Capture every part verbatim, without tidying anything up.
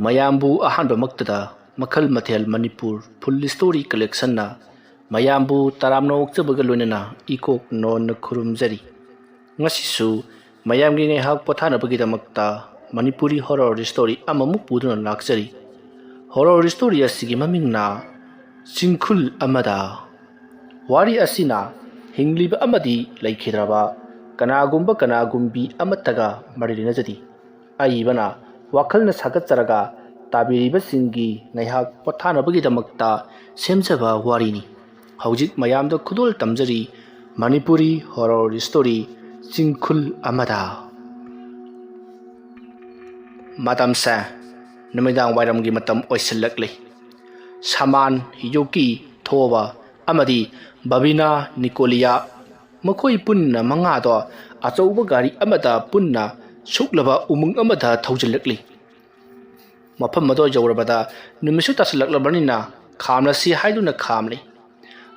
ꯃꯌꯥꯝꯕꯨ ꯑꯍꯥꯟꯕꯃꯛꯇꯗ ꯃꯈꯜ ꯃꯊꯦꯜ ꯃꯅꯤꯄꯨꯔ ꯐꯨꯜ ꯁ꯭ꯇꯣꯔꯤ ꯀꯂꯦꯛꯁꯟꯅ ꯃꯌꯥꯝꯕꯨ ꯇꯔꯥꯝꯅ ꯑꯣꯛꯆꯕꯒ ꯂꯣꯏꯅꯅ ꯏꯀꯣꯛ ꯅꯣꯟꯅ ꯈꯨꯔꯨꯝꯖꯔꯤ꯫ ꯉꯁꯤꯁꯨ ꯃꯌꯥꯝꯒꯤ ꯉꯥꯏꯍꯥꯛ ꯄꯣꯊꯥꯅꯕꯒꯤꯗꯃꯛꯇ ꯃꯅꯤꯄꯨꯔꯤ ꯍꯣꯔꯣꯔ ꯁ꯭ꯇꯣꯔꯤ ꯑꯃꯃꯨꯛ ꯄꯨꯗꯨꯅ ꯂꯥꯛꯆꯔꯤ꯫ ꯍꯣꯔꯣꯔ ꯁ꯭ꯇꯣꯔꯤ ꯑꯁꯤꯒꯤ ꯃꯃꯤꯡꯅ ꯆꯤꯡꯈꯨꯜ ꯑꯃꯗ꯫ ꯋꯥꯔꯤ ꯑꯁꯤꯅ ꯍꯤꯡꯂꯤꯕ ꯑꯃꯗꯤ ꯂꯩꯈꯤꯗ꯭ꯔꯕ ꯀꯅꯥꯒꯨꯝꯕ ꯀꯅꯥꯒꯨꯝꯕꯤ ꯑꯃꯠꯇꯒ ꯃꯔꯤ ꯂꯩꯅꯖꯗꯦ꯫ ꯑꯏꯕꯅ ꯋꯥꯈꯜꯅ ꯁꯥꯒꯠꯆꯔꯒ ꯇꯥꯕꯤꯔꯤꯕꯁꯤꯡꯒꯤ ꯉꯥꯏꯍꯥꯛ ꯄꯣꯊꯥꯅꯕꯒꯤꯗꯃꯛꯇ ꯁꯦꯝꯖꯕ ꯋꯥꯔꯤꯅꯤ꯫ ꯍꯧꯖꯤꯛ ꯃꯌꯥꯝꯗ ꯈꯨꯗꯣꯜ ꯇꯝꯖꯔꯤ ꯃꯅꯤꯄꯨꯔꯤ ꯍꯣꯔꯣꯔ ꯁ꯭ꯇꯣꯔꯤ ꯆꯤꯡꯈꯨꯜ ꯑꯃꯗ꯫ ꯃꯇꯝꯁꯦ ꯅꯨꯃꯤꯗꯥꯡ ꯋꯥꯏꯔꯝꯒꯤ ꯃꯇꯝ ꯑꯣꯏꯁꯤꯜꯂꯛꯂꯤ꯫ ꯁꯃꯥꯟ, ꯌꯨꯀꯤ, ꯊꯣꯕ ꯑꯃꯗꯤ ꯕꯕꯤꯅꯥ, ꯅꯤꯀꯣꯂꯤꯌꯥ, ꯃꯈꯣꯏ ꯄꯨꯟꯅ ꯃꯉꯥꯗꯣ ꯑꯆꯧꯕ ꯒꯥꯔꯤ ꯑꯃꯗ ꯄꯨꯟꯅ ꯁꯨꯛꯂꯕ ꯎꯃꯪ ꯑꯃꯗ ꯊꯧꯖꯤꯜꯂꯛꯂꯤ꯫ ꯃꯐꯝ ꯑꯗꯨ ꯌꯧꯔꯕꯗ ꯅꯨꯃꯤꯠꯁꯨ ꯇꯥꯁꯤꯜꯂꯛꯂꯕꯅꯤꯅ ꯈꯥꯝꯂꯁꯤ ꯍꯥꯏꯗꯨꯅ ꯈꯥꯝꯂꯤ꯫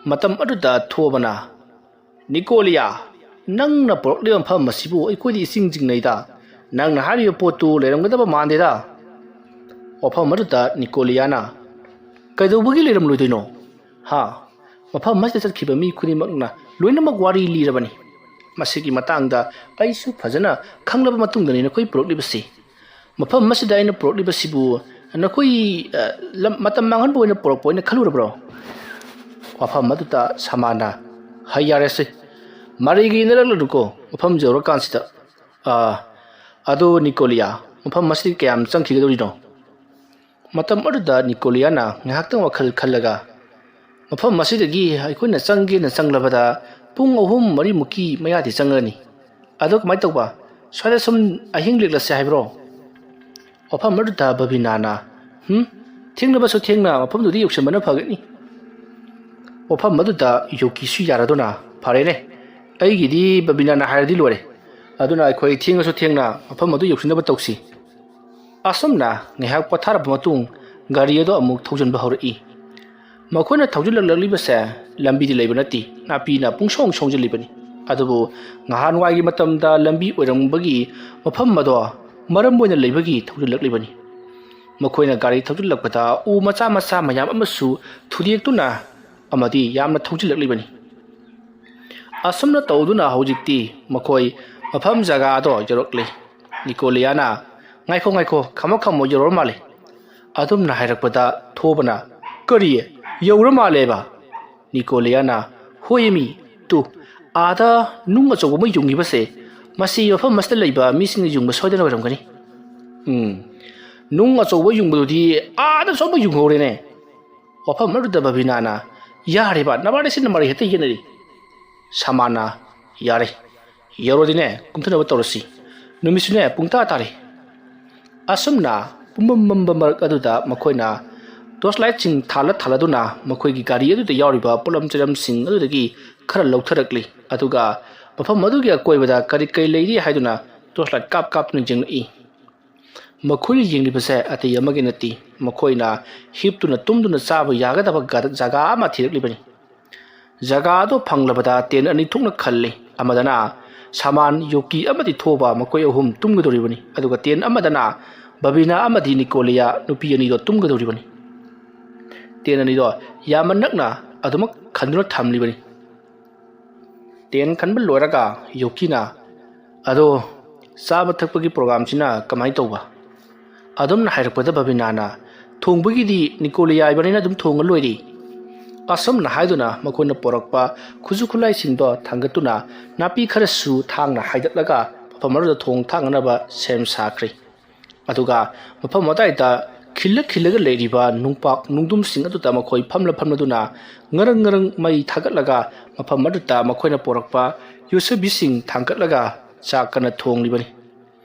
ꯃꯇꯝ ꯑꯗꯨꯗ ꯊꯣꯕꯅ, "ꯅꯤꯀꯣꯂꯤꯌꯥ, ꯅꯪꯅ ꯄꯨꯔꯛꯂꯤꯕ ꯃꯐꯝ ꯑꯁꯤꯕꯨ ꯑꯩꯈꯣꯏꯗꯤ ꯏꯆꯤꯡ ꯆꯤꯡꯅꯩꯗ꯫ ꯅꯪꯅ ꯍꯥꯏꯔꯤꯕ ꯄꯣꯠꯇꯨ ꯂꯩꯔꯝꯒꯗꯕ ꯃꯥꯟꯗꯦꯗ"꯫ ꯋꯥꯐꯝ ꯑꯗꯨꯗ ꯅꯤꯀꯣꯂꯤꯌꯥꯅ, "ꯀꯩꯗꯧꯕꯒꯤ ꯂꯩꯔꯝꯂꯣꯏꯗꯣꯏꯅꯣ? ꯍꯥ? ꯃꯐꯝ ꯑꯁꯤꯗ ꯆꯠꯈꯤꯕ ꯃꯤ ꯈꯨꯗꯤꯡꯃꯛꯅ ꯂꯣꯏꯅꯃꯛ ꯋꯥꯔꯤ ꯂꯤꯔꯕꯅꯤ꯫ ꯃꯁꯤꯒꯤ ꯃꯇꯥꯡꯗ ꯑꯩꯁꯨ ꯐꯖꯅ ꯈꯪꯂꯕ ꯃꯇꯨꯡꯗꯅꯤ ꯅꯈꯣꯏ ꯄꯨꯔꯛꯂꯤꯕꯁꯤ꯫ ꯃꯐꯝ ꯑꯁꯤꯗ ꯑꯩꯅ ꯄꯨꯔꯛꯂꯤꯕꯁꯤꯕꯨ ꯅꯈꯣꯏ, ꯑ, ꯂꯝ, ꯃꯇꯝ ꯃꯥꯡꯍꯟꯕ ꯑꯣꯏꯅ ꯄꯨꯔꯛꯄ ꯑꯣꯏꯅ ꯈꯜꯂꯨꯔꯕ꯭ꯔꯣ?" ꯋꯥꯐꯝ ꯑꯗꯨꯗ ꯁꯃꯥꯟꯅ, "ꯍꯩ, ꯌꯥꯔꯦꯁꯦ, ꯃꯔꯩꯒ ꯏꯟꯅꯔꯛꯂꯅꯨꯀꯣ, ꯃꯐꯝ ꯌꯧꯔꯀꯥꯟꯁꯤꯗ꯫ ꯑ, ꯑꯗꯣ ꯅꯤꯀꯣꯂꯤꯌꯥ, ꯃꯐꯝ ꯑꯁꯤꯗ ꯀꯌꯥꯝ ꯆꯪꯈꯤꯒꯗꯧꯔꯤꯅꯣ?" ꯃꯇꯝ ꯑꯗꯨꯗ ꯅꯤꯀꯣꯂꯤꯌꯥꯅ ꯉꯥꯏꯍꯥꯛꯇꯪ ꯋꯥꯈꯜ ꯈꯜꯂꯒ, "ꯃꯐꯝ ꯑꯁꯤꯗꯒꯤ ꯑꯩꯈꯣꯏꯅ ꯆꯪꯒꯦꯅ ꯆꯪꯂꯕꯗ ꯄꯨꯡ ꯑꯍꯨꯝ ꯃꯔꯤꯃꯨꯛꯀꯤ ꯃꯌꯥꯗꯤ ꯆꯪꯒꯅꯤ꯫ ꯑꯗꯣ ꯀꯃꯥꯏꯅ ꯇꯧꯕ? ꯁ꯭ꯋꯥꯏꯗ ꯁꯨꯝ ꯑꯍꯤꯡ ꯂꯦꯛꯂꯁꯦ ꯍꯥꯏꯕ꯭ꯔꯣ?" ꯋꯥꯐꯝ ꯑꯗꯨꯗ ꯕꯕꯤꯅꯥꯅ, "ꯍꯨꯝ, ꯊꯦꯡꯂꯕꯁꯨ ꯊꯦꯡꯅ ꯃꯐꯝꯗꯨꯗꯤ ꯌꯧꯁꯤꯟꯕꯅ ꯐꯒꯅꯤ"꯫ ꯋꯥꯐꯝ ꯑꯗꯨꯗ ꯌꯨꯀꯤꯁꯨ ꯌꯥꯔꯗꯨꯅ, "ꯐꯔꯦꯅꯦ, ꯑꯩꯒꯤꯗꯤ ꯕꯕꯤꯅꯥꯅ ꯍꯥꯏꯔꯗꯤ ꯂꯣꯏꯔꯦ꯫ ꯑꯗꯨꯅ ꯑꯩꯈꯣꯏ ꯊꯦꯡꯂꯁꯨ ꯊꯦꯡꯅ ꯃꯐꯝ ꯑꯗꯨ ꯌꯧꯁꯤꯟꯅꯕ ꯇꯧꯁꯤ"꯫ ꯑꯁꯨꯝꯅ ꯉꯥꯏꯍꯥꯛ ꯄꯣꯊꯥꯔꯕ ꯃꯇꯨꯡ ꯒꯥꯔꯤ ꯑꯗꯨ ꯑꯃꯨꯛ ꯊꯧꯖꯤꯟꯕ ꯍꯧꯔꯛꯏ꯫ ꯃꯈꯣꯏꯅ ꯊꯧꯖꯤꯜꯂꯛꯂꯤꯕꯁꯦ ꯂꯝꯕꯤꯗꯤ ꯂꯩꯕ ꯅꯠꯇꯦ, ꯅꯥꯄꯤꯅ ꯄꯨꯡꯁꯣꯡ ꯁꯣꯡꯖꯤꯜꯂꯤꯕꯅꯤ꯫ ꯑꯗꯨꯕꯨ ꯅꯍꯥꯟꯋꯥꯏꯒꯤ ꯃꯇꯝꯗ ꯂꯝꯕꯤ ꯑꯣꯏꯔꯝꯕꯒꯤ ꯃꯐꯝ ꯑꯗꯣ ꯃꯔꯝ ꯑꯣꯏꯅ ꯂꯩꯕꯒꯤ ꯊꯧꯖꯤꯜꯂꯛꯂꯤꯕꯅꯤ꯫ ꯃꯈꯣꯏꯅ ꯒꯥꯔꯤ ꯊꯧꯖꯤꯜꯂꯛꯄꯗ ꯎ ꯃꯆꯥ ꯃꯆꯥ ꯃꯌꯥꯝ ꯑꯃꯁꯨ ꯊꯨꯗꯦꯛꯇꯨꯅ ꯑꯃꯗꯤ ꯌꯥꯝꯅ ꯊꯧꯖꯤꯜꯂꯛꯂꯤꯕꯅꯤ꯫ ꯑꯁꯨꯝꯅ ꯇꯧꯗꯨꯅ ꯍꯧꯖꯤꯛꯇꯤ ꯃꯈꯣꯏ ꯃꯐꯝ ꯖꯒꯥꯗꯣ ꯌꯧꯔꯛꯂꯦ꯫ ꯅꯤꯀꯣꯂꯤꯌꯥꯅ, "ꯉꯥꯏꯈꯣ, ꯉꯥꯏꯈꯣ, ꯈꯥꯝꯃꯣ, ꯈꯥꯝꯃꯣ, ꯌꯧꯔ ꯃꯥꯜꯂꯦ"꯫ ꯑꯗꯨꯝꯅ ꯍꯥꯏꯔꯛꯄꯗ ꯊꯣꯕꯅ, "ꯀꯔꯤ? ꯌꯧꯔ ꯃꯥꯜꯂꯦꯕ?" ꯅꯤꯀꯣꯂꯤꯌꯥꯅ, "ꯍꯣꯏꯃꯤ, ꯇꯨ, ꯑꯥꯗ ꯅꯨꯡ ꯑꯆꯧꯕ ꯑꯃ ꯌꯨꯡꯉꯤꯕꯁꯦ, ꯃꯁꯤ ꯃꯐꯝ ꯑꯁꯤꯗ ꯂꯩꯕ ꯃꯤꯁꯤꯡꯅ ꯌꯨꯡꯕ ꯁꯣꯏꯗꯅ ꯑꯣꯏꯔꯝꯒꯅꯤ꯫ ꯎꯝ, ꯅꯨꯡ ꯑꯆꯧꯕ ꯌꯨꯡꯕꯗꯨꯗꯤ ꯑꯥꯗꯁꯨ ꯑꯃ ꯌꯨꯡꯍꯧꯔꯦꯅꯦ"꯫ ꯋꯥꯐꯝ ꯑꯗꯨꯗ ꯕꯕꯤꯅꯥꯅ, "ꯌꯥꯔꯦꯕ, ꯅꯕꯥꯅꯤꯁꯤꯅ ꯃꯔꯩ ꯍꯦꯛꯇ ꯌꯦꯠꯅꯔꯤ"꯫ ꯁꯃꯥꯟꯅ, "ꯌꯥꯔꯦ, ꯌꯧꯔꯗꯤꯅꯦ ꯀꯨꯝꯊꯅꯕ ꯇꯧꯔꯁꯤ꯫ ꯅꯨꯃꯤꯠꯁꯨꯅꯦ ꯄꯨꯡ ꯇꯔꯥ ꯇꯥꯔꯦ"꯫ ꯑꯁꯨꯝꯅ ꯄꯨꯝꯃꯝ ꯃꯝꯕ ꯃꯔꯛ ꯑꯗꯨꯗ ꯃꯈꯣꯏꯅ ꯇꯣꯔꯆ ꯂꯥꯏꯠꯁꯤꯡ ꯊꯥꯜꯂ ꯊꯥꯜꯂꯗꯨꯅ ꯃꯈꯣꯏꯒꯤ ꯒꯥꯔꯤ ꯑꯗꯨꯗ ꯌꯥꯎꯔꯤꯕ ꯄꯣꯠꯂꯝ ꯆꯩꯂꯝꯁꯤꯡ ꯑꯗꯨꯗꯒꯤ ꯈꯔ ꯂꯧꯊꯔꯛꯂꯤ꯫ ꯑꯗꯨꯒ ꯃꯐꯝ ꯑꯗꯨꯒꯤ ꯑꯀꯣꯏꯕꯗ ꯀꯔꯤ ꯀꯔꯤ ꯂꯩꯔꯤ ꯍꯥꯏꯗꯨꯅ ꯇꯣꯔꯆ ꯂꯥꯏꯠ ꯀꯥꯞ ꯀꯥꯞꯇꯨꯅ ꯌꯦꯡꯂꯛꯏ꯫ ꯃꯈꯣꯏꯅ ꯌꯦꯡꯂꯤꯕꯁꯦ ꯑꯇꯩ ꯑꯃꯒꯤ ꯅꯠꯇꯦ, ꯃꯈꯣꯏꯅ ꯍꯤꯞꯇꯨꯅ ꯇꯨꯝꯗꯨꯅ ꯆꯥꯕ ꯌꯥꯒꯗꯕ ꯒ-, ꯖꯒꯥ ꯑꯃ ꯊꯤꯔꯛꯂꯤꯕꯅꯤ꯫ ꯖꯒꯥ ꯑꯗꯨ ꯐꯪꯂꯕꯗ ꯇꯦꯟ ꯑꯅꯤ ꯊꯣꯛꯅ ꯈꯜꯂꯤ꯫ ꯑꯃꯗꯅ ꯁꯃꯥꯟ, ꯌꯣꯀꯤ ꯑꯃꯗꯤ ꯊꯣꯕ, ꯃꯈꯣꯏ ꯑꯍꯨꯝ ꯇꯨꯝꯒꯗꯧꯔꯤꯕꯅꯤ꯫ ꯑꯗꯨꯒ ꯇꯦꯟ ꯑꯃꯗꯅ ꯕꯕꯤꯅꯥ ꯑꯃꯗꯤ ꯅꯤꯀꯣꯂꯤꯌꯥ, ꯅꯨꯄꯤ ꯑꯅꯤꯗꯣ ꯇꯨꯝꯒꯗꯧꯔꯤꯕꯅꯤ꯫ ꯇꯦꯟ ꯑꯅꯤꯗꯣ ꯌꯥꯝꯅ ꯅꯛꯅ ꯑꯗꯨꯃꯛ ꯈꯟꯗꯨꯅ ꯊꯝꯂꯤꯕꯅꯤ꯫ ꯇꯦꯟ ꯈꯟꯕ ꯂꯣꯏꯔꯒ ꯌꯣꯀꯤꯅ, "ꯑꯗꯣ ꯆꯥꯕ ꯊꯛꯄꯒꯤ ꯄ꯭ꯔꯣꯒꯥꯝꯁꯤꯅ ꯀꯃꯥꯏꯅ ꯇꯧꯕ?" ꯑꯗꯨꯝꯅ ꯍꯥꯏꯔꯛꯄꯗ ꯕꯕꯤꯅꯥꯅ, "ꯊꯣꯡꯕꯒꯤꯗꯤ ꯅꯤꯀꯣꯂꯤꯌꯥ ꯏꯕꯥꯅꯤꯅ ꯑꯗꯨꯝ ꯊꯣꯡꯉ ꯂꯣꯏꯔꯦ"꯫ ꯑꯁꯨꯝꯅ ꯍꯥꯏꯗꯨꯅ ꯃꯈꯣꯏꯅ ꯄꯣꯔꯛꯄ ꯈꯨꯠꯁꯨ ꯈꯨꯠꯂꯥꯏꯁꯤꯡꯗꯣ ꯊꯥꯡꯒꯠꯇꯨꯅ ꯅꯥꯄꯤ ꯈꯔꯁꯨ ꯊꯥꯡꯅ ꯍꯥꯏꯗꯠꯂꯒ ꯃꯐꯝ ꯑꯗꯨꯗ ꯊꯣꯡ ꯊꯥꯛꯅꯅꯕ ꯁꯦꯝ ꯁꯥꯈ꯭ꯔꯦ꯫ ꯑꯗꯨꯒ ꯃꯐꯝ ꯑꯗꯨꯋꯥꯏꯗ ꯈꯤꯜꯂ ꯈꯤꯜꯂꯒ ꯂꯩꯔꯤꯕ ꯅꯨꯡꯄꯥꯛ ꯅꯨꯡꯗꯨꯝꯁꯤꯡ ꯑꯗꯨꯗ ꯃꯈꯣꯏ ꯐꯝꯂ ꯐꯝꯂꯗꯨꯅ ꯉꯔꯪ ꯉꯔꯪ ꯃꯩ ꯊꯥꯒꯠꯂꯒ ꯃꯐꯝ ꯑꯗꯨꯗ ꯃꯈꯣꯏꯅ ꯄꯣꯔꯛꯄ ꯌꯣꯠꯁꯕꯤꯁꯤꯡ ꯊꯥꯡꯒꯠꯂꯒ ꯆꯥꯛ ꯀꯟꯅ ꯊꯣꯡꯂꯤꯕꯅꯤ꯫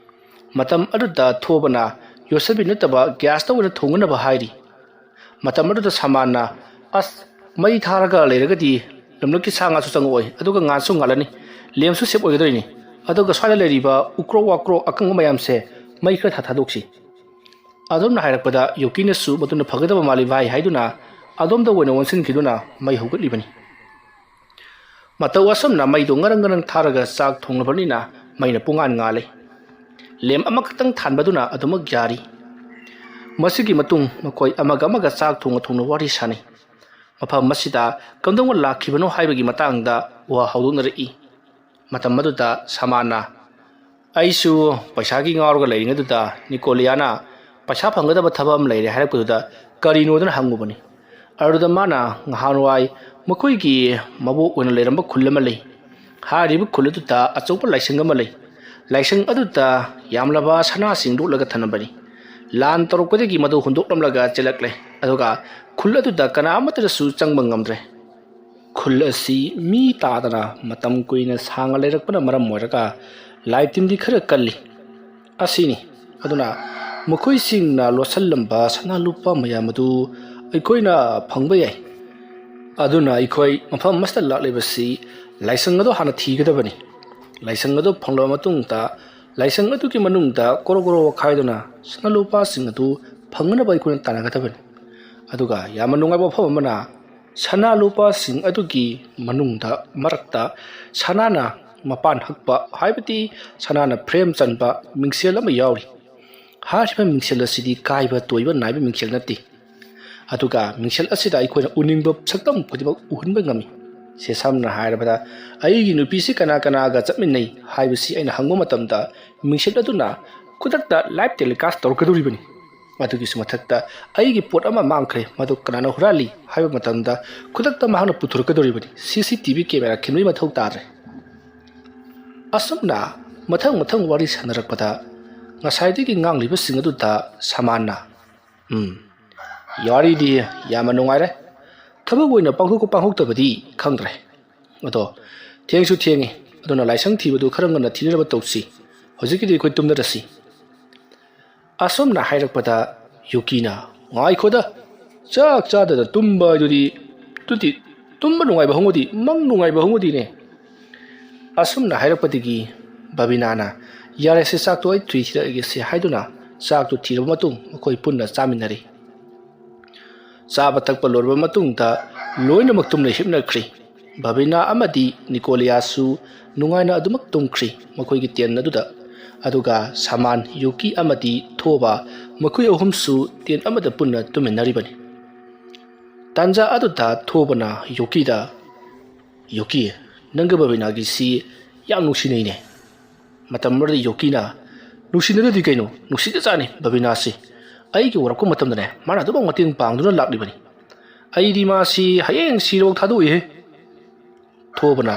ꯃꯇꯝ ꯑꯗꯨꯗ ꯊꯣꯕꯅ ꯌꯣꯠꯁꯕꯤ ꯅꯠꯇꯕ ꯒ꯭ꯌꯥꯁꯇ ꯑꯣꯏꯅ ꯊꯣꯡꯅꯅꯕ ꯍꯥꯏꯔꯤ꯫ ꯃꯇꯝ ꯑꯗꯨꯗ ꯁꯃꯥꯟꯅ, "ꯑꯁ, ꯃꯩ ꯊꯥꯔꯒ ꯂꯩꯔꯒꯗꯤ ꯂꯝꯂꯛꯀꯤ ꯁꯥ ꯉꯥꯁꯨ ꯆꯪꯉꯛꯑꯣꯏ, ꯑꯗꯨꯒ ꯉꯥꯟꯁꯨ ꯉꯥꯜꯂꯅꯤ, ꯂꯦꯝꯁꯨ ꯁꯦꯞ ꯑꯣꯏꯒꯗꯣꯏꯅꯤ, ꯑꯗꯨꯒ ꯁ꯭ꯋꯥꯏꯗ ꯂꯩꯔꯤꯕ ꯎꯀ꯭ꯔꯣꯛ ꯋꯥꯀ꯭ꯔꯣꯛ ꯑꯀꯪꯕ ꯃꯌꯥꯝꯁꯦ ꯃꯩ ꯈꯔ ꯊꯥ-, ꯊꯥꯗꯣꯛꯁꯤ"꯫ ꯑꯗꯨꯝꯅ ꯍꯥꯏꯔꯛꯄꯗ ꯌꯣꯀꯤꯅꯁꯨ, "ꯃꯗꯨꯅ ꯐꯒꯗꯕ ꯃꯥꯜꯂꯤ ꯚꯥꯏ" ꯍꯥꯏꯗꯨꯅ ꯑꯗꯣꯝꯗ ꯑꯣꯏꯅ ꯑꯣꯟꯁꯤꯟꯈꯤꯗꯨꯅ ꯃꯩ ꯍꯧꯒꯠꯂꯤꯕꯅꯤ꯫ ꯃꯇꯧ ꯑꯁꯨꯝꯅ ꯃꯩꯗꯣ ꯉꯔꯪ ꯉꯔꯪ ꯊꯥꯔꯒ ꯆꯥꯛ ꯊꯣꯡꯂꯕꯅꯤꯅ ꯃꯩꯅ ꯄꯨꯡꯉꯥꯟ ꯉꯥꯜꯂꯤ꯫ ꯂꯦꯝ ꯑꯃꯈꯛꯇꯪ ꯊꯥꯟꯕꯗꯨꯅ ꯑꯗꯨꯃꯛ ꯌꯥꯔꯤ꯫ ꯃꯁꯤꯒꯤ ꯃꯇꯨꯡ ꯃꯈꯣꯏ ꯑꯃꯒ ꯑꯃꯒ ꯆꯥꯛ ꯊꯣꯡꯅ ꯊꯣꯡꯅ ꯋꯥꯔꯤ ꯁꯥꯅꯩ꯫ ꯃꯐꯝ ꯑꯁꯤꯗ ꯀꯝꯗꯧꯅ ꯂꯥꯛꯈꯤꯕꯅꯣ ꯍꯥꯏꯕꯒꯤ ꯃꯇꯥꯡꯗ ꯋꯥ ꯍꯧꯗꯣꯛꯅꯔꯛꯏ꯫ ꯃꯇꯝ ꯑꯗꯨꯗ ꯁꯃꯥꯟꯅ, "ꯑꯩꯁꯨ ꯄꯩꯁꯥꯒꯤ ꯉꯥꯎꯔꯒ ꯂꯩꯔꯤꯉꯩꯗꯨꯗ ꯅꯤꯀꯣꯂꯤꯌꯥꯅ ꯄꯩꯁꯥ ꯐꯪꯒꯗꯕ ꯊꯕꯛ ꯑꯃ ꯂꯩꯔꯦ ꯍꯥꯏꯔꯛꯄꯗꯨꯗ ꯀꯔꯤꯅꯣꯗꯅ ꯍꯪꯉꯨꯕꯅꯤ꯫ ꯑꯗꯨꯗ ꯃꯥꯅ ꯉꯍꯥꯟꯋꯥꯏ ꯃꯈꯣꯏꯒꯤ ꯃꯕꯣꯛ ꯑꯣꯏꯅ ꯂꯩꯔꯝꯕ ꯈꯨꯜ ꯑꯃ ꯂꯩ꯫ ꯍꯥꯏꯔꯤꯕ ꯈꯨꯜ ꯑꯗꯨꯗ ꯑꯆꯧꯕ ꯂꯥꯏꯁꯪ ꯑꯃ ꯂꯩ꯫ ꯂꯥꯏꯁꯪ ꯑꯗꯨꯗ ꯌꯥꯝꯂꯕ ꯁꯅꯥꯁꯤꯡ ꯂꯣꯠꯂꯒ ꯊꯝꯂꯝꯕꯅꯤ꯫ ꯂꯥꯟ ꯇꯧꯔꯛꯄꯗꯒꯤ ꯃꯗꯨ ꯍꯨꯟꯗꯣꯛꯂꯝꯂꯒ ꯆꯦꯜꯂꯛꯂꯦ꯫ ꯑꯗꯨꯒ ꯈꯨꯜ ꯑꯗꯨꯗ ꯀꯅꯥ ꯑꯃꯠꯇꯅꯁꯨ ꯆꯪꯕ ꯉꯝꯗ꯭ꯔꯦ꯫ ꯈꯨꯜ ꯑꯁꯤ ꯃꯤ ꯇꯥꯗꯅ ꯃꯇꯝ ꯀꯨꯏꯅ ꯁꯥꯡꯅ ꯂꯩꯔꯛꯄꯅ ꯃꯔꯝ ꯑꯣꯏꯔꯒ ꯂꯥꯏ ꯇꯤꯟꯗꯤ ꯈꯔ ꯀꯜꯂꯤ꯫ ꯑꯁꯤꯅꯤ꯫ ꯑꯗꯨꯅ ꯃꯈꯣꯏꯁꯤꯡꯅ ꯂꯣꯠꯁꯤꯜꯂꯝꯕ ꯁꯅꯥ ꯂꯨꯄꯥ ꯃꯌꯥꯝ ꯑꯗꯨ ꯑꯩꯈꯣꯏꯅ ꯐꯪꯕ ꯌꯥꯏ꯫ ꯑꯗꯨꯅ ꯑꯩꯈꯣꯏ ꯃꯐꯝ ꯑꯃꯁꯤꯗ ꯂꯥꯛꯂꯤꯕꯁꯤ ꯂꯥꯏꯁꯪ ꯑꯗꯨ ꯍꯥꯟꯅ ꯊꯤꯒꯗꯕꯅꯤ꯫ ꯂꯥꯏꯁꯪ ꯑꯗꯨ ꯐꯪꯂꯕ ꯃꯇꯨꯡꯗ ꯂꯥꯏꯁꯪ ꯑꯗꯨꯒꯤ ꯃꯅꯨꯡꯗ ꯀꯣꯔꯣ ꯀꯣꯔꯣ ꯋꯥꯈꯥꯏꯗꯨꯅ ꯁꯅꯥ ꯂꯨꯄꯥꯁꯤꯡ ꯑꯗꯨ ꯐꯪꯅꯅꯕ ꯑꯩꯈꯣꯏꯅ ꯇꯥꯟꯅꯒꯗꯕꯅꯤ꯫ ꯑꯗꯨꯒ ꯌꯥꯝꯅ ꯅꯨꯡꯉꯥꯏꯕ ꯋꯥꯐꯝ ꯑꯃꯅ, ꯁꯅꯥ ꯂꯨꯄꯥꯁꯤꯡ ꯑꯗꯨꯒꯤ ꯃꯅꯨꯡꯗ, ꯃꯔꯛꯇ ꯁꯅꯥꯅ ꯃꯄꯥꯟ ꯍꯛꯄ, ꯍꯥꯏꯕꯗꯤ ꯁꯅꯥꯅ ꯐ꯭ꯔꯦꯝ ꯆꯟꯕ ꯃꯤꯡꯁꯦꯜ ꯑꯃ ꯌꯥꯎꯔꯤ꯫ ꯍꯥꯏꯔꯤꯕ ꯃꯤꯡꯁꯦꯜ ꯑꯁꯤꯗꯤ ꯀꯥꯏꯕ ꯇꯣꯏꯕ ꯅꯥꯏꯕ ꯃꯤꯡꯁꯦꯜ ꯅꯠꯇꯦ꯫ ꯑꯗꯨꯒ ꯃꯤꯡꯁꯦꯜ ꯑꯁꯤꯗ ꯑꯩꯈꯣꯏꯅ ꯎꯅꯤꯡꯕ ꯁꯛꯇꯝ ꯈꯨꯗꯤꯡꯃꯛ ꯎꯍꯟꯕ ꯉꯝꯃꯤ꯫ ꯁꯦ, ꯁꯝꯅ ꯍꯥꯏꯔꯕꯗ, "ꯑꯩꯒꯤ ꯅꯨꯄꯤꯁꯤ ꯀꯅꯥ ꯀꯅꯥꯒ ꯆꯠꯃꯤꯟꯅꯩ?" ꯍꯥꯏꯕꯁꯤ ꯑꯩꯅ ꯍꯪꯕ ꯃꯇꯝꯗ, ꯃꯤꯡꯁꯦꯜ ꯑꯗꯨꯅ ꯈꯨꯗꯛꯇ live telecast ꯇꯧꯔꯛꯀꯗꯧꯔꯤꯕꯅꯤ꯫ ꯑꯗꯨꯒꯤꯁꯨ ꯃꯊꯛꯇ, "ꯑꯩꯒꯤ ꯄꯣꯠ ꯑꯃ ꯃꯥꯡꯈ꯭ꯔꯦ, ꯃꯗꯨ ꯀꯅꯥꯅ ꯍꯨꯔꯥꯜꯂꯤ?" ꯍꯥꯏꯕ ꯃꯇꯝꯗ ꯈꯨꯗꯛꯇ ꯃꯍꯥꯛꯅ ꯄꯨꯊꯣꯔꯛꯀꯗꯧꯔꯤꯕꯅꯤ꯫ C C T V camera ꯈꯤꯟꯕꯒꯤ ꯃꯊꯧ ꯇꯥꯗ꯭ꯔꯦ꯫ ꯑꯁꯨꯝꯅ ꯃꯊꯪ ꯃꯊꯪ ꯋꯥꯔꯤ ꯁꯥꯟꯅꯔꯛꯄꯗ, ꯉꯁꯥꯏꯗꯒꯤ ꯉꯥꯡꯂꯤꯕꯁꯤꯡ ꯑꯗꯨꯗ ꯁꯃꯥꯟꯅ, "ꯎꯝ, ꯋꯥꯔꯤꯗꯤ ꯌꯥꯝꯅ ꯅꯨꯡꯉꯥꯏꯔꯦ꯫ ꯊꯕꯛ ꯑꯣꯏꯅ ꯄꯥꯡꯊꯣꯛꯄ ꯄꯥꯡꯊꯣꯛꯇꯕꯗꯤ ꯈꯪꯗ꯭ꯔꯦ꯫ ꯑꯗꯣ ꯊꯦꯡꯁꯨ ꯊꯦꯡꯉꯤ, ꯑꯗꯨꯅ ꯂꯥꯏꯁꯪ ꯊꯤꯕꯗꯨ ꯈꯔ ꯉꯟꯅ ꯊꯤꯅꯅꯕ ꯇꯧꯁꯤ꯫ ꯍꯧꯖꯤꯛꯀꯤꯗꯤ ꯑꯩꯈꯣꯏ ꯇꯨꯝꯅꯔꯁꯤ"꯫ ꯑꯁꯨꯝꯅ ꯍꯥꯏꯔꯛꯄꯗ ꯌꯨꯀꯤꯅ, "ꯉꯥꯏꯈꯣꯗ, ꯆꯥꯛ ꯆꯥꯗꯅ ꯇꯨꯝꯕ ꯍꯥꯏꯗꯨꯗꯤ, ꯑꯗꯨꯗꯤ ꯇꯨꯝꯕ ꯅꯨꯡꯉꯥꯏꯕ ꯍꯧꯅꯗꯤ, ꯃꯪ ꯅꯨꯡꯉꯥꯏꯕ ꯍꯧꯅꯗꯤꯅꯦ"꯫ ꯑꯁꯨꯝꯅ ꯍꯥꯏꯔꯛꯄꯗꯒꯤ ꯕꯕꯤꯅꯥꯅ, "ꯌꯥꯔꯦꯁꯦ, ꯆꯥꯛꯇꯣ ꯑꯩ ꯊꯤꯔꯛꯑꯒꯦꯁꯦ" ꯍꯥꯏꯗꯨꯅ ꯆꯥꯛꯇꯨ ꯊꯤꯔꯕ ꯃꯇꯨꯡ ꯃꯈꯣꯏ ꯄꯨꯟꯅ ꯆꯥꯃꯤꯟꯅꯔꯤ꯫ ꯆꯥꯕ ꯊꯛꯄ ꯂꯣꯏꯔꯕ ꯃꯇꯨꯡꯗ ꯂꯣꯏꯅꯃꯛ ꯇꯨꯝꯅ ꯍꯤꯞꯅꯈ꯭ꯔꯤ꯫ ꯕꯕꯤꯅꯥ ꯑꯃꯗꯤ ꯅꯤꯀꯣꯂꯤꯌꯥꯁꯨ ꯅꯨꯡꯉꯥꯏꯅ ꯑꯗꯨꯃꯛ ꯇꯨꯝꯈ꯭ꯔꯤ꯫ ꯃꯈꯣꯏꯒꯤ ꯇꯦꯟ ꯑꯗꯨꯗ ꯑꯗꯨꯒ ꯁꯃꯥꯟ, ꯌꯣꯀꯤ ꯑꯃꯗꯤ ꯊꯣꯕ, ꯃꯈꯣꯏ ꯑꯍꯨꯝꯁꯨ ꯇꯦꯟ ꯑꯃꯗ ꯄꯨꯟꯅ ꯇꯨꯝꯃꯤꯟꯅꯔꯤꯕꯅꯤ꯫ ꯇꯥꯟꯖꯥ ꯑꯗꯨꯗ ꯊꯣꯕꯅ ꯌꯣꯀꯤꯗ, "ꯌꯣꯀꯤ, ꯅꯪꯒ ꯕꯕꯤꯅꯥꯒꯤꯁꯤ ꯌꯥꯝ ꯅꯨꯡꯁꯤꯅꯩꯅꯦ꯫" ꯃꯇꯝ ꯑꯗꯨꯗ ꯌꯣꯀꯤꯅ, "ꯅꯨꯡꯁꯤꯅꯗ꯭ꯔꯗꯤ ꯀꯩꯅꯣ, ꯅꯨꯡꯁꯤꯒꯖꯥꯠꯅꯤ ꯕꯕꯤꯅꯥꯁꯤ꯫ ꯑꯩꯒꯤ ꯎꯔꯛꯄ ꯃꯇꯝꯗꯅꯦ, ꯃꯥꯅ ꯑꯗꯨꯃꯛ ꯃꯇꯦꯡ ꯄꯥꯡꯗꯨꯅ ꯂꯥꯛꯂꯤꯕꯅꯤ꯫ ꯑꯩꯗꯤ ꯃꯥꯁꯤ ꯍꯌꯦꯡ ꯁꯤꯔꯕꯧ ꯊꯥꯗꯣꯛꯑꯣꯏꯍꯦ꯫" ꯊꯣꯕꯅ,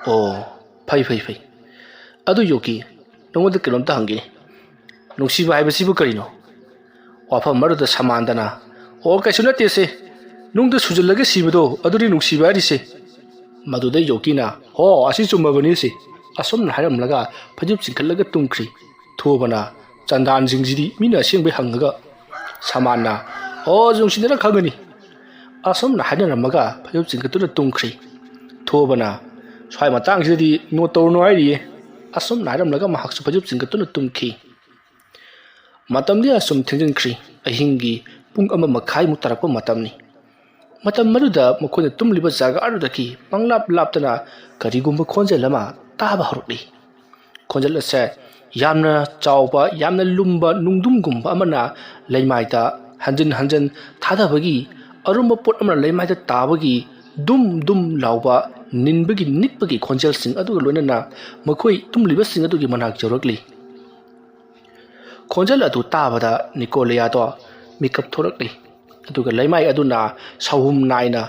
"ꯑꯣ, ꯐꯩ, ꯐꯩ, ꯐꯩ꯫ ꯑꯗꯨ ꯌꯣꯀꯤ, ꯅꯉꯣꯟꯗ ꯀꯩꯅꯣꯝꯇ ꯍꯪꯒꯦ꯫ ꯅꯨꯡꯁꯤꯕ ꯍꯥꯏꯕꯁꯤꯕꯨ ꯀꯔꯤꯅꯣ?" ꯋꯥꯐꯝ ꯑꯗꯨꯗ ꯁꯃꯥꯟꯗꯅ, "ꯑꯣ, ꯀꯩꯁꯨ ꯅꯠꯇꯦꯁꯦ꯫ ꯅꯨꯡꯗ ꯁꯨꯖꯜꯂꯒ ꯁꯤꯕꯗꯣ, ꯑꯗꯨꯅꯤ ꯅꯨꯡꯁꯤꯕ ꯍꯥꯏꯔꯤꯁꯦ꯫" ꯃꯗꯨꯗ ꯌꯣꯀꯤꯅ, "ꯍꯣ, ꯑꯁꯤ ꯆꯨꯝꯃꯕꯅꯤ ꯁꯤ꯫" ꯑꯁꯨꯝꯅ ꯍꯥꯏꯔꯝꯂꯒ ꯐꯩꯖꯨꯞ ꯆꯤꯡꯈꯠꯂꯒ ꯇꯨꯝꯈ꯭ꯔꯤ꯫ ꯊꯣꯕꯅ, "ꯆꯟꯗꯥꯟꯁꯤꯡꯁꯤꯗꯤ ꯃꯤꯅ ꯑꯁꯦꯡꯕꯩ ꯍꯪꯉꯒ꯫" ꯁꯃꯥꯟꯅ, "ꯑꯣ, ꯅꯨꯡꯁꯤꯅꯔ ꯈꯪꯒꯅꯤ꯫" ꯑꯁꯨꯝꯅ ꯍꯥꯏꯅꯔꯝꯃꯒ ꯐꯩꯖꯨꯞ ꯆꯤꯡꯈꯠꯇꯨꯅ ꯇꯨꯝꯈ꯭ꯔꯤ꯫ ꯊꯣꯕꯅ, "ꯁ꯭ꯋꯥꯏ ꯃꯇꯥꯡꯁꯤꯗꯗꯤ ꯅꯣꯠ ꯇꯧꯔꯨꯅꯨ ꯍꯥꯏꯔꯤꯌꯦ꯫" ꯑꯁꯨꯝꯅ ꯍꯥꯏꯔꯝꯂꯒ ꯃꯍꯥꯛꯁꯨ ꯐꯩꯖꯨꯞ ꯆꯤꯡꯈꯠꯇꯨꯅ ꯇꯨꯝꯈꯤ꯫ ꯃꯇꯝꯗꯤ ꯑꯁꯨꯝ ꯊꯦꯡꯖꯤꯟꯈ꯭ꯔꯤ꯫ ꯑꯍꯤꯡꯒꯤ ꯄꯨꯡ ꯑꯃ ꯃꯈꯥꯏꯃꯨꯛ ꯇꯥꯔꯛꯄ ꯃꯇꯝꯅꯤ꯫ ꯃꯇꯝ ꯑꯗꯨꯗ ꯃꯈꯣꯏꯅ ꯇꯨꯝꯂꯤꯕ ꯖꯒꯥ ꯑꯗꯨꯗꯒꯤ ꯄꯪꯂꯥꯞ ꯂꯥꯞꯇꯅ ꯀꯔꯤꯒꯨꯝꯕ ꯈꯣꯟꯖꯦꯜ ꯑꯃ ꯇꯥꯕ ꯍꯧꯔꯛꯂꯤ꯫ ꯈꯣꯟꯖꯦꯜ ꯑꯁꯦ ꯌꯥꯝꯅ ꯆꯥꯎꯕ, ꯌꯥꯝꯅ ꯂꯨꯝꯕ ꯅꯨꯡꯗꯨꯝꯒꯨꯝꯕ ꯑꯃꯅ ꯂꯩꯃꯥꯏꯗ ꯍꯟꯖꯤꯟ ꯍꯟꯖꯤꯟ ꯊꯥꯗꯕꯒꯤ, ꯑꯔꯨꯝꯕ ꯄꯣꯠ ꯑꯃꯅ ꯂꯩꯃꯥꯏꯗ ꯇꯥꯕꯒꯤ ꯗꯨꯝ ꯗꯨꯝ ꯂꯥꯎꯕ, ꯅꯤꯟꯕꯒꯤ ꯅꯤꯛꯄꯒꯤ ꯈꯣꯟꯖꯦꯜꯁꯤꯡ ꯑꯗꯨꯒ ꯂꯣꯏꯅꯅ ꯃꯈꯣꯏ ꯇꯨꯝꯂꯤꯕꯁꯤꯡ ꯑꯗꯨꯒꯤ ꯃꯅꯥꯛ ꯌꯧꯔꯛꯂꯤ꯫ ꯈꯣꯟꯖꯦꯜ ꯑꯗꯨ ꯇꯥꯕꯗ ꯅꯤꯀꯣꯂꯤꯌꯥꯗꯣ ꯃꯤꯀꯞ ꯊꯣꯔꯛꯂꯤ꯫ ꯑꯗꯨꯒ ꯂꯩꯃꯥꯏ ꯑꯗꯨꯅ ꯁꯥꯍꯨꯝ ꯅꯥꯏꯅ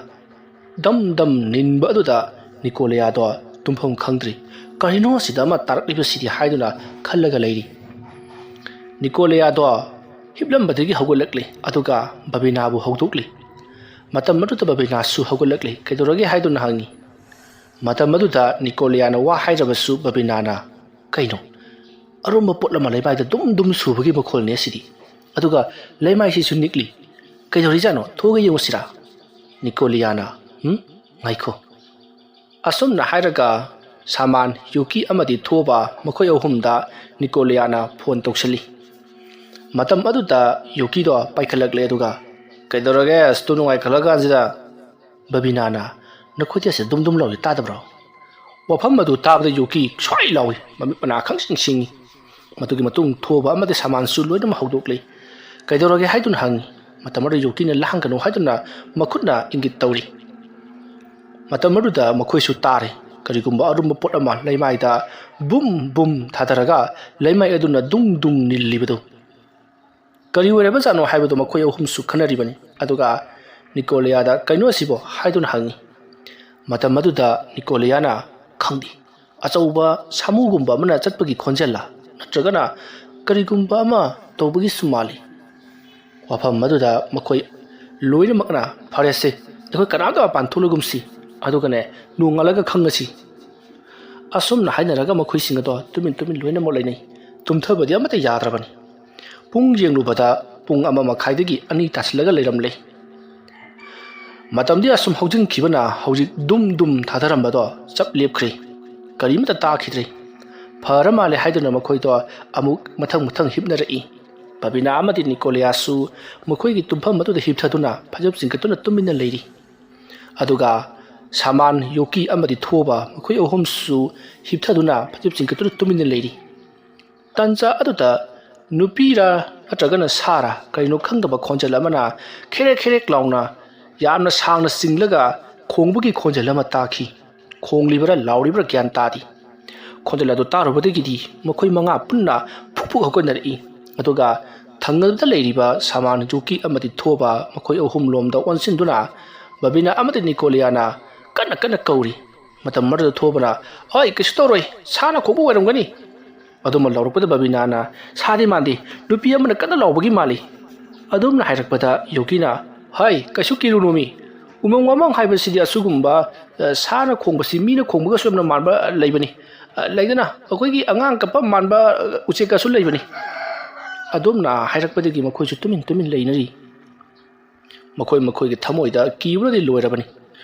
ꯗꯝ ꯗꯝ ꯅꯤꯟꯕ ꯑꯗꯨꯗ ꯅꯤꯀꯣꯂꯤꯌꯥꯗꯣ ꯇꯨꯝꯐꯝ ꯈꯪꯗ꯭ꯔꯤ꯫ "ꯀꯔꯤꯅꯣ ꯑꯁꯤꯗ ꯑꯃ ꯇꯥꯔꯛꯂꯤꯕꯁꯤꯗꯤ?" ꯍꯥꯏꯗꯨꯅ ꯈꯜꯂꯒ ꯂꯩꯔꯤ꯫ ꯅꯤꯀꯣꯂꯤꯌꯥꯗꯣ ꯍꯤꯞꯂꯝꯕꯗꯒꯤ ꯍꯧꯒꯠꯂꯛꯂꯤ꯫ ꯑꯗꯨꯒ ꯕꯕꯤꯅꯥꯕꯨ ꯍꯧꯗꯣꯛꯂꯤ꯫ ꯃꯇꯝ ꯑꯗꯨꯗ ꯕꯕꯤꯅꯥꯁꯨ ꯍꯧꯒꯠꯂꯛꯂꯤ꯫ "ꯀꯩꯗꯧꯔꯒꯦ?" ꯍꯥꯏꯗꯨꯅ ꯍꯪꯉꯤ꯫ ꯃꯇꯝ ꯑꯗꯨꯗ ꯅꯤꯀꯣꯂꯤꯌꯥꯅ ꯋꯥ ꯍꯥꯏꯗ꯭ꯔꯕꯁꯨ ꯕꯕꯤꯅꯥꯅ, "ꯀꯩꯅꯣ, ꯑꯔꯨꯝꯕ ꯄꯣꯠ ꯑꯃ ꯂꯩꯃꯥꯏꯗ ꯗꯨꯝ ꯗꯨꯝ ꯁꯨꯕꯒꯤ ꯃꯈꯣꯜꯅꯦ ꯑꯁꯤꯗꯤ꯫ ꯑꯗꯨꯒ ꯂꯩꯃꯥꯏꯁꯤꯁꯨ ꯅꯤꯛꯂꯤ꯫ ꯀꯩꯗꯧꯔꯤꯖꯥꯠꯅꯣ? ꯊꯣꯛꯑꯒ ꯌꯦꯡꯉꯨꯁꯤꯔꯥ?" ꯅꯤꯀꯣꯂꯤꯌꯥꯅ, "ꯍꯨꯝ? ꯉꯥꯏꯈꯣ꯫" ꯑꯁꯨꯝꯅ ꯍꯥꯏꯔꯒ ꯁꯥꯃꯥꯟ, ꯌꯨꯀꯤ ꯑꯃꯗꯤ ꯊꯣꯕ ꯃꯈꯣꯏ ꯑꯍꯨꯝꯗ ꯅꯤꯀꯣꯂꯤꯌꯥꯅ ꯐꯣꯟ ꯇꯧꯁꯤꯜꯂꯤ꯫ ꯃꯇꯝ ꯑꯗꯨꯗ ꯌꯨꯀꯤꯗꯣ ꯄꯥꯏꯈꯠꯂꯛꯂꯦ ꯑꯗꯨꯒ, "ꯀꯩꯗꯧꯔꯒꯦ? ꯑꯁ, ꯇꯨ ꯅꯨꯡꯉꯥꯏꯈꯠꯂꯀꯥꯟꯁꯤꯗ?" ꯕꯕꯤꯅꯥꯅ, "ꯅꯈꯣꯏꯗꯤ ꯑꯁꯤ ꯗꯨꯝ ꯗꯨꯝ ꯂꯥꯎꯔꯤ ꯇꯥꯗꯕ꯭ꯔꯣ?" ꯋꯥꯐꯝ ꯑꯗꯨ ꯇꯥꯕꯗ ꯌꯨꯀꯤ ꯁ꯭ꯋꯥꯏ ꯂꯥꯎꯏ, ꯃꯃꯤꯠ ꯃꯅꯥ ꯈꯪꯁꯤꯡ ꯁꯤꯡꯏ꯫ ꯃꯗꯨꯒꯤ ꯃꯇꯨꯡ ꯊꯣꯕ ꯑꯃꯗꯤ ꯁꯥꯃꯥꯟꯁꯨ ꯂꯣꯏꯅꯃꯛ ꯍꯧꯗꯣꯛꯂꯤ꯫ "ꯀꯩꯗꯧꯔꯒꯦ?" ꯍꯥꯏꯗꯨꯅ ꯍꯪꯉꯤ꯫ ꯃꯇꯝ ꯑꯗꯨꯗ ꯌꯣꯀꯤꯅ "ꯂꯥꯡꯒꯅꯨ" ꯍꯥꯏꯗꯨꯅ ꯃꯈꯨꯠꯅ ꯏꯪꯒꯤꯠ ꯇꯧꯔꯤ꯫ ꯃꯇꯝ ꯑꯗꯨꯗ ꯃꯈꯣꯏꯁꯨ ꯇꯥꯔꯦ꯫ ꯀꯔꯤꯒꯨꯝꯕ ꯑꯔꯨꯝꯕ ꯄꯣꯠ ꯑꯃ ꯂꯩꯃꯥꯏꯗ ꯕꯨꯝ ꯕꯨꯝ ꯊꯥꯗꯔꯒ ꯂꯩꯃꯥꯏ ꯑꯗꯨꯅ ꯗꯨꯡ ꯗꯨꯡ ꯅꯤꯜꯂꯤꯕꯗꯨ꯫ ꯀꯔꯤ ꯑꯣꯏꯔꯕꯖꯥꯠꯅꯣ ꯍꯥꯏꯕꯗꯨ ꯃꯈꯣꯏ ꯑꯍꯨꯝꯁꯨ ꯈꯟꯅꯔꯤꯕꯅꯤ꯫ ꯑꯗꯨꯒ ꯅꯤꯀꯣꯂꯤꯌꯥꯗ "ꯀꯩꯅꯣ ꯑꯁꯤꯕꯣ?" ꯍꯥꯏꯗꯨꯅ ꯍꯪꯉꯤ꯫ ꯃꯇꯝ ꯑꯗꯨꯗ ꯅꯤꯀꯣꯂꯤꯌꯥꯅ "ꯈꯪꯗꯦ, ꯑꯆꯧꯕ ꯁꯥꯃꯨꯒꯨꯝꯕ ꯑꯃꯅ ꯆꯠꯄꯒꯤ ꯈꯣꯟꯖꯦꯜꯂ, ꯅꯠꯇ꯭ꯔꯒꯅ ꯀꯔꯤꯒꯨꯝꯕ ꯑꯃ ꯇꯧꯕꯒꯤꯁꯨ ꯃꯥꯜꯂꯤ"꯫ ꯋꯥꯐꯝ ꯑꯗꯨꯗ ꯃꯈꯣꯏ ꯂꯣꯏꯅꯃꯛꯅ "ꯐꯔꯦꯁꯦ, ꯑꯩꯈꯣꯏ ꯀꯅꯥꯝꯇ ꯃꯄꯥꯟ ꯊꯣꯛꯂꯒꯨꯝꯁꯤ, ꯑꯗꯨꯒꯅꯦ, ꯅꯣꯡꯉꯥꯜꯂꯒ ꯈꯪꯉꯁꯤ"꯫ ꯑꯁꯨꯝꯅ ꯍꯥꯏꯅꯔꯒ ꯃꯈꯣꯏꯁꯤꯡ ꯑꯗꯣ ꯇꯨꯃꯤꯟ ꯇꯨꯃꯤꯟ ꯂꯣꯏꯅꯃꯛ ꯂꯩꯅꯩ꯫ ꯇꯨꯝꯊꯕꯗꯤ ꯑꯃꯠꯇ ꯌꯥꯗ꯭ꯔꯕꯅꯤ꯫ ꯄꯨꯡ ꯌꯦꯡꯂꯨꯕꯗ ꯄꯨꯡ ꯑꯃ ꯃꯈꯥꯏꯗꯒꯤ ꯑꯅꯤ ꯇꯥꯁꯤꯜꯂꯒ ꯂꯩꯔꯝꯂꯦ꯫ ꯃꯇꯝꯗꯤ ꯑꯁꯨꯝ ꯍꯧꯖꯤꯟꯈꯤꯕꯅ ꯍꯧꯖꯤꯛ ꯗꯨꯝ ꯗꯨꯝ ꯊꯥꯗꯔꯝꯕꯗꯣ ꯆꯞ ꯂꯦꯞꯈ꯭ꯔꯦ꯫ ꯀꯔꯤꯃꯠꯇ ꯇꯥꯈꯤꯗ꯭ꯔꯦ꯫ ꯐꯔ ꯃꯥꯜꯂꯦ ꯍꯥꯏꯗꯨꯅ ꯃꯈꯣꯏꯗꯣ ꯑꯃꯨꯛ ꯃꯊꯪ ꯃꯊꯪ ꯍꯤꯞꯅꯔꯛꯏ꯫ ꯕꯕꯤꯅꯥ ꯑꯃꯗꯤ ꯅꯤꯀꯣꯂꯤꯌꯥꯁꯁꯨ ꯃꯈꯣꯏꯒꯤ ꯇꯨꯝꯐꯝ ꯑꯗꯨꯗ ꯍꯤꯞꯊꯗꯨꯅ ꯐꯩꯖꯨꯞ ꯆꯤꯡꯈꯠꯇꯨꯅ ꯇꯨꯃꯤꯟꯅ ꯂꯩꯔꯤ꯫ ꯑꯗꯨꯒ ꯁꯥꯃꯥꯟ, ꯌꯣꯀꯤ ꯑꯃꯗꯤ ꯊꯣꯕ ꯃꯈꯣꯏ ꯑꯍꯨꯝꯁꯨ ꯍꯤꯞꯊꯗꯨꯅ ꯐꯩꯖꯨꯞ ꯆꯤꯡꯈꯠꯇꯨꯅ ꯇꯨꯃꯤꯟꯅ ꯂꯩꯔꯤ꯫ ꯇꯥꯟꯖꯥ ꯑꯗꯨꯗ ꯅꯨꯄꯤꯔ ꯅꯠꯇ꯭ꯔꯒꯅ ꯁꯥꯔ ꯀꯔꯤꯅꯣ ꯈꯪꯗꯕ ꯈꯣꯟꯖꯦꯜ ꯑꯃꯅ ꯈꯦꯔꯦꯛ ꯈꯦꯔꯦꯛ ꯂꯥꯎꯅ ꯌꯥꯝꯅ ꯁꯥꯡꯅ ꯆꯤꯡꯂꯒ ꯈꯣꯡꯕꯒꯤ ꯈꯣꯟꯖꯦꯜ ꯑꯃ ꯇꯥꯈꯤ꯫ ꯈꯣꯡꯂꯤꯕ꯭ꯔꯥ ꯂꯥꯎꯔꯤꯕ꯭ꯔꯥ ꯒ꯭ꯌꯥꯟ ꯇꯥꯗꯦ꯫ ꯈꯣꯟꯖꯦꯜ ꯑꯗꯨ ꯇꯥꯔꯨꯕꯗꯒꯤꯗꯤ ꯃꯈꯣꯏ ꯃꯉꯥ ꯄꯨꯟꯅ ꯐꯨꯛ ꯐꯨꯛ ꯍꯧꯒꯠꯅꯔꯛꯏ꯫ ꯑꯗꯨꯒ ꯊꯪꯅꯕꯗ ꯂꯩꯔꯤꯕ ꯁꯥꯃꯥꯟ, ꯖꯣꯀꯤ ꯑꯃꯗꯤ ꯊꯣꯕ ꯃꯈꯣꯏ ꯑꯍꯨꯝ ꯂꯣꯝꯗ ꯑꯣꯟꯁꯤꯟꯗꯨꯅ ꯕꯕꯤꯅꯥ ꯑꯃꯗꯤ ꯅꯤꯀꯣꯂꯤꯌꯥꯅ ꯀꯟꯅ ꯀꯟꯅ ꯀꯧꯔꯤ꯫ ꯃꯇꯝ ꯑꯗꯨꯗ ꯊꯣꯕꯅ, "ꯍꯣꯏ, ꯀꯩꯁꯨ ꯇꯧꯔꯣꯏ, ꯁꯥꯅ ꯈꯣꯡꯕ ꯑꯣꯏꯔꯝꯒꯅꯤ"꯫ ꯑꯗꯨꯃ ꯂꯥꯎꯔꯛꯄꯗ ꯕꯕꯤꯅꯥꯅ, "ꯁꯥꯗꯤ ꯃꯥꯟꯗꯦ, ꯅꯨꯄꯤ ꯑꯃꯅ ꯀꯟꯅ ꯂꯥꯎꯕꯒꯤ ꯃꯥꯜꯂꯤ"꯫ ꯑꯗꯨꯝꯅ ꯍꯥꯏꯔꯛꯄꯗ ꯌꯣꯒꯤꯅ, "ꯍꯩ, ꯀꯩꯁꯨ ꯀꯤꯔꯨꯅꯣꯃꯤ꯫ ꯎꯃꯪ ꯋꯥꯃꯪ ꯍꯥꯏꯕꯁꯤꯗꯤ ꯑꯁꯤꯒꯨꯝꯕ, ꯑ, ꯁꯥꯅ ꯈꯣꯡꯕꯁꯤ ꯃꯤꯅ ꯈꯣꯡꯕꯒꯁꯨ ꯌꯥꯝꯅ ꯃꯥꯟꯕ, ꯑ, ꯂꯩꯕꯅꯤ꯫ ꯑ, ꯂꯩꯗꯅ, ꯑꯩꯈꯣꯏꯒꯤ ꯑꯉꯥꯡ ꯀꯞꯄ ꯃꯥꯟꯕ, ꯑ, ꯎꯆꯦꯛꯀꯁꯨ ꯂꯩꯕꯅꯤ"꯫ ꯑꯗꯨꯝꯅ ꯍꯥꯏꯔꯛꯄꯗꯒꯤ ꯃꯈꯣꯏꯁꯨ ꯇꯨꯃꯤꯟ ꯇꯨꯃꯤꯟ ꯂꯩꯅꯔꯤ꯫ ꯃꯈꯣꯏ ꯃꯈꯣꯏꯒꯤ ꯊꯃꯣꯏꯗ ꯀꯤꯕꯅꯗꯤ ꯂꯣꯏꯔꯕꯅꯤ꯫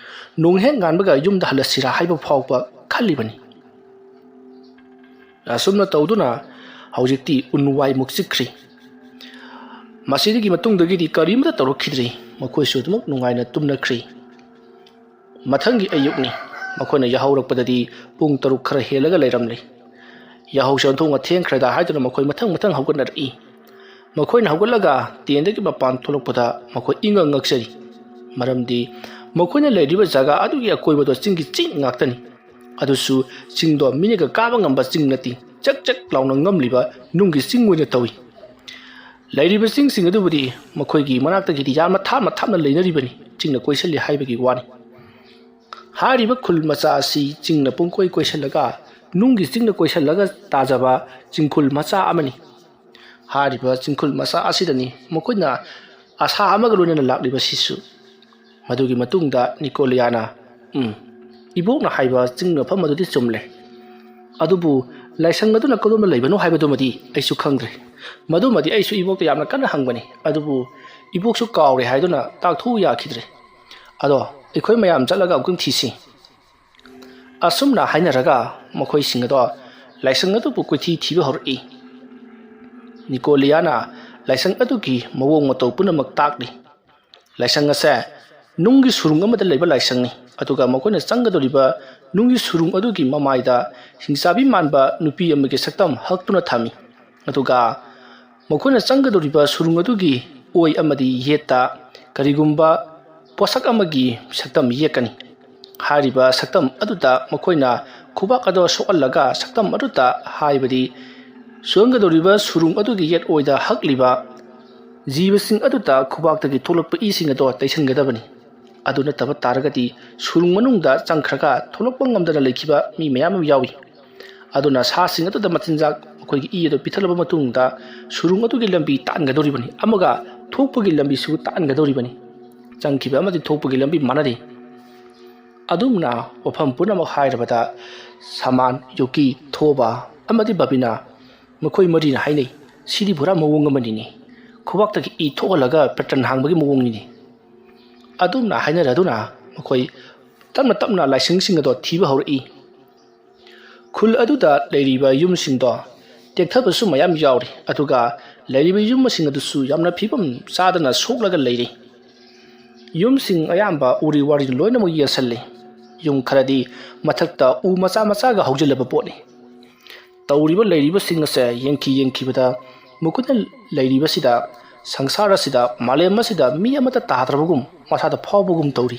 ꯅꯣꯡ ꯍꯦꯛ ꯉꯥꯟꯕꯒ ꯌꯨꯝꯗ ꯍꯜꯂꯁꯤꯔꯥ ꯍꯥꯏꯕ ꯐꯥꯎꯕ ꯈꯜꯂꯤꯕꯅꯤ꯫ ꯑꯁꯨꯝꯅ ꯇꯧꯗꯨꯅ ꯍꯧꯖꯤꯛꯇꯤ ꯎꯟ ꯋꯥꯏꯃꯨꯛ ꯆꯤꯛꯈ꯭ꯔꯤ꯫ ꯃꯁꯤꯗꯒꯤ ꯃꯇꯨꯡꯗꯒꯤꯗꯤ ꯀꯔꯤꯃꯇ ꯇꯧꯔꯛꯈꯤꯗ꯭ꯔꯤ꯫ ꯃꯈꯣꯏꯁꯨ ꯑꯗꯨꯃꯛ ꯅꯨꯡꯉꯥꯏꯅ ꯇꯨꯝꯅꯈ꯭ꯔꯤ꯫ ꯃꯊꯪꯒꯤ ꯑꯌꯨꯛꯅꯤ꯫ ꯃꯈꯣꯏꯅ ꯌꯥꯍꯧꯔꯛꯄꯗꯗꯤ ꯄꯨꯡ ꯇꯔꯨꯛ ꯈꯔ ꯍꯦꯜꯂꯒ ꯂꯩꯔꯝꯂꯦ꯫ ꯌꯥꯍꯧꯁꯦ ꯑꯣꯟꯊꯣꯛꯅ ꯊꯦꯡꯈ꯭ꯔꯦꯗ ꯍꯥꯏꯗꯨꯅ ꯃꯈꯣꯏ ꯃꯊꯪ ꯃꯊꯪ ꯍꯧꯒꯠꯅꯔꯛꯏ꯫ ꯃꯈꯣꯏꯅ ꯍꯧꯒꯠꯂꯒ ꯇꯦꯟꯗꯒꯤ ꯃꯄꯥꯟ ꯊꯣꯛꯂꯛꯄꯗ ꯃꯈꯣꯏ ꯏꯉꯛ ꯉꯛꯆꯔꯤ꯫ ꯃꯔꯝꯗꯤ ꯃꯈꯣꯏꯅ ꯂꯩꯔꯤꯕ ꯖꯒꯥ ꯑꯗꯨꯒꯤ ꯑꯀꯣꯏꯕꯗꯣ ꯆꯤꯡꯒꯤ ꯆꯤꯡ ꯉꯥꯛꯇꯅꯤ꯫ ꯑꯗꯨꯁꯨ ꯆꯤꯡꯗꯣ ꯃꯤꯅꯒ ꯀꯥꯕ ꯉꯝꯕ ꯆꯤꯡ ꯅꯠꯇꯦ, ꯆꯛ ꯆꯛ ꯂꯥꯎꯅ ꯉꯝꯂꯤꯕ ꯅꯨꯡꯒꯤ ꯆꯤꯡ ꯑꯣꯏꯅ ꯇꯧꯏ꯫ ꯂꯩꯔꯤꯕ ꯆꯤꯡꯁꯤꯡ ꯑꯗꯨꯕꯨꯗꯤ ꯃꯈꯣꯏꯒꯤ ꯃꯅꯥꯛꯇꯒꯤꯗꯤ ꯌꯥꯝꯅ ꯊꯥꯞꯅ ꯊꯥꯞꯅ ꯂꯩꯅꯔꯤꯕꯅꯤ, ꯆꯤꯡꯅ ꯀꯣꯏꯁꯤꯜꯂꯤ ꯍꯥꯏꯕꯒꯤ ꯋꯥꯅꯤ꯫ ꯍꯥꯏꯔꯤꯕ ꯈꯨꯜ ꯃꯆꯥ ꯑꯁꯤ ꯆꯤꯡꯅ ꯄꯨꯡꯀꯣꯏ ꯀꯣꯏꯁꯤꯜꯂꯒ, ꯅꯨꯡꯒꯤ ꯆꯤꯡꯅ ꯀꯣꯏꯁꯤꯜꯂꯒ ꯇꯥꯖꯕ ꯆꯤꯡꯈꯨꯜ ꯃꯆꯥ ꯑꯃꯅꯤ꯫ ꯍꯥꯏꯔꯤꯕ ꯆꯤꯡꯈꯨꯜ ꯃꯆꯥ ꯑꯁꯤꯗꯅꯤ ꯃꯈꯣꯏꯅ ꯑꯁꯥ ꯑꯃꯒ ꯂꯣꯏꯅꯅ ꯂꯥꯛꯂꯤꯕꯁꯤꯁꯨ꯫ ꯃꯗꯨꯒꯤ ꯃꯇꯨꯡꯗ ꯅꯤꯀꯣꯂꯤꯌꯥꯅ, "ꯎꯝ, ꯏꯕꯣꯛꯅ ꯍꯥꯏꯕ ꯆꯤꯡ ꯃꯐꯝ ꯑꯗꯨꯗꯤ ꯆꯨꯝꯂꯦ꯫ ꯑꯗꯨꯕꯨ ꯂꯥꯏꯁꯪ ꯑꯗꯨꯅ ꯀꯗꯣꯝꯗ ꯂꯩꯕꯅꯣ ꯍꯥꯏꯕꯗꯨꯃꯗꯤ ꯑꯩꯁꯨ ꯈꯪꯗ꯭ꯔꯦ꯫ ꯃꯗꯨꯃꯗꯤ ꯑꯩꯁꯨ ꯏꯕꯣꯛꯇ ꯌꯥꯝꯅ ꯀꯟꯅ ꯍꯪꯕꯅꯤ꯫ ꯑꯗꯨꯕꯨ ꯏꯕꯣꯛꯁꯨ ꯀꯥꯎꯔꯦ ꯍꯥꯏꯗꯨꯅ ꯇꯥꯛꯊꯣꯛꯎ ꯌꯥꯈꯤꯗ꯭ꯔꯦ꯫ ꯑꯗꯣ ꯑꯩꯈꯣꯏ ꯃꯌꯥꯝ ꯆꯠꯂꯒ ꯑꯃꯨꯛꯇꯪ ꯊꯤꯁꯤ꯫" ꯑꯁꯨꯝꯅ ꯍꯥꯏꯅꯔꯒ ꯃꯈꯣꯏꯁꯤꯡ ꯑꯗꯣ ꯂꯥꯏꯁꯪ ꯑꯗꯨꯕꯨ ꯀꯣꯏꯊꯤ ꯊꯤꯕ ꯍꯧꯔꯛꯏ꯫ ꯅꯤꯀꯣꯂꯤꯌꯥꯅ ꯂꯥꯏꯁꯪ ꯑꯗꯨꯒꯤ ꯃꯑꯣꯡ ꯃꯇꯧ ꯄꯨꯝꯅꯃꯛ ꯇꯥꯛꯂꯤ꯫ ꯂꯥꯏꯁꯪ ꯑꯁꯦ ꯅꯨꯡꯒꯤ ꯁꯨꯔꯨꯡ ꯑꯃꯗ ꯂꯩꯕ ꯂꯥꯏꯁꯪꯅꯤ꯫ ꯑꯗꯨꯒ ꯃꯈꯣꯏꯅ ꯆꯪꯒꯗꯧꯔꯤꯕ ꯅꯨꯡꯒꯤ ꯁꯨꯔꯨꯡ ꯑꯗꯨꯒꯤ ꯃꯃꯥꯏꯗ ꯍꯤꯡꯆꯥꯕꯤ ꯃꯥꯟꯕ ꯅꯨꯄꯤ ꯑꯃꯒꯤ ꯁꯛꯇꯝ ꯍꯛꯇꯨꯅ ꯊꯝꯃꯤ꯫ ꯑꯗꯨꯒ ꯃꯈꯣꯏꯅ ꯆꯪꯒꯗꯧꯔꯤꯕ ꯁꯨꯔꯨꯡ ꯑꯗꯨꯒꯤ ꯑꯣꯏ ꯑꯃꯗꯤ ꯌꯦꯠꯇ ꯀꯔꯤꯒꯨꯝꯕ ꯄꯣꯠꯁꯛ ꯑꯃꯒꯤ ꯁꯛꯇꯝ ꯌꯦꯛꯀꯅꯤ꯫ ꯍꯥꯏꯔꯤꯕ ꯁꯛꯇꯝ ꯑꯗꯨꯗ ꯃꯈꯣꯏꯅ ꯈꯨꯕꯥꯛ ꯑꯗꯨ ꯁꯣꯛꯍꯜꯂꯒ ꯁꯛꯇꯝ ꯑꯗꯨꯗ, ꯍꯥꯏꯕꯗꯤ ꯆꯪꯒꯗꯧꯔꯤꯕ ꯁꯨꯔꯨꯡ ꯑꯗꯨꯒꯤ ꯌꯦꯠ ꯑꯣꯏꯗ ꯍꯛꯂꯤꯕ ꯖꯤꯕꯁꯤꯡ ꯑꯗꯨꯗ ꯈꯨꯕꯥꯛꯇꯒꯤ ꯊꯣꯛꯂꯛꯄ ꯏꯁꯤꯡ ꯑꯗꯣ ꯇꯩꯁꯟꯒꯗꯕꯅꯤ꯫ ꯑꯗꯨ ꯅꯠꯇꯕ ꯇꯥꯔꯒꯗꯤ ꯁꯨꯔꯨꯡ ꯃꯅꯨꯡꯗ ꯆꯪꯈ꯭ꯔꯒ ꯊꯣꯛꯂꯛꯄ ꯉꯝꯗꯅ ꯂꯩꯈꯤꯕ ꯃꯤ ꯃꯌꯥꯝ ꯑꯃ ꯌꯥꯎꯏ꯫ ꯑꯗꯨꯅ ꯁꯥꯁꯤꯡ ꯑꯗꯨꯗ ꯃꯆꯤꯟꯖꯥꯛ ꯃꯈꯣꯏꯒꯤ ꯏ ꯑꯗꯨ ꯄꯤꯊꯛꯂꯕ ꯃꯇꯨꯡꯗ ꯁꯨꯔꯨꯡ ꯑꯗꯨꯒꯤ ꯂꯝꯕꯤ ꯇꯥꯟꯒꯗꯧꯔꯤꯕꯅꯤ꯫ ꯑꯃꯒ ꯊꯣꯛꯄꯒꯤ ꯂꯝꯕꯤꯁꯨ ꯇꯥꯟꯒꯗꯧꯔꯤꯕꯅꯤ꯫ ꯆꯪꯈꯤꯕ ꯑꯃꯗꯤ ꯊꯣꯛꯄꯒꯤ ꯂꯝꯕꯤ ꯃꯥꯟꯅꯗꯦ꯫ ꯑꯗꯨꯝꯅ ꯋꯥꯐꯝ ꯄꯨꯝꯅꯃꯛ ꯍꯥꯏꯔꯕꯗ ꯁꯃꯥꯟ, ꯌꯨꯀꯤ, ꯊꯣꯕ ꯑꯃꯗꯤ ꯕꯕꯤꯅꯥ, ꯃꯈꯣꯏ ꯃꯔꯤꯅ ꯍꯥꯏꯅꯩ, "ꯁꯤꯗꯤ ꯄꯨꯔꯥ ꯃꯑꯣꯡ ꯑꯃꯅꯤꯅꯦ꯫ ꯈꯨꯕꯥꯛꯇꯒꯤ ꯏ ꯊꯣꯛꯍꯜꯂꯒ ꯄꯦꯇꯔꯟ ꯍꯥꯡꯕꯒꯤ ꯃꯑꯣꯡꯅꯤꯅꯦ꯫" ꯑꯗꯨꯝꯅ ꯍꯥꯏꯅꯔꯗꯨꯅ ꯃꯈꯣꯏ ꯇꯞꯅ ꯇꯞꯅ ꯂꯥꯏꯁꯪꯁꯤꯡ ꯑꯗꯣ ꯊꯤꯕ ꯍꯧꯔꯛꯏ꯫ ꯈꯨꯜ ꯑꯗꯨꯗ ꯂꯩꯔꯤꯕ ꯌꯨꯝꯁꯤꯡꯗꯣ ꯇꯦꯛꯊꯕꯁꯨ ꯃꯌꯥꯝ ꯌꯥꯎꯔꯤ, ꯑꯗꯨꯒ ꯂꯩꯔꯤꯕ ꯌꯨꯝꯁꯤꯡ ꯑꯗꯨꯁꯨ ꯌꯥꯝꯅ ꯐꯤꯕꯝ ꯆꯥꯗꯅ ꯁꯣꯛꯂꯒ ꯂꯩꯔꯤ꯫ ꯌꯨꯝꯁꯤꯡ ꯑꯌꯥꯝꯕ ꯎꯔꯤ ꯋꯥꯔꯤ ꯂꯣꯏꯅꯃꯛ ꯌꯦꯁꯜꯂꯤ꯫ ꯌꯨꯝ ꯈꯔꯗꯤ ꯃꯊꯛꯇ ꯎ ꯃꯆꯥ ꯃꯆꯥꯒ ꯍꯧꯖꯤꯜꯂꯕ ꯄꯣꯠꯅꯤ꯫ ꯇꯧꯔꯤꯕ ꯂꯩꯔꯤꯕꯁꯤꯡ ꯑꯁꯦ ꯌꯦꯡꯈꯤ ꯌꯦꯡꯈꯤꯕꯗ ꯃꯈꯣꯏꯅ ꯂꯩꯔꯤꯕꯁꯤꯗ, ꯁꯪꯁꯥꯔ ꯑꯁꯤꯗ, ꯃꯥꯂꯦꯝ ꯑꯁꯤꯗ ꯃꯤ ꯑꯃꯠꯇ ꯇꯥꯗ꯭ꯔꯕꯒꯨꯝ ꯃꯁꯥꯗ ꯐꯥꯎꯕꯒꯨꯝ ꯇꯧꯔꯤ꯫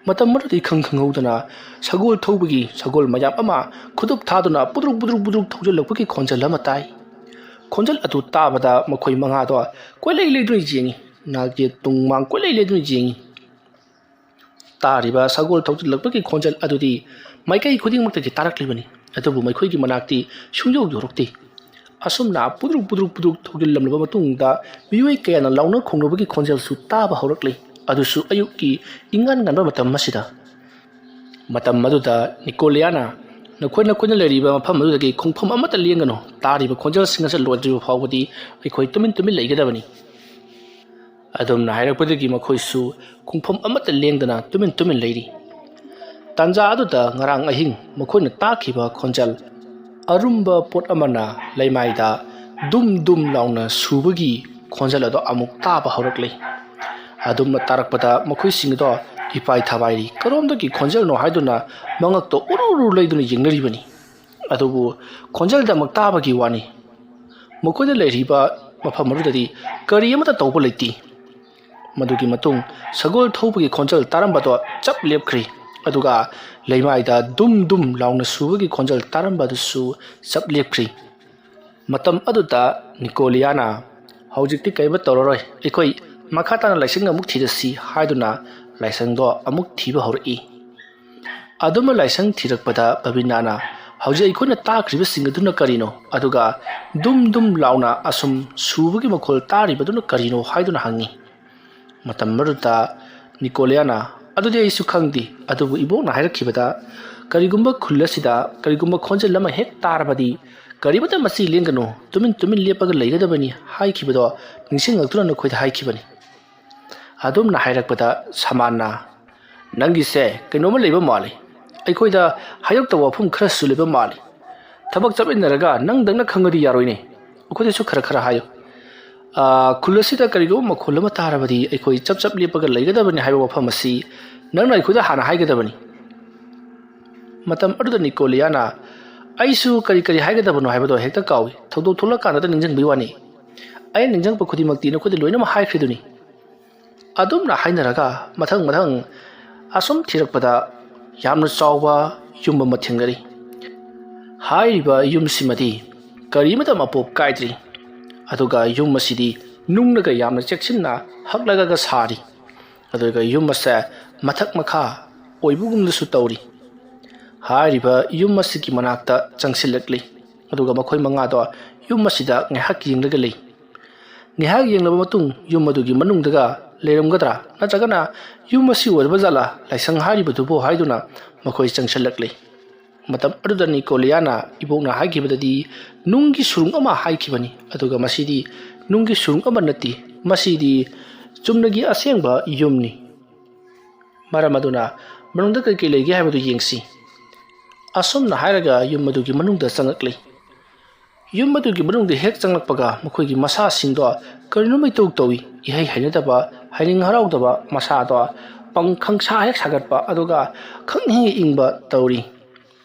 ꯃꯇꯝ ꯑꯗꯨꯗ ꯏꯈꯪ ꯈꯪꯍꯧꯗꯅ ꯁꯒꯣꯜ ꯊꯧꯕꯒꯤ ꯁꯒꯣꯜ ꯃꯌꯥꯝ ꯑꯃ ꯈꯨꯗꯨꯞ ꯊꯥꯗꯨꯅ ꯄꯨꯗ꯭ꯔꯨꯛ ꯄꯨꯗ꯭ꯔꯨꯛ ꯄꯨꯗ꯭ꯔꯨꯛ ꯊꯧꯖꯤꯜꯂꯛꯄꯒꯤ ꯈꯣꯟꯖꯦꯜ ꯑꯃ ꯇꯥꯏ꯫ ꯈꯣꯟꯖꯦꯜ ꯑꯗꯨ ꯇꯥꯕꯗ ꯃꯈꯣꯏ ꯃꯉꯥꯗꯣ ꯀꯣꯏꯂꯩ ꯂꯩꯗꯨꯅ ꯌꯦꯡꯉꯤ꯫ ꯅꯥꯛ ꯌꯦꯠ ꯇꯨꯡ ꯃꯥꯡ ꯀꯣꯏꯂꯩ ꯂꯩꯗꯨꯅ ꯌꯦꯡꯉꯤ꯫ ꯇꯥꯔꯤꯕ ꯁꯒꯣꯜ ꯊꯧꯖꯤꯜꯂꯛꯄꯒꯤ ꯈꯣꯟꯖꯦꯜ ꯑꯗꯨꯗꯤ ꯃꯥꯏꯀꯩ ꯈꯨꯗꯤꯡꯃꯛꯇꯒꯤ ꯇꯥꯔꯛꯂꯤꯕꯅꯤ꯫ ꯑꯗꯨꯕꯨ ꯃꯈꯣꯏꯒꯤ ꯃꯅꯥꯛꯇꯤ ꯁꯨꯡꯌꯧ ꯌꯧꯔꯛꯇꯦ꯫ ꯑꯁꯨꯝꯅ ꯄꯨꯗ꯭ꯔꯨꯛ ꯄꯨꯗ꯭ꯔꯨꯛ ꯄꯨꯗ꯭ꯔꯨꯛ ꯊꯧꯖꯤꯜꯂꯝꯂꯕ ꯃꯇꯨꯡꯗ ꯃꯤꯑꯣꯏ ꯀꯌꯥꯅ ꯂꯥꯎꯅ ꯈꯣꯡꯅꯕꯒꯤ ꯈꯣꯟꯖꯦꯜꯁꯨ ꯇꯥꯕ ꯍꯧꯔꯛꯂꯤ꯫ ꯑꯗꯨꯁꯨ ꯑꯌꯨꯛꯀꯤ ꯏꯉꯥꯟ ꯉꯟꯕ ꯃꯇꯝ ꯑꯁꯤꯗ꯫ ꯃꯇꯝ ꯑꯗꯨꯗ ꯅꯤꯀꯣꯂꯤꯌꯥꯅ, "ꯅꯈꯣꯏ ꯅꯈꯣꯏꯅ ꯂꯩꯔꯤꯕ ꯃꯐꯝ ꯑꯗꯨꯗꯒꯤ ꯈꯣꯡꯐꯝ ꯑꯃꯠꯇ ꯂꯦꯡꯒꯅꯨ꯫ ꯇꯥꯔꯤꯕ ꯈꯣꯟꯖꯦꯜꯁꯤꯡ ꯑꯁꯤ ꯂꯣꯏꯗ꯭ꯔꯤꯕ ꯐꯥꯎꯕꯗꯤ ꯑꯩꯈꯣꯏ ꯇꯨꯃꯤꯟ ꯇꯨꯃꯤꯟ ꯂꯩꯒꯗꯕꯅꯤ"꯫ ꯑꯗꯨꯝꯅ ꯍꯥꯏꯔꯛꯄꯗꯒꯤ ꯃꯈꯣꯏꯁꯨ ꯈꯣꯡꯐꯝ ꯑꯃꯠꯇ ꯂꯦꯡꯗꯅ ꯇꯨꯃꯤꯟ ꯇꯨꯃꯤꯟ ꯂꯩꯔꯤ꯫ ꯇꯥꯟꯖꯥ ꯑꯗꯨꯗ ꯉꯔꯥꯡ ꯑꯍꯤꯡ ꯃꯈꯣꯏꯅ ꯇꯥꯈꯤꯕ ꯈꯣꯟꯖꯦꯜ ꯑꯔꯨꯝꯕ ꯄꯣꯠ ꯑꯃꯅ ꯂꯩꯃꯥꯏꯗ ꯗꯨꯝ ꯗꯨꯝ ꯂꯥꯎꯅ ꯁꯨꯕꯒꯤ ꯈꯣꯟꯖꯦꯜ ꯑꯗꯣ ꯑꯃꯨꯛ ꯇꯥꯕ ꯍꯧꯔꯛꯂꯦ꯫ ꯑꯗꯨꯝꯅ ꯇꯥꯔꯛꯄꯗ ꯃꯈꯣꯏꯁꯤꯡ ꯑꯗꯣ ꯏꯄꯥꯏ ꯊꯥꯕꯥꯏꯔꯤ꯫ ꯀꯔꯣꯝꯗꯒꯤ ꯈꯣꯟꯖꯦꯜꯅꯣ ꯍꯥꯏꯗꯨꯅ ꯃꯉꯛꯇꯣ ꯎꯔꯨ ꯎꯔꯨ ꯂꯩꯗꯨꯅ ꯌꯦꯡꯅꯔꯤꯕꯅꯤ꯫ ꯑꯗꯨꯕꯨ ꯈꯣꯟꯖꯦꯜꯗꯃꯛ ꯇꯥꯕꯒꯤ ꯋꯥꯅꯤ꯫ ꯃꯈꯣꯏꯅ ꯂꯩꯔꯤꯕ ꯃꯐꯝ ꯑꯗꯨꯗꯗꯤ ꯀꯔꯤ ꯑꯃꯠꯇ ꯇꯧꯕ ꯂꯩꯇꯦ꯫ ꯃꯗꯨꯒꯤ ꯃꯇꯨꯡ ꯁꯒꯣꯜ ꯊꯧꯕꯒꯤ ꯈꯣꯟꯖꯦꯜ ꯇꯥꯔꯝꯕꯗꯣ ꯆꯞ ꯂꯦꯞꯈ꯭ꯔꯤ꯫ ꯑꯗꯨꯒ ꯂꯩꯃꯥꯏꯗ ꯗꯨꯝ ꯗꯨꯝ ꯂꯥꯎꯅ ꯁꯨꯕꯒꯤ ꯈꯣꯟꯖꯦꯜ ꯇꯥꯔꯝꯕ ꯑꯗꯨꯁꯨ ꯆꯞ ꯂꯦꯞꯈ꯭ꯔꯤ꯫ ꯃꯇꯝ ꯑꯗꯨꯗ ꯅꯤꯀꯣꯂꯤꯌꯥꯅ, "ꯍꯧꯖꯤꯛꯇꯤ ꯀꯔꯤꯃꯠ ꯇꯧꯔꯔꯣꯏ, ꯑꯩꯈꯣꯏ ꯃꯈꯥ ꯇꯥꯅ ꯂꯥꯏꯁꯪ ꯑꯃꯨꯛ ꯊꯤꯔꯁꯤ" ꯍꯥꯏꯗꯨꯅ ꯂꯥꯏꯁꯪꯗꯣ ꯑꯃꯨꯛ ꯊꯤꯕ ꯍꯧꯔꯛꯏ꯫ ꯑꯗꯨꯝꯅ ꯂꯥꯏꯁꯪ ꯊꯤꯔꯛꯄꯗ ꯕꯕꯤꯅꯥꯅ, "ꯍꯧꯖꯤꯛ ꯑꯩꯈꯣꯏꯅ ꯇꯥꯈ꯭ꯔꯤꯕꯁꯤꯡ ꯑꯗꯨꯅ ꯀꯔꯤꯅꯣ? ꯑꯗꯨꯒ ꯗꯨꯝ ꯗꯨꯝ ꯂꯥꯎꯅ ꯑꯁꯨꯝ ꯁꯨꯕꯒꯤ ꯃꯈꯣꯜ ꯇꯥꯔꯤꯕꯗꯨꯅ ꯀꯔꯤꯅꯣ?" ꯍꯥꯏꯗꯨꯅ ꯍꯪꯉꯤ꯫ ꯃꯇꯝ ꯑꯗꯨꯗ ꯅꯤꯀꯣꯂꯤꯌꯥꯅ, "ꯑꯗꯨꯗꯤ ꯑꯩꯁꯨ ꯈꯪꯗꯦ, ꯑꯗꯨꯕꯨ ꯏꯕꯣꯛꯅ ꯍꯥꯏꯔꯛꯈꯤꯕꯗ ꯀꯔꯤꯒꯨꯝꯕ ꯈꯨꯜ ꯑꯁꯤꯗ ꯀꯔꯤꯒꯨꯝꯕ ꯈꯣꯟꯖꯦꯜ ꯑꯃ ꯍꯦꯛ ꯇꯥꯔꯕꯗꯤ ꯀꯔꯤꯃꯠꯇ ꯃꯁꯤ ꯂꯦꯡꯒꯅꯨ, ꯇꯨꯃꯤꯟ ꯇꯨꯃꯤꯟ ꯂꯦꯞꯄꯒ ꯂꯩꯒꯗꯕꯅꯤ ꯍꯥꯏꯈꯤꯕꯗꯣ ꯅꯤꯡꯁꯤꯡꯉꯛꯇꯨꯅ ꯅꯈꯣꯏꯗ ꯍꯥꯏꯈꯤꯕꯅꯤ"꯫ ꯑꯗꯨꯝꯅ ꯍꯥꯏꯔꯛꯄꯗ ꯁꯃꯥꯟꯅ, "ꯅꯪꯒꯤꯁꯦ ꯀꯩꯅꯣꯝꯃ ꯂꯩꯕ ꯃꯥꯜꯂꯤ꯫ ꯑꯩꯈꯣꯏꯗ ꯍꯥꯏꯗꯣꯛꯇꯕ ꯋꯥꯐꯝ ꯈꯔꯁꯨ ꯂꯩꯕ ꯃꯥꯜꯂꯤ꯫ ꯊꯕꯛ ꯆꯠꯃꯤꯟꯅꯔꯒ ꯅꯪꯗꯪꯅ ꯈꯪꯉꯗꯤ ꯌꯥꯔꯣꯏꯅꯦ꯫ ꯑꯩꯈꯣꯏꯗꯁꯨ ꯈꯔ ꯈꯔ ꯍꯥꯏꯌꯨ꯫ ꯑꯥ, ꯈꯨꯜ ꯑꯁꯤꯗ ꯀꯔꯤꯒꯨꯝꯕ ꯃꯈꯣꯜ ꯑꯃ ꯇꯥꯔꯕꯗꯤ ꯑꯩꯈꯣꯏ ꯆꯞ ꯆꯞ ꯂꯦꯞꯄꯒ ꯂꯩꯒꯗꯕꯅꯤ ꯍꯥꯏꯕ ꯋꯥꯐꯝ ꯑꯁꯤ ꯅꯪꯅ ꯑꯩꯈꯣꯏꯗ ꯍꯥꯟꯅ ꯍꯥꯏꯒꯗꯕꯅꯤ"꯫ ꯃꯇꯝ ꯑꯗꯨꯗ ꯅꯤꯀꯣꯂꯤꯌꯥꯅ, ꯑꯩꯁꯨ ꯀꯔꯤ ꯀꯔꯤ ꯍꯥꯏꯒꯗꯕꯅꯣ ꯍꯥꯏꯕꯗꯣ ꯍꯦꯛꯇ ꯀꯥꯎꯏ꯫ ꯊꯧꯗꯣꯛ ꯊꯣꯛꯂꯛꯀꯥꯟꯗ ꯅꯤꯡꯁꯤꯡꯕꯒꯤ ꯋꯥꯅꯤ꯫ ꯑꯩꯅ ꯅꯤꯡꯁꯤꯡꯕ ꯈꯨꯗꯤꯡꯃꯛꯇꯤ ꯅꯈꯣꯏꯗ ꯂꯣꯏꯅꯃꯛ ꯍꯥꯏꯈ꯭ꯔꯤꯗꯨꯅꯤ꯫ ꯑꯗꯨꯝꯅ ꯍꯥꯏꯅꯔꯒ ꯃꯊꯪ ꯃꯊꯪ ꯑꯁꯨꯝ ꯊꯤꯔꯛꯄꯗ ꯌꯥꯝꯅ ꯆꯥꯎꯕ ꯌꯨꯝ ꯑꯃ ꯊꯦꯡꯅꯔꯤ꯫ ꯍꯥꯏꯔꯤꯕ ꯌꯨꯝꯁꯤꯃꯗꯤ ꯀꯔꯤꯃꯇ ꯃꯄꯣꯞ ꯀꯥꯏꯗ꯭ꯔꯤ꯫ ꯑꯗꯨꯒ ꯌꯨꯝ ꯑꯁꯤꯗꯤ ꯅꯨꯡꯅꯒ ꯌꯥꯝꯅ ꯆꯦꯛꯁꯤꯟꯅ ꯍꯛꯂꯒꯒ ꯁꯥꯔꯤ꯫ ꯑꯗꯨꯒ ꯌꯨꯝ ꯑꯁꯦ ꯃꯊꯛ ꯃꯈꯥ ꯑꯣꯏꯕꯒꯨꯝꯅꯁꯨ ꯇꯧꯔꯤ꯫ ꯍꯥꯏꯔꯤꯕ ꯌꯨꯝ ꯑꯁꯤꯒꯤ ꯃꯅꯥꯛꯇ ꯆꯪꯁꯤꯜꯂꯛꯂꯤ꯫ ꯑꯗꯨꯒ ꯃꯈꯣꯏ ꯃꯉꯥꯗꯣ ꯌꯨꯝ ꯑꯁꯤꯗ ꯉꯥꯏꯍꯥꯛ ꯌꯦꯡꯂꯒ ꯂꯩ꯫ ꯉꯥꯏꯍꯥꯛ ꯌꯦꯡꯂꯕ ꯃꯇꯨꯡ ꯌꯨꯝ ꯑꯗꯨꯒꯤ ꯃꯅꯨꯡꯗꯒ ꯂꯩꯔꯝꯒꯗ꯭ꯔꯥ, ꯅꯠꯇ꯭ꯔꯒꯅ ꯌꯨꯝ ꯑꯁꯤ ꯑꯣꯏꯔꯕ ꯖꯥꯠꯂꯥ ꯂꯥꯏꯁꯪ ꯍꯥꯏꯔꯤꯕꯗꯨꯕꯨ ꯍꯥꯏꯗꯨꯅ ꯃꯈꯣꯏ ꯆꯪꯁꯤꯜꯂꯛꯂꯤ꯫ ꯃꯇꯝ ꯑꯗꯨꯗ ꯅꯤꯀꯣꯂꯤꯌꯥꯅ ꯏꯕꯣꯛꯅ ꯍꯥꯏꯈꯤꯕꯗꯗꯤ ꯅꯨꯡꯒꯤ ꯁꯨꯔꯨꯡ ꯑꯃ ꯍꯥꯏꯈꯤꯕꯅꯤ, ꯑꯗꯨꯒ ꯃꯁꯤꯗꯤ ꯅꯨꯡꯒꯤ ꯁꯨꯔꯨꯡ ꯑꯃ ꯅꯠꯇꯦ, ꯃꯁꯤꯗꯤ ꯆꯨꯝꯅꯒꯤ ꯑꯁꯦꯡꯕ ꯌꯨꯝꯅꯤ꯫ ꯃꯔꯝ ꯑꯗꯨꯅ ꯃꯅꯨꯡꯗ ꯀꯩꯀꯩ ꯂꯩꯒꯦ ꯍꯥꯏꯕꯗꯨ ꯌꯦꯡꯁꯤ꯫ ꯑꯁꯨꯝꯅ ꯍꯥꯏꯔꯒ ꯌꯨꯝ ꯑꯗꯨꯒꯤ ꯃꯅꯨꯡꯗ ꯆꯪꯂꯛꯂꯤ꯫ ꯌꯨꯝ ꯑꯗꯨꯒꯤ ꯃꯅꯨꯡꯗ ꯍꯦꯛ ꯆꯪꯂꯛꯄꯒ ꯃꯈꯣꯏꯒꯤ ꯃꯁꯥꯁꯤꯡꯗꯣ ꯀꯔꯤꯅꯣꯝ ꯏꯇꯧ ꯇꯧꯏ꯫ ꯏꯍꯩ ꯍꯩꯅꯗꯕ, ꯍꯥꯏꯅꯤꯡ ꯍꯔꯥꯎꯗꯕ ꯃꯁꯥꯗꯣ ꯄꯪ ꯈꯪꯁꯥ ꯍꯦꯛ ꯁꯥꯒꯠꯄ, ꯑꯗꯨꯒ ꯈꯪꯏꯪ ꯏꯪꯕ ꯇꯧꯔꯤ꯫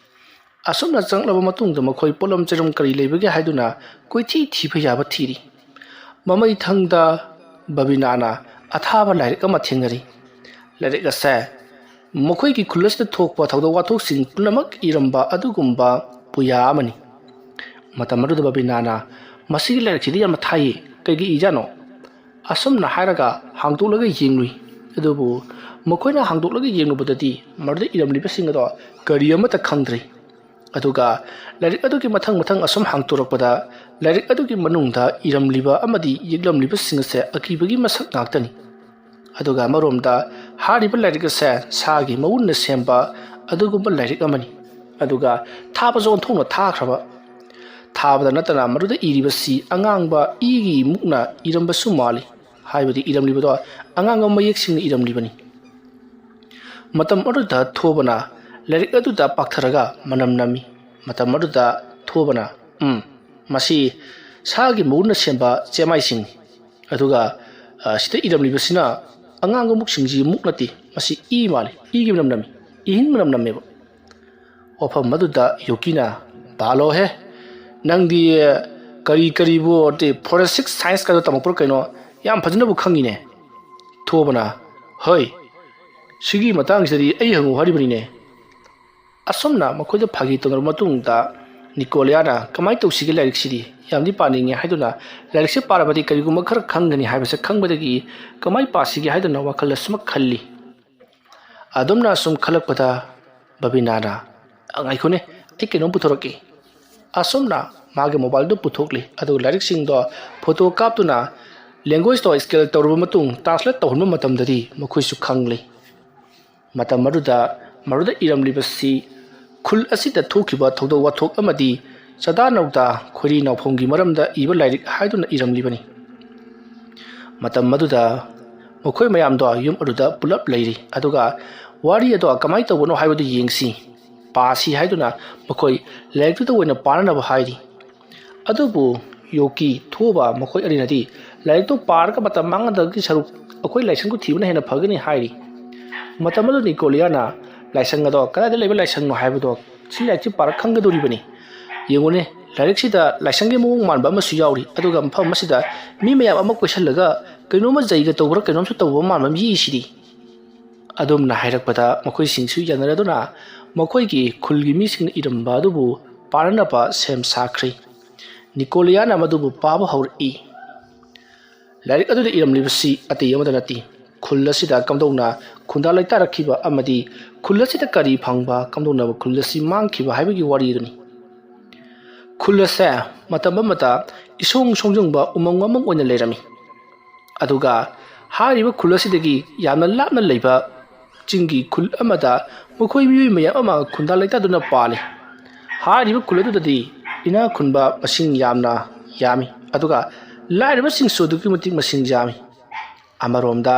ꯑꯁꯨꯝꯅ ꯆꯪꯂꯕ ꯃꯇꯨꯡꯗ ꯃꯈꯣꯏ ꯄꯣꯠꯂꯝ ꯆꯩꯔꯝ ꯀꯔꯤ ꯂꯩꯕꯒꯦ ꯍꯥꯏꯗꯨꯅ ꯀꯣꯏꯊꯤ ꯊꯤꯕ ꯌꯥꯕ ꯊꯤꯔꯤ꯫ ꯃꯃꯩ ꯊꯪꯗ ꯕꯕꯤꯅꯥꯅ ꯑꯊꯥꯕ ꯂꯥꯏꯔꯤꯛ ꯑꯃ ꯊꯦꯡꯅꯔꯤ꯫ ꯂꯥꯏꯔꯤꯛ ꯑꯁꯦ ꯃꯈꯣꯏꯒꯤ ꯈꯨꯜ ꯑꯁꯤꯗ ꯊꯣꯛꯄ ꯊꯧꯗꯣꯛ ꯋꯥꯊꯣꯛꯁꯤꯡ ꯄꯨꯝꯅꯃꯛ ꯏꯔꯝꯕ ꯑꯗꯨꯒꯨꯝꯕ ꯄꯨꯌꯥ ꯑꯃꯅꯤ꯫ ꯃꯇꯝ ꯑꯗꯨꯗ ꯕꯕꯤꯅꯥꯅ, "ꯃꯁꯤꯒꯤ ꯂꯥꯏꯔꯤꯛꯁꯤꯗꯤ ꯌꯥꯝꯅ ꯊꯥꯏꯌꯦ, ꯀꯩꯒꯤ ꯏꯖꯥꯠꯅꯣ?" ꯑꯁꯨꯝꯅ ꯍꯥꯏꯔꯒ ꯍꯥꯡꯗꯣꯛꯂꯒ ꯌꯦꯡꯂꯨꯏ꯫ ꯑꯗꯨꯕꯨ ꯃꯈꯣꯏꯅ ꯍꯥꯡꯗꯣꯛꯂꯒ ꯌꯦꯡꯂꯨꯕꯗꯗꯤ ꯃꯗꯨꯗ ꯏꯔꯝꯂꯤꯕꯁꯤꯡ ꯑꯗꯣ ꯀꯔꯤ ꯑꯃꯠꯇ ꯈꯪꯗ꯭ꯔꯦ꯫ ꯑꯗꯨꯒ ꯂꯥꯏꯔꯤꯛ ꯑꯗꯨꯒꯤ ꯃꯊꯪ ꯃꯊꯪ ꯑꯁꯨꯝ ꯍꯥꯡꯇꯣꯔꯛꯄꯗ ꯂꯥꯏꯔꯤꯛ ꯑꯗꯨꯒꯤ ꯃꯅꯨꯡꯗ ꯏꯔꯝꯂꯤꯕ ꯑꯃꯗꯤ ꯌꯦꯛꯂꯝꯂꯤꯕꯁꯤꯡ ꯑꯁꯦ ꯑꯀꯤꯕꯒꯤ ꯃꯁꯛ ꯉꯥꯛꯇꯅꯤ꯫ ꯑꯗꯨꯒ ꯑꯃꯔꯣꯝꯗ ꯍꯥꯏꯔꯤꯕ ꯂꯥꯏꯔꯤꯛ ꯑꯁꯦ ꯁꯥꯒꯤ ꯃꯎꯟꯅ ꯁꯦꯝꯕ ꯑꯗꯨꯒꯨꯝꯕ ꯂꯥꯏꯔꯤꯛ ꯑꯃꯅꯤ꯫ ꯑꯗꯨꯒ ꯊꯥꯕꯁꯨ ꯑꯣꯟꯊꯣꯛꯅ ꯊꯥꯈ꯭ꯔꯕ꯫ ꯊꯥꯕꯗ ꯅꯠꯇꯅ ꯃꯗꯨꯗ ꯏꯔꯤꯕꯁꯤ ꯑꯉꯥꯡꯕ ꯏꯒꯤ ꯃꯨꯛꯅ ꯏꯔꯝꯕꯁꯨ ꯃꯥꯜꯂꯤ꯫ ꯍꯥꯏꯕꯗꯤ ꯏꯔꯝꯂꯤꯕꯗꯣ ꯑꯉꯥꯡꯕ ꯃꯌꯦꯛꯁꯤꯡꯅ ꯏꯔꯝꯂꯤꯕꯅꯤ꯫ ꯃꯇꯝ ꯑꯗꯨꯗ ꯊꯣꯕꯅ ꯂꯥꯏꯔꯤꯛ ꯑꯗꯨꯗ ꯄꯥꯛꯊꯔꯒ ꯃꯅꯝ ꯅꯝꯃꯤ꯫ ꯃꯇꯝ ꯑꯗꯨꯗ ꯊꯣꯕꯅ, "ꯎꯝ, ꯃꯁꯤ ꯁꯥꯒꯤ ꯃꯎꯟꯅ ꯁꯦꯝꯕ ꯆꯦꯃꯥꯏꯁꯤꯡꯅꯤ꯫ ꯑꯗꯨꯒ, ꯑ, ꯁꯤꯗ ꯏꯔꯝꯂꯤꯕꯁꯤꯅ ꯑꯉꯥꯡꯕ ꯃꯨꯛꯁꯤꯡꯁꯤ ꯃꯨꯛ ꯅꯠꯇꯦ, ꯃꯁꯤ ꯏ ꯃꯥꯜꯂꯤ, ꯏꯒꯤ ꯃꯅꯝ ꯅꯝꯃꯤ, ꯏꯍꯤꯡ ꯃꯅꯝ ꯅꯝꯃꯦꯕ"꯫ ꯋꯥꯐꯝ ꯑꯗꯨꯗ ꯌꯨꯀꯤꯅ, "ꯄꯥꯜꯂꯣꯍꯦ, ꯅꯪꯗꯤ ꯀꯔꯤ ꯀꯔꯤꯕꯨ ꯐꯣꯔꯦꯟꯁꯤꯛ ꯁꯥꯏꯟꯁꯀꯗꯣ ꯇꯝꯃꯛꯄ꯭ꯔꯣ ꯀꯩꯅꯣ? ꯌꯥꯝ ꯐꯖꯅꯕꯨ ꯈꯪꯉꯤꯅꯦ꯫" ꯊꯣꯕꯅ, "ꯍꯣꯏ, ꯁꯤꯒꯤ ꯃꯇꯥꯡꯁꯤꯗꯗꯤ ꯑꯩ ꯍꯪꯉꯨ ꯍꯥꯏꯔꯤꯕꯅꯤꯅꯦ꯫" ꯑꯁꯨꯝꯅ ꯃꯈꯣꯏꯗ ꯐꯥꯒꯤ ꯇꯧꯅꯔꯕ ꯃꯇꯨꯡꯗ ꯅꯤꯀꯣꯂꯤꯌꯥꯅ "ꯀꯃꯥꯏꯅ ꯇꯧꯁꯤꯒꯦ ꯂꯥꯏꯔꯤꯛꯁꯤꯗꯤ? ꯌꯥꯝꯗꯤ ꯄꯥꯅꯤꯡꯉꯦ" ꯍꯥꯏꯗꯨꯅ ꯂꯥꯏꯔꯤꯛꯁꯦ ꯄꯥꯔꯕꯗꯤ ꯀꯔꯤꯒꯨꯝꯕ ꯈꯔ ꯈꯪꯒꯅꯤ ꯍꯥꯏꯕꯁꯦ ꯈꯪꯕꯗꯒꯤ "ꯀꯃꯥꯏꯅ ꯄꯥꯁꯤꯒꯦ?" ꯍꯥꯏꯗꯨꯅ ꯋꯥꯈꯜꯗ ꯁꯨꯃꯛ ꯈꯜꯂꯤ꯫ ꯑꯗꯨꯝꯅ ꯁꯨꯝ ꯈꯜꯂꯛꯄꯗ ꯕꯕꯤꯅꯥꯅ, "ꯉꯥꯏꯈꯣꯅꯦ, ꯑꯩ ꯀꯩꯅꯣꯝ ꯄꯨꯊꯣꯔꯛꯀꯦ꯫" ꯑꯁꯨꯝꯅ ꯃꯥꯒꯤ ꯃꯣꯕꯥꯏꯜꯗꯨ ꯄꯨꯊꯣꯛꯂꯤ꯫ ꯑꯗꯨꯒ ꯂꯥꯏꯔꯤꯛꯁꯤꯡꯗꯣ ꯐꯣꯇꯣ ꯀꯥꯞꯇꯨꯅ ꯂꯦꯡꯒ꯭ꯋꯦꯖꯇꯣ ꯁ꯭ꯀꯦꯟ ꯇꯧꯔꯕ ꯃꯇꯨꯡ ꯇ꯭ꯔꯥꯟꯁꯂꯦꯠ ꯇꯧꯍꯟꯕ ꯃꯇꯝꯗꯗꯤ ꯃꯈꯣꯏꯁꯨ ꯈꯪꯂꯤ꯫ ꯃꯇꯝ ꯑꯗꯨꯗ ꯃꯗꯨꯗ ꯏꯔꯝꯂꯤꯕꯁꯤ ꯈꯨꯜ ꯑꯁꯤꯗ ꯊꯣꯛꯈꯤꯕ ꯊꯧꯗꯣꯛ ꯋꯥꯊꯣꯛ ꯑꯃꯗꯤ ꯆꯥꯗꯥ ꯅꯧꯗꯥ, ꯈꯣꯏꯔꯤ ꯅꯥꯎꯐꯝꯒꯤ ꯃꯔꯝꯗ ꯏꯕ ꯂꯥꯏꯔꯤꯛ ꯍꯥꯏꯗꯨꯅ ꯏꯔꯝꯂꯤꯕꯅꯤ꯫ ꯃꯇꯝ ꯑꯗꯨꯗ ꯃꯈꯣꯏ ꯃꯌꯥꯝꯗꯣ ꯌꯨꯝ ꯑꯗꯨꯗ ꯄꯨꯂꯞ ꯂꯩꯔꯤ꯫ ꯑꯗꯨꯒ ꯋꯥꯔꯤ ꯑꯗꯣ ꯀꯃꯥꯏꯅ ꯇꯧꯕꯅꯣ ꯍꯥꯏꯕꯗꯨ ꯌꯦꯡꯁꯤ, ꯄꯥꯁꯤ ꯍꯥꯏꯗꯨꯅ ꯃꯈꯣꯏ ꯂꯥꯏꯔꯤꯛꯇꯨꯗ ꯑꯣꯏꯅ ꯄꯥꯅꯅꯕ ꯍꯥꯏꯔꯤ꯫ ꯑꯗꯨꯕꯨ ꯌꯣꯀꯤ, ꯊꯣꯕ ꯃꯈꯣꯏ ꯑꯅꯤꯅꯗꯤ ꯂꯥꯏꯔꯤꯛꯇꯨ ꯄꯥꯔꯒ ꯃꯇꯝ ꯃꯥꯡꯍꯟꯗꯕꯒꯤ ꯁꯔꯨꯛ ꯑꯩꯈꯣꯏ ꯂꯥꯏꯁꯪꯗꯨ ꯊꯤꯕꯅ ꯍꯦꯟꯅ ꯐꯒꯅꯤ ꯍꯥꯏꯔꯤ꯫ ꯃꯇꯝ ꯑꯗꯨꯗ ꯅꯤꯀꯣꯂꯤꯌꯥꯅ ꯂꯥꯏꯁꯪ ꯑꯗꯣ ꯀꯗꯥꯏꯗ ꯂꯩꯕ ꯂꯥꯏꯁꯪꯅꯣ ꯍꯥꯏꯕꯗꯣ ꯁꯤ ꯂꯥꯏꯔꯤꯛꯁꯤ ꯄꯥꯔꯒ ꯈꯪꯒꯗꯧꯔꯤꯕꯅꯤ꯫ ꯌꯦꯡꯉꯨꯅꯦ, ꯂꯥꯏꯔꯤꯛꯁꯤꯗ ꯂꯥꯏꯁꯪꯒꯤ ꯃꯑꯣꯡ ꯃꯥꯟꯕ ꯑꯃꯁꯨ ꯌꯥꯎꯔꯤ, ꯑꯗꯨꯒ ꯃꯐꯝ ꯑꯁꯤꯗ ꯃꯤ ꯃꯌꯥꯝ ꯑꯃ ꯀꯣꯏꯁꯜꯂꯒ ꯀꯩꯅꯣꯝꯃ ꯖꯩꯒ ꯇꯧꯕ꯭ꯔꯥ ꯀꯩꯅꯣꯝꯁꯨ ꯇꯧꯕ ꯃꯥꯟꯕ ꯑꯃ ꯌꯦꯛꯏꯁꯤꯗꯤ꯫ ꯑꯗꯨꯝꯅ ꯍꯥꯏꯔꯛꯄꯗ ꯃꯈꯣꯏꯁꯤꯡꯁꯨ ꯌꯥꯅꯔꯗꯨꯅ ꯃꯈꯣꯏꯒꯤ ꯈꯨꯜꯒꯤ ꯃꯤꯁꯤꯡꯅ ꯏꯔꯝꯕ ꯑꯗꯨꯕꯨ ꯄꯥꯅꯅꯕ ꯁꯦꯝ ꯁꯥꯈ꯭ꯔꯦ꯫ ꯅꯤꯀꯣꯂꯤꯌꯥꯅ ꯃꯗꯨꯕꯨ ꯄꯥꯕ ꯍꯧꯔꯛꯏ꯫ ꯂꯥꯏꯔꯤꯛ ꯑꯗꯨꯗ ꯏꯔꯝꯂꯤꯕꯁꯤ ꯑꯇꯩ ꯑꯃꯠꯇ ꯅꯠꯇꯦ, ꯈꯨꯜ ꯑꯁꯤꯗ ꯀꯝꯗꯧꯅ ꯈꯨꯟꯗꯥ ꯂꯩꯇꯥꯔꯛꯈꯤꯕ ꯑꯃꯗꯤ ꯈꯨꯜ ꯑꯁꯤꯗ ꯀꯔꯤ ꯐꯪꯕ, ꯀꯝꯗꯧꯅ ꯈꯨꯜ ꯑꯁꯤ ꯃꯥꯡꯈꯤꯕ ꯍꯥꯏꯕꯒꯤ ꯋꯥꯔꯤ ꯑꯗꯨꯅꯤ꯫ ꯈꯨꯜ ꯑꯁꯦ ꯃꯇꯝ ꯑꯃꯗ ꯏꯁꯣꯡ ꯁꯣꯡꯖꯪꯕ ꯎꯃꯪ ꯋꯥꯃꯪ ꯑꯣꯏꯅ ꯂꯩꯔꯝꯃꯤ꯫ ꯑꯗꯨꯒ ꯍꯥꯏꯔꯤꯕ ꯈꯨꯜ ꯑꯁꯤꯗꯒꯤ ꯌꯥꯝꯅ ꯂꯥꯞꯅ ꯂꯩꯕ ꯆꯤꯡꯒꯤ ꯈꯨꯜ ꯑꯃꯗ ꯃꯈꯣꯏ ꯃꯤꯑꯣꯏ ꯃꯌꯥꯝ ꯑꯃ ꯈꯨꯟꯗꯥ ꯂꯩꯇꯥꯗꯨꯅ ꯄꯥꯜꯂꯤ꯫ ꯍꯥꯏꯔꯤꯕ ꯈꯨꯜ ꯑꯗꯨꯗꯗꯤ ꯏꯅꯥꯛ ꯈꯨꯟꯕ ꯃꯁꯤꯡ ꯌꯥꯝꯅ ꯌꯥꯝꯃꯤ, ꯑꯗꯨꯒ ꯂꯥꯏꯔꯕꯁꯤꯡꯁꯨ ꯑꯗꯨꯛꯀꯤ ꯃꯇꯤꯛ ꯃꯁꯤꯡ ꯌꯥꯝꯃꯤ꯫ ꯑꯃꯔꯣꯝꯗ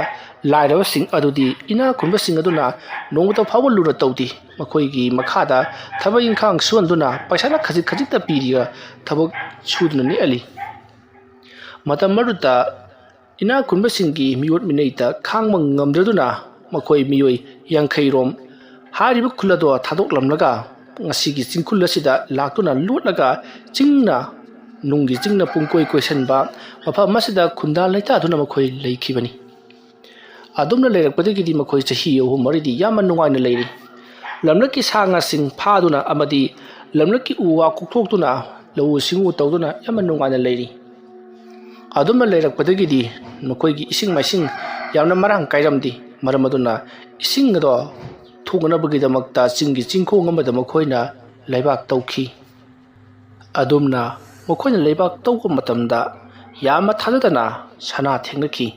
ꯂꯥꯏꯔꯕꯁꯤꯡ ꯑꯗꯨꯗꯤ ꯏꯅꯥꯛ ꯈꯨꯟꯕꯁꯤꯡ ꯑꯗꯨꯅ ꯅꯣꯡꯃꯇ ꯐꯥꯎꯕ ꯂꯨꯅ ꯇꯧꯗꯦ꯫ ꯃꯈꯣꯏꯒꯤ ꯃꯈꯥꯗ ꯊꯕꯛ ꯏꯪꯈꯥꯡ ꯁꯨꯍꯟꯗꯨꯅ ꯄꯩꯁꯥꯅ ꯈꯖꯤꯛ ꯈꯖꯤꯛꯇ ꯄꯤꯔꯒ ꯊꯕꯛ ꯁꯨꯗꯨꯅ ꯅꯦꯛꯍꯜꯂꯤ꯫ ꯃꯇꯝ ꯑꯗꯨꯗ ꯏꯅꯥꯛ ꯈꯨꯟꯕꯁꯤꯡꯒꯤ ꯃꯤꯑꯣꯠ ꯃꯤꯅꯩꯗ ꯈꯥꯡꯕ ꯉꯝꯗ꯭ꯔꯗꯨꯅ ꯃꯈꯣꯏ ꯃꯤꯑꯣꯏ ꯌꯥꯡꯈꯩ ꯔꯣꯝ ꯍꯥꯏꯔꯤꯕ ꯈꯨꯜ ꯑꯗꯣ ꯊꯥꯗꯣꯛꯂꯝꯂꯒ ꯉꯁꯤꯒꯤ ꯆꯤꯡꯈꯨꯜ ꯑꯁꯤꯗ ꯂꯥꯛꯇꯨꯅ ꯂꯣꯠꯂꯒ ꯆꯤꯡꯅ, ꯅꯨꯡꯒꯤ ꯆꯤꯡꯅ ꯄꯨꯡꯀꯣꯏ ꯀꯣꯏꯁꯟꯕ ꯃꯐꯝ ꯑꯁꯤꯗ ꯈꯨꯟꯗꯥ ꯂꯩꯇꯥꯗꯨꯅ ꯃꯈꯣꯏ ꯂꯩꯈꯤꯕꯅꯤ꯫ ꯑꯗꯨꯝꯅ ꯂꯩꯔꯛꯄꯗꯒꯤꯗꯤ ꯃꯈꯣꯏ ꯆꯍꯤ ꯑꯍꯨꯝ ꯃꯔꯤꯗꯤ ꯌꯥꯝꯅ ꯅꯨꯡꯉꯥꯏꯅ ꯂꯩꯔꯤ꯫ ꯂꯝꯂꯛꯀꯤ ꯁꯥ ꯉꯥꯁꯤꯡ ꯐꯥꯗꯨꯅ ꯑꯃꯗꯤ ꯂꯝꯂꯛꯀꯤ ꯎ ꯋꯥ ꯀꯣꯛꯊꯣꯛꯇꯨꯅ ꯂꯧꯎ ꯁꯤꯡꯎ ꯇꯧꯗꯨꯅ ꯌꯥꯝꯅ ꯅꯨꯡꯉꯥꯏꯅ ꯂꯩꯔꯤ꯫ ꯑꯗꯨꯝꯅ ꯂꯩꯔꯛꯄꯗꯒꯤꯗꯤ ꯃꯈꯣꯏꯒꯤ ꯏꯁꯤꯡ ꯃꯥꯏꯁꯤꯡ ꯌꯥꯝꯅ ꯃꯔꯥꯡ ꯀꯥꯏꯔꯝꯗꯦ꯫ ꯃꯔꯝ ꯑꯗꯨꯅ ꯏꯁꯤꯡ ꯑꯗꯣ ꯊꯣꯛꯅꯕꯒꯤꯗꯃꯛꯇ ꯆꯤꯡꯒꯤ ꯆꯤꯡꯈꯣꯡ ꯑꯃꯗ ꯃꯈꯣꯏꯅ ꯂꯩꯕꯥꯛ ꯇꯧꯈꯤ꯫ ꯑꯗꯨꯝꯅ ꯃꯈꯣꯏꯅ ꯂꯩꯕꯥꯛ ꯇꯧꯕ ꯃꯇꯝꯗ ꯌꯥꯝꯅ ꯊꯥꯖꯗꯅ ꯁꯅꯥ ꯊꯦꯡꯅꯈꯤ꯫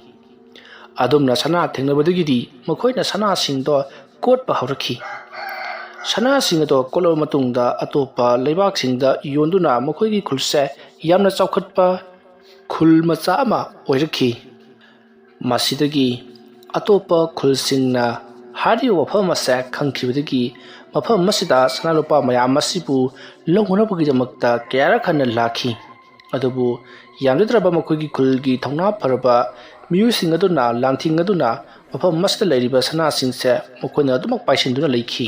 ꯑꯗꯨꯝꯅ ꯁꯅꯥ ꯊꯦꯡꯅꯕꯗꯒꯤꯗꯤ ꯃꯈꯣꯏꯅ ꯁꯅꯥꯁꯤꯡꯗꯣ ꯀꯣꯠꯄ ꯍꯧꯔꯛꯈꯤ꯫ ꯁꯅꯥꯁꯤꯡ ꯑꯗꯣ ꯀꯣꯠꯂꯕ ꯃꯇꯨꯡꯗ ꯑꯇꯣꯞꯄ ꯂꯩꯕꯥꯛꯁꯤꯡꯗ ꯌꯣꯟꯗꯨꯅ ꯃꯈꯣꯏꯒꯤ ꯈꯨꯜꯁꯦ ꯌꯥꯝꯅ ꯆꯥꯎꯈꯠꯄ ꯈꯨꯜ ꯃꯆꯥ ꯑꯃ ꯑꯣꯏꯔꯛꯈꯤ꯫ ꯃꯁꯤꯗꯒꯤ ꯑꯇꯣꯞꯄ ꯈꯨꯜꯁꯤꯡꯅ ꯍꯥꯏꯔꯤꯕ ꯋꯥꯐꯝ ꯑꯁꯦ ꯈꯪꯈꯤꯕꯗꯒꯤ ꯃꯐꯝ ꯑꯁꯤꯗ ꯁꯅꯥ ꯂꯨꯄꯥ ꯃꯌꯥꯝ ꯑꯁꯤꯕꯨ ꯂꯧꯅꯅꯕꯒꯤꯗꯃꯛꯇ ꯀꯌꯥꯔꯛ ꯍꯟꯅ ꯂꯥꯛꯈꯤ꯫ ꯑꯗꯨꯕꯨ ꯌꯥꯝꯖꯗ꯭ꯔꯕ ꯃꯈꯣꯏꯒꯤ ꯈꯨꯜꯒꯤ ꯊꯧꯅꯥ ꯐꯔꯕ ꯃꯤꯑꯣꯏꯁꯤꯡ ꯑꯗꯨꯅ ꯂꯥꯟꯊꯦꯡꯅꯗꯨꯅ ꯃꯐꯝ ꯑꯁꯤꯗ ꯂꯩꯔꯤꯕ ꯁꯅꯥꯁꯤꯡꯁꯦ ꯃꯈꯣꯏꯅ ꯑꯗꯨꯃꯛ ꯄꯥꯏꯁꯤꯟꯗꯨꯅ ꯂꯩꯈꯤ꯫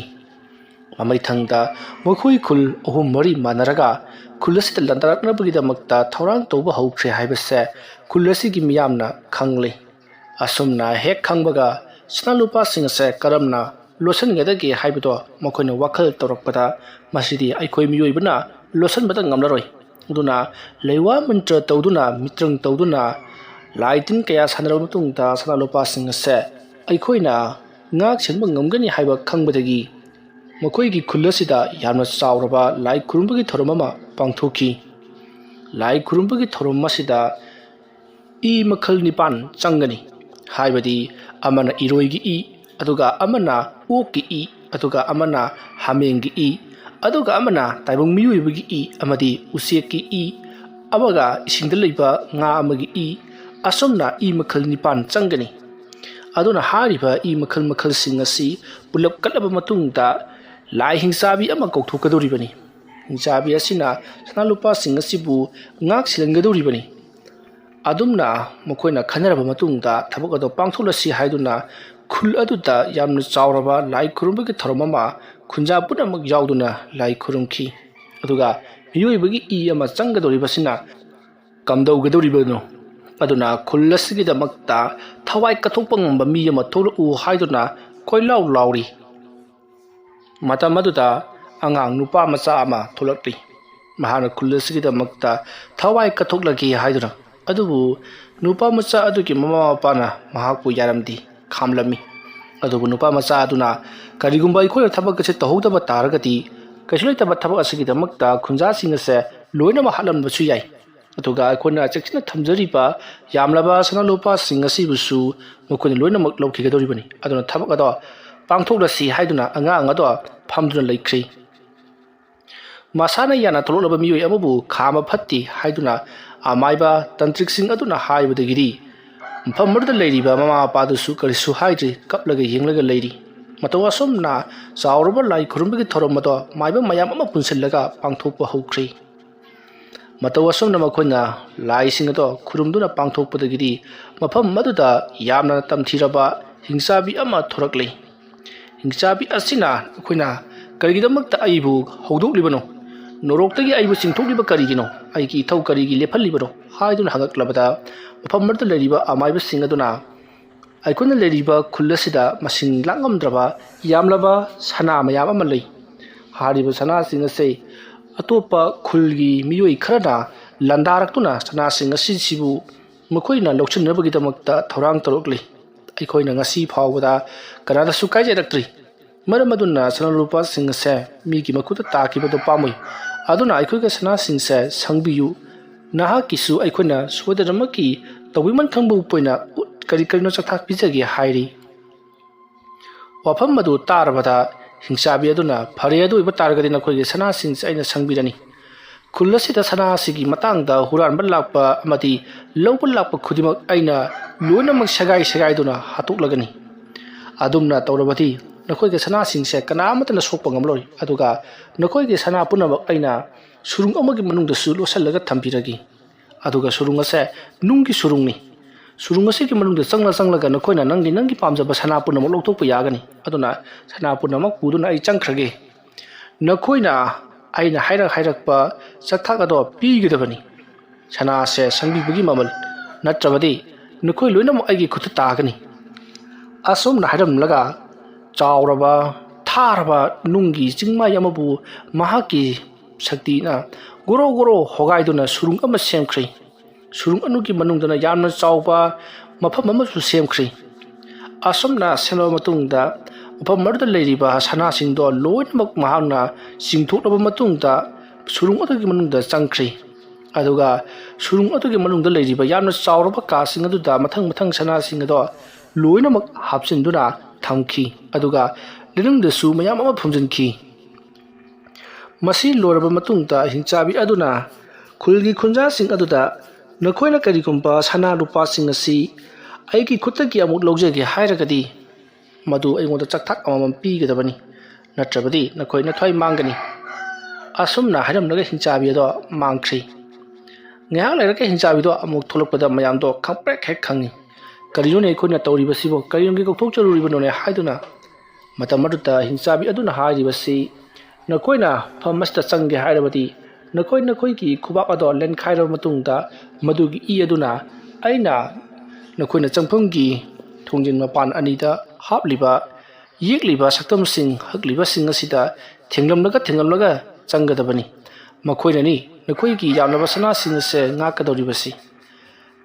ꯃꯃꯩꯊꯪꯗ ꯃꯈꯣꯏ ꯈꯨꯜ ꯑꯍꯨꯝ ꯃꯔꯤ ꯃꯥꯟꯅꯔꯒ ꯈꯨꯜ ꯑꯁꯤꯗ ꯂꯥꯟꯗꯥꯔꯛꯅꯕꯒꯤꯗꯃꯛꯇ ꯊꯧꯔꯥꯡ ꯇꯧꯕ ꯍꯧꯈ꯭ꯔꯦ ꯍꯥꯏꯕꯁꯦ ꯈꯨꯜ ꯑꯁꯤꯒꯤ ꯃꯤꯌꯥꯝꯅ ꯈꯪꯂꯦ꯫ ꯑꯁꯨꯝꯅ ꯍꯦꯛ ꯈꯪꯕꯒ ꯁꯅꯥ ꯂꯨꯄꯥꯁꯤꯡ ꯑꯁꯦ ꯀꯔꯝꯅ ꯂꯣꯠꯁꯤꯟꯒꯗꯒꯦ ꯍꯥꯏꯕꯗꯣ ꯃꯈꯣꯏꯅ ꯋꯥꯈꯜ ꯇꯧꯔꯛꯄꯗ, "ꯃꯁꯤꯗꯤ ꯑꯩꯈꯣꯏ ꯃꯤꯑꯣꯏꯕꯅ ꯂꯣꯠꯁꯤꯟꯕꯗ ꯉꯝꯂꯔꯣꯏ"꯫ ꯑꯗꯨꯅ ꯂꯩꯋꯥ ꯃꯟꯇ꯭ꯔ ꯇꯧꯗꯨꯅ, ꯃꯤꯇ꯭ꯔꯪ ꯇꯧꯗꯨꯅ, ꯂꯥꯏ ꯇꯤꯟ ꯀꯌꯥ ꯁꯥꯟꯅꯔꯕ ꯃꯇꯨꯡꯗ ꯁꯅꯥ ꯂꯨꯄꯥꯁꯤꯡ ꯑꯁꯦ ꯑꯩꯈꯣꯏꯅ ꯉꯥꯛ ꯁꯦꯟꯕ ꯉꯝꯒꯅꯤ ꯍꯥꯏꯕ ꯈꯪꯕꯗꯒꯤ ꯃꯈꯣꯏꯒꯤ ꯈꯨꯜ ꯑꯁꯤꯗ ꯌꯥꯝꯅ ꯆꯥꯎꯔꯕ ꯂꯥꯏ ꯈꯨꯔꯨꯝꯕꯒꯤ ꯊꯧꯔꯝ ꯑꯃ ꯄꯥꯡꯊꯣꯛꯈꯤ꯫ ꯂꯥꯏ ꯈꯨꯔꯨꯝꯕꯒꯤ ꯊꯧꯔꯝ ꯑꯁꯤꯗ ꯏ ꯃꯈꯜ ꯅꯤꯄꯥꯟ ꯆꯪꯒꯅꯤ꯫ ꯍꯥꯏꯕꯗꯤ ꯑꯃꯅ ꯏꯔꯣꯏꯒꯤ ꯏ, ꯑꯗꯨꯒ ꯑꯃꯅ ꯑꯣꯛꯀꯤ ꯏ, ꯑꯗꯨꯒ ꯑꯃꯅ ꯍꯥꯃꯦꯡꯒꯤ ꯏ, ꯑꯗꯨꯒ ꯑꯃꯅ ꯇꯥꯏꯕꯪ ꯃꯤꯑꯣꯏꯕꯒꯤ ꯏ ꯑꯃꯗꯤ ꯎꯆꯦꯛꯀꯤ ꯏ, ꯑꯃꯒ ꯏꯁꯤꯡꯗ ꯂꯩꯕ ꯉꯥ ꯑꯃꯒꯤ ꯏ, ꯑꯁꯨꯝꯅ ꯏ ꯃꯈꯜ ꯅꯤꯄꯥꯟ ꯆꯪꯒꯅꯤ꯫ ꯑꯗꯨꯅ ꯍꯥꯏꯔꯤꯕ ꯏ ꯃꯈꯜ ꯃꯈꯜꯁꯤꯡ ꯑꯁꯤ ꯄꯨꯂꯞ ꯀꯠꯂꯕ ꯃꯇꯨꯡꯗ ꯂꯥꯏ ꯍꯤꯡꯆꯥꯕꯤ ꯑꯃ ꯀꯧꯊꯣꯛꯀꯗꯧꯔꯤꯕꯅꯤ꯫ ꯍꯤꯡꯆꯥꯕꯤ ꯑꯁꯤꯅ ꯁꯅꯥ ꯂꯨꯄꯥꯁꯤꯡ ꯑꯁꯤꯕꯨ ꯉꯥꯛ ꯁꯦꯜꯍꯟꯒꯗꯧꯔꯤꯕꯅꯤ꯫ ꯑꯗꯨꯝꯅ ꯃꯈꯣꯏꯅ ꯈꯟꯅꯔꯕ ꯃꯇꯨꯡꯗ ꯊꯕꯛ ꯑꯗꯨ ꯄꯥꯡꯊꯣꯛꯂꯁꯤ ꯍꯥꯏꯗꯨꯅ ꯈꯨꯜ ꯑꯗꯨꯗ ꯌꯥꯝꯅ ꯆꯥꯎꯔꯕ ꯂꯥꯏ ꯈꯨꯔꯨꯝꯕꯒꯤ ꯊꯧꯔꯝ ꯑꯃ ꯈꯨꯟꯖꯥ ꯄꯨꯝꯅꯃꯛ ꯌꯥꯎꯗꯨꯅ ꯂꯥꯏ ꯈꯨꯔꯨꯝꯈꯤ꯫ ꯑꯗꯨꯒ ꯃꯤꯑꯣꯏꯕꯒꯤ ꯏ ꯑꯃ ꯆꯪꯒꯗꯧꯔꯤꯕꯁꯤꯅ ꯀꯝꯗꯧꯒꯗꯧꯔꯤꯕꯅꯣ? ꯑꯗꯨꯅ ꯈꯨꯜ ꯑꯁꯤꯒꯤꯗꯃꯛꯇ ꯊꯋꯥꯏ ꯀꯠꯊꯣꯛꯄ ꯉꯝꯕ ꯃꯤ ꯑꯃ ꯊꯣꯛꯂꯛꯎ ꯍꯥꯏꯗꯨꯅ ꯀꯣꯏꯂꯥꯎ ꯂꯥꯎꯔꯤ꯫ ꯃꯇꯝ ꯑꯗꯨꯗ ꯑꯉꯥꯡ ꯅꯨꯄꯥ ꯃꯆꯥ ꯑꯃ ꯊꯣꯛꯂꯛꯂꯤ꯫ ꯃꯍꯥꯛꯅ ꯈꯨꯜ ꯑꯁꯤꯒꯤꯗꯃꯛꯇ ꯊꯋꯥꯏ ꯀꯠꯊꯣꯛꯂꯒꯦ ꯍꯥꯏꯗꯨꯅ꯫ ꯑꯗꯨꯕꯨ ꯅꯨꯄꯥ ꯃꯆꯥ ꯑꯗꯨꯒꯤ ꯃꯃꯥ ꯃꯄꯥꯅ ꯃꯍꯥꯛꯄꯨ ꯌꯥꯔꯝꯗꯦ, ꯈꯥꯝꯂꯝꯃꯤ꯫ ꯑꯗꯨꯕꯨ ꯅꯨꯄꯥ ꯃꯆꯥ ꯑꯗꯨꯅ, "ꯀꯔꯤꯒꯨꯝꯕ ꯑꯩꯈꯣꯏꯅ ꯊꯕꯛ ꯑꯁꯤ ꯇꯧꯍꯧꯗꯕ ꯇꯥꯔꯒꯗꯤ, ꯀꯩꯁꯨ ꯂꯩꯇꯕ ꯊꯕꯛ ꯑꯁꯤꯒꯤꯗꯃꯛꯇ ꯈꯨꯟꯖꯥꯁꯤꯡ ꯑꯁꯦ ꯂꯣꯏꯅꯃꯛ ꯍꯥꯠꯂꯝꯕꯁꯨ ꯌꯥꯏ꯫ ꯑꯗꯨꯒ ꯑꯩꯈꯣꯏꯅ ꯆꯦꯛꯁꯤꯟꯅ ꯊꯝꯖꯔꯤꯕ ꯌꯥꯝꯂꯕ ꯁꯅꯥ ꯂꯨꯄꯥꯁꯤꯡ ꯑꯁꯤꯕꯨꯁꯨ ꯃꯈꯣꯏꯅ ꯂꯣꯏꯅꯃꯛ ꯂꯧꯈꯤꯒꯗꯧꯔꯤꯕꯅꯤ꯫ ꯑꯗꯨꯅ ꯊꯕꯛ ꯑꯗꯣ ꯄꯥꯡꯊꯣꯛꯂꯁꯤ" ꯍꯥꯏꯗꯨꯅ ꯑꯉꯥꯡ ꯑꯗꯣ ꯐꯝꯗꯨꯅ ꯂꯩꯈ꯭ꯔꯤ꯫ ꯃꯁꯥꯅ ꯌꯥꯅ ꯊꯣꯛꯂꯛꯂꯕ ꯃꯤꯑꯣꯏ ꯑꯃꯕꯨ ꯈꯥꯝꯕ ꯐꯠꯇꯦ ꯍꯥꯏꯗꯨꯅ ꯑꯃꯥꯏꯕ ꯇꯟꯇ꯭ꯔꯤꯛꯁꯤꯡ ꯑꯗꯨꯅ ꯍꯥꯏꯕꯗꯒꯤꯗꯤ ꯃꯐꯝ ꯑꯗꯨꯗ ꯂꯩꯔꯤꯕ ꯃꯃꯥ ꯃꯄꯥꯗꯨꯁꯨ ꯀꯔꯤꯁꯨ ꯍꯥꯏꯗ꯭ꯔꯤ, ꯀꯞꯂꯒ ꯌꯦꯡꯂꯒ ꯂꯩꯔꯤ꯫ ꯃꯇꯧ ꯑꯁꯨꯝꯅ ꯆꯥꯎꯔꯕ ꯂꯥꯏ ꯈꯨꯔꯨꯝꯕꯒꯤ ꯊꯧꯔꯝ ꯑꯗꯣ ꯃꯥꯏꯕ ꯃꯌꯥꯝ ꯑꯃ ꯄꯨꯟꯁꯤꯜꯂꯒ ꯄꯥꯡꯊꯣꯛꯄ ꯍꯧꯈ꯭ꯔꯤ꯫ ꯃꯇꯧ ꯑꯁꯨꯝꯅ ꯃꯈꯣꯏꯅ ꯂꯥꯏꯁꯤꯡ ꯑꯗꯣ ꯈꯨꯔꯨꯝꯗꯨꯅ ꯄꯥꯡꯊꯣꯛꯄꯗꯒꯤꯗꯤ ꯃꯐꯝ ꯑꯗꯨꯗ ꯌꯥꯝꯅ ꯇꯝꯊꯤꯔꯕ ꯍꯤꯡꯆꯥꯕꯤ ꯑꯃ ꯊꯣꯔꯛꯂꯤ꯫ ꯍꯤꯡꯆꯥꯕꯤ ꯑꯁꯤꯅ ꯑꯩꯈꯣꯏꯅ ꯀꯔꯤꯒꯤꯗꯃꯛꯇ ꯑꯩꯕꯨ ꯍꯧꯗꯣꯛꯂꯤꯕꯅꯣ? ꯅꯣꯔꯣꯛꯇꯒꯤ ꯑꯩꯕꯨ ꯆꯤꯡꯊꯣꯛꯂꯤꯕ ꯀꯔꯤꯒꯤꯅꯣ? ꯑꯩꯒꯤ ꯏꯊꯧ ꯀꯔꯤꯒꯤ ꯂꯦꯞꯍꯜꯂꯤꯕꯅꯣ? ꯍꯥꯏꯗꯨꯅ ꯍꯪꯉꯛꯂꯕꯗ, ꯃꯐꯝ ꯑꯗꯨꯗ ꯂꯩꯔꯤꯕ ꯑꯃꯥꯏꯕꯁꯤꯡ ꯑꯗꯨꯅ, "ꯑꯩꯈꯣꯏꯅ ꯂꯩꯔꯤꯕ ꯈꯨꯜ ꯑꯁꯤꯗ ꯃꯁꯤꯡ ꯂꯥꯛꯉꯝꯗ꯭ꯔꯕ ꯌꯥꯝꯂꯕ ꯁꯅꯥ ꯃꯌꯥꯝ ꯑꯃ ꯂꯩ꯫ ꯍꯥꯏꯔꯤꯕ ꯁꯅꯥꯁꯤꯡ ꯑꯁꯤ ꯑꯇꯣꯞꯄ ꯈꯨꯜꯒꯤ ꯃꯤꯑꯣꯏ ꯈꯔꯅ ꯂꯥꯟꯗꯥꯔꯛꯇꯨꯅ ꯁꯅꯥꯁꯤꯡ ꯑꯁꯤꯁꯤꯕꯨ ꯃꯈꯣꯏꯅ ꯂꯧꯁꯤꯟꯅꯕꯒꯤꯗꯃꯛꯇ ꯊꯧꯔꯥꯡ ꯇꯧꯔꯛꯂꯤ꯫ ꯑꯩꯈꯣꯏꯅ ꯉꯁꯤ ꯐꯥꯎꯕꯗ ꯀꯅꯥꯗꯁꯨ ꯀꯥꯏꯖꯔꯛꯇ꯭ꯔꯤ꯫ ꯃꯔꯝ ꯑꯗꯨꯅ ꯁꯅꯥ ꯂꯨꯄꯥꯁꯤꯡ ꯑꯁꯦ ꯃꯤꯒꯤ ꯃꯈꯨꯠꯇ ꯇꯥꯈꯤꯕꯗꯨ ꯄꯥꯝꯃꯨꯏ꯫ ꯑꯗꯨꯅ ꯑꯩꯈꯣꯏꯒꯤ ꯁꯅꯥꯁꯤꯡꯁꯦ ꯁꯪꯕꯤꯌꯨ꯫ ꯅꯍꯥꯛꯀꯤꯁꯨ ꯑꯩꯈꯣꯏꯅ ꯁꯣꯏꯗꯅꯃꯛꯀꯤ ꯇꯧꯕꯤꯃꯟ ꯈꯪꯕ ꯑꯣꯏꯅ ꯀꯔꯤ ꯀꯔꯤꯅꯣ ꯆꯥꯊꯥꯛ ꯄꯤꯖꯒꯦ" ꯍꯥꯏꯔꯤ꯫ ꯋꯥꯐꯝ ꯑꯗꯨ ꯇꯥꯔꯕꯗ ꯍꯤꯡꯆꯥꯕꯤ ꯑꯗꯨꯅ, "ꯐꯔꯦ, ꯑꯗꯨ ꯑꯣꯏꯕ ꯇꯥꯔꯒꯗꯤ ꯅꯈꯣꯏꯒꯤ ꯁꯅꯥꯁꯤꯡꯁꯦ ꯑꯩꯅ ꯁꯪꯕꯤꯔꯅꯤ꯫ ꯈꯨꯜ ꯑꯁꯤꯗ ꯁꯅꯥ ꯑꯁꯤꯒꯤ ꯃꯇꯥꯡꯗ ꯍꯨꯔꯥꯟꯕ ꯂꯥꯛꯄ ꯑꯃꯗꯤ ꯂꯧꯕ ꯂꯥꯛꯄ ꯈꯨꯗꯤꯡꯃꯛ ꯑꯩꯅ ꯂꯣꯏꯅꯃꯛ ꯁꯦꯒꯥꯏ ꯁꯦꯒꯥꯏꯗꯨꯅ ꯍꯥꯠꯇꯣꯛꯂꯒꯅꯤ꯫ ꯑꯗꯨꯝꯅ ꯇꯧꯔꯕꯗꯤ ꯅꯈꯣꯏꯒꯤ ꯁꯅꯥꯁꯤꯡꯁꯦ ꯀꯅꯥ ꯑꯃꯠꯇꯅ ꯁꯣꯛꯄ ꯉꯝꯂꯣꯏ꯫ ꯑꯗꯨꯒ ꯅꯈꯣꯏꯒꯤ ꯁꯅꯥ ꯄꯨꯝꯅꯃꯛ ꯑꯩꯅ ꯁꯨꯔꯨꯡ ꯑꯃꯒꯤ ꯃꯅꯨꯡꯗꯁꯨ ꯂꯣꯠꯁꯤꯜꯂꯒ ꯊꯝꯕꯤꯔꯒꯦ꯫ ꯑꯗꯨꯒ ꯁꯨꯔꯨꯡ ꯑꯁꯦ ꯅꯨꯡꯒꯤ ꯁꯨꯔꯨꯡꯅꯤ꯫ ꯁꯨꯔꯨꯡ ꯑꯁꯤꯒꯤ ꯃꯅꯨꯡꯗ ꯆꯪꯂ ꯆꯪꯂꯒ ꯅꯈꯣꯏꯅ ꯅꯪꯒꯤ ꯅꯪꯒꯤ ꯄꯥꯝꯖꯕ ꯁꯅꯥ ꯄꯨꯝꯅꯃꯛ ꯂꯧꯊꯣꯛꯄ ꯌꯥꯒꯅꯤ꯫ ꯑꯗꯨꯅ ꯁꯅꯥ ꯄꯨꯝꯅꯃꯛ ꯄꯨꯗꯨꯅ ꯑꯩ ꯆꯪꯈ꯭ꯔꯒꯦ꯫ ꯅꯈꯣꯏꯅ ꯑꯩꯅ ꯍꯥꯏꯔꯛ ꯍꯥꯏꯔꯛꯄ ꯆꯥꯛꯊꯥꯛ ꯑꯗꯣ ꯄꯤꯒꯗꯕꯅꯤ꯫ ꯁꯅꯥꯁꯦ ꯁꯪꯕꯤꯕꯒꯤ ꯃꯃꯜ, ꯅꯠꯇ꯭ꯔꯕꯗꯤ ꯅꯈꯣꯏ ꯂꯣꯏꯅꯃꯛ ꯑꯩꯒꯤ ꯈꯨꯠꯇ ꯇꯥꯒꯅꯤ꯫ ꯑꯁꯨꯝꯅ ꯍꯥꯏꯔꯝꯂꯒ ꯆꯥꯎꯔꯕ ꯊꯥꯔꯕ ꯅꯨꯡꯒꯤ ꯆꯤꯡꯃꯥꯏ ꯑꯃꯕꯨ ꯃꯍꯥꯛꯀꯤ ꯁꯛꯇꯤꯅ ꯒꯣꯔꯣ ꯒꯣꯔꯣ ꯍꯣꯒꯥꯏꯗꯨꯅ ꯁꯨꯔꯨꯡ ꯑꯃ ꯁꯦꯝꯈ꯭ꯔꯦ꯫ ꯁꯨꯔꯨꯡ ꯑꯗꯨꯒꯤ ꯃꯅꯨꯡꯗꯅ ꯌꯥꯝꯅ ꯆꯥꯎꯕ ꯃꯐꯝ ꯑꯃꯁꯨ ꯁꯦꯝꯈ꯭ꯔꯦ꯫ ꯑꯁꯨꯝꯅ ꯁꯦꯝꯂꯕ ꯃꯇꯨꯡꯗ ꯃꯐꯝ ꯑꯗꯨꯗ ꯂꯩꯔꯤꯕ ꯁꯅꯥꯁꯤꯡꯗꯣ ꯂꯣꯏꯅꯃꯛ ꯃꯍꯥꯛꯅ ꯆꯤꯡꯊꯣꯛꯂꯕ ꯃꯇꯨꯡꯗ ꯁꯨꯔꯨꯡ ꯑꯗꯨꯒꯤ ꯃꯅꯨꯡꯗ ꯆꯪꯈ꯭ꯔꯦ꯫ ꯑꯗꯨꯒ ꯁꯨꯔꯨꯡ ꯑꯗꯨꯒꯤ ꯃꯅꯨꯡꯗ ꯂꯩꯔꯤꯕ ꯌꯥꯝꯅ ꯆꯥꯎꯔꯕ ꯀꯥꯁꯤꯡ ꯑꯗꯨꯗ ꯃꯊꯪ ꯃꯊꯪ ꯁꯅꯥꯁꯤꯡ ꯑꯗꯣ ꯂꯣꯏꯅꯃꯛ ꯍꯥꯞꯆꯤꯟꯗꯨꯅ ꯊꯝꯈꯤ꯫ ꯑꯗꯨꯒ ꯂꯤꯅꯨꯡꯗꯁꯨ ꯃꯌꯥꯝ ꯑꯃ ꯐꯨꯝꯖꯤꯟꯈꯤ꯫ ꯃꯁꯤ ꯂꯣꯏꯔꯕ ꯃꯇꯨꯡꯗ ꯍꯤꯡꯆꯥꯕꯤ ꯑꯗꯨꯅ ꯈꯨꯜꯒꯤ ꯈꯨꯟꯖꯥꯁꯤꯡ ꯑꯗꯨꯗ, "ꯅꯈꯣꯏꯅ ꯀꯔꯤꯒꯨꯝꯕ ꯁꯅꯥ ꯂꯨꯄꯥꯁꯤꯡ ꯑꯁꯤ ꯑꯩꯒꯤ ꯈꯨꯠꯇꯒꯤ ꯑꯃꯨꯛ ꯂꯧꯖꯒꯦ ꯍꯥꯏꯔꯒꯗꯤ, ꯃꯗꯨ ꯑꯩꯉꯣꯟꯗ ꯆꯥꯛꯊꯥꯛ ꯑꯃꯃꯝ ꯄꯤꯒꯗꯕꯅꯤ, ꯅꯠꯇ꯭ꯔꯕꯗꯤ ꯅꯈꯣꯏ ꯅꯊ꯭ꯋꯥꯏ ꯃꯥꯡꯒꯅꯤ"꯫ ꯑꯁꯨꯝꯅ ꯍꯥꯏꯔꯝꯂꯒ ꯍꯤꯡꯆꯥꯕꯤ ꯑꯗꯣ ꯃꯥꯡꯈ꯭ꯔꯤ꯫ ꯉꯥꯏꯍꯥꯛ ꯂꯩꯔꯒ ꯍꯤꯡꯆꯥꯕꯤꯗꯣ ꯑꯃꯨꯛ ꯊꯣꯛꯂꯛꯄꯗ ꯃꯌꯥꯝꯗꯣ ꯈꯪꯄ꯭ꯔꯦꯛ ꯍꯦꯛ ꯈꯪꯉꯤ꯫ "ꯀꯔꯤꯅꯣꯅꯦ ꯑꯩꯈꯣꯏꯅ ꯇꯧꯔꯤꯕꯁꯤꯕꯣ? ꯀꯔꯤꯒꯤ ꯀꯧꯊꯣꯛꯆꯔꯨꯔꯤꯕꯅꯣꯅꯦ?" ꯍꯥꯏꯗꯨꯅ ꯃꯇꯝ ꯑꯗꯨꯗ ꯍꯤꯡꯆꯥꯕꯤ ꯑꯗꯨꯅ ꯍꯥꯏꯔꯤꯕꯁꯤ, "ꯅꯈꯣꯏꯅ ꯃꯐꯝ ꯑꯁꯤꯗ ꯆꯪꯒꯦ ꯍꯥꯏꯔꯕꯗꯤ ꯅꯈꯣꯏ ꯅꯈꯣꯏꯒꯤ ꯈꯨꯕꯥꯛ ꯑꯗꯣ ꯂꯦꯟꯈꯥꯏꯔꯕ ꯃꯇꯨꯡꯗ ꯃꯗꯨꯒꯤ ꯏ ꯑꯗꯨꯅ ꯑꯩꯅ ꯅꯈꯣꯏꯅ ꯆꯪꯐꯝꯒꯤ ꯊꯣꯡꯖꯤꯟ ꯃꯄꯥꯟ ꯑꯅꯤꯗ ꯍꯥꯞꯂꯤꯕ, ꯌꯦꯛꯂꯤꯕ ꯁꯛꯇꯝꯁꯤꯡ ꯍꯛꯂꯤꯕꯁꯤꯡ ꯑꯁꯤꯗ ꯊꯦꯡꯂꯝꯂꯒ ꯊꯦꯡꯂꯝꯂꯒ ꯆꯪꯒꯗꯕꯅꯤ꯫ ꯃꯈꯣꯏꯅꯅꯤ ꯅꯈꯣꯏꯒꯤ ꯌꯥꯝꯂꯕ ꯁꯅꯥꯁꯤꯡ ꯑꯁꯦ ꯉꯥꯛꯀꯗꯧꯔꯤꯕꯁꯤ꯫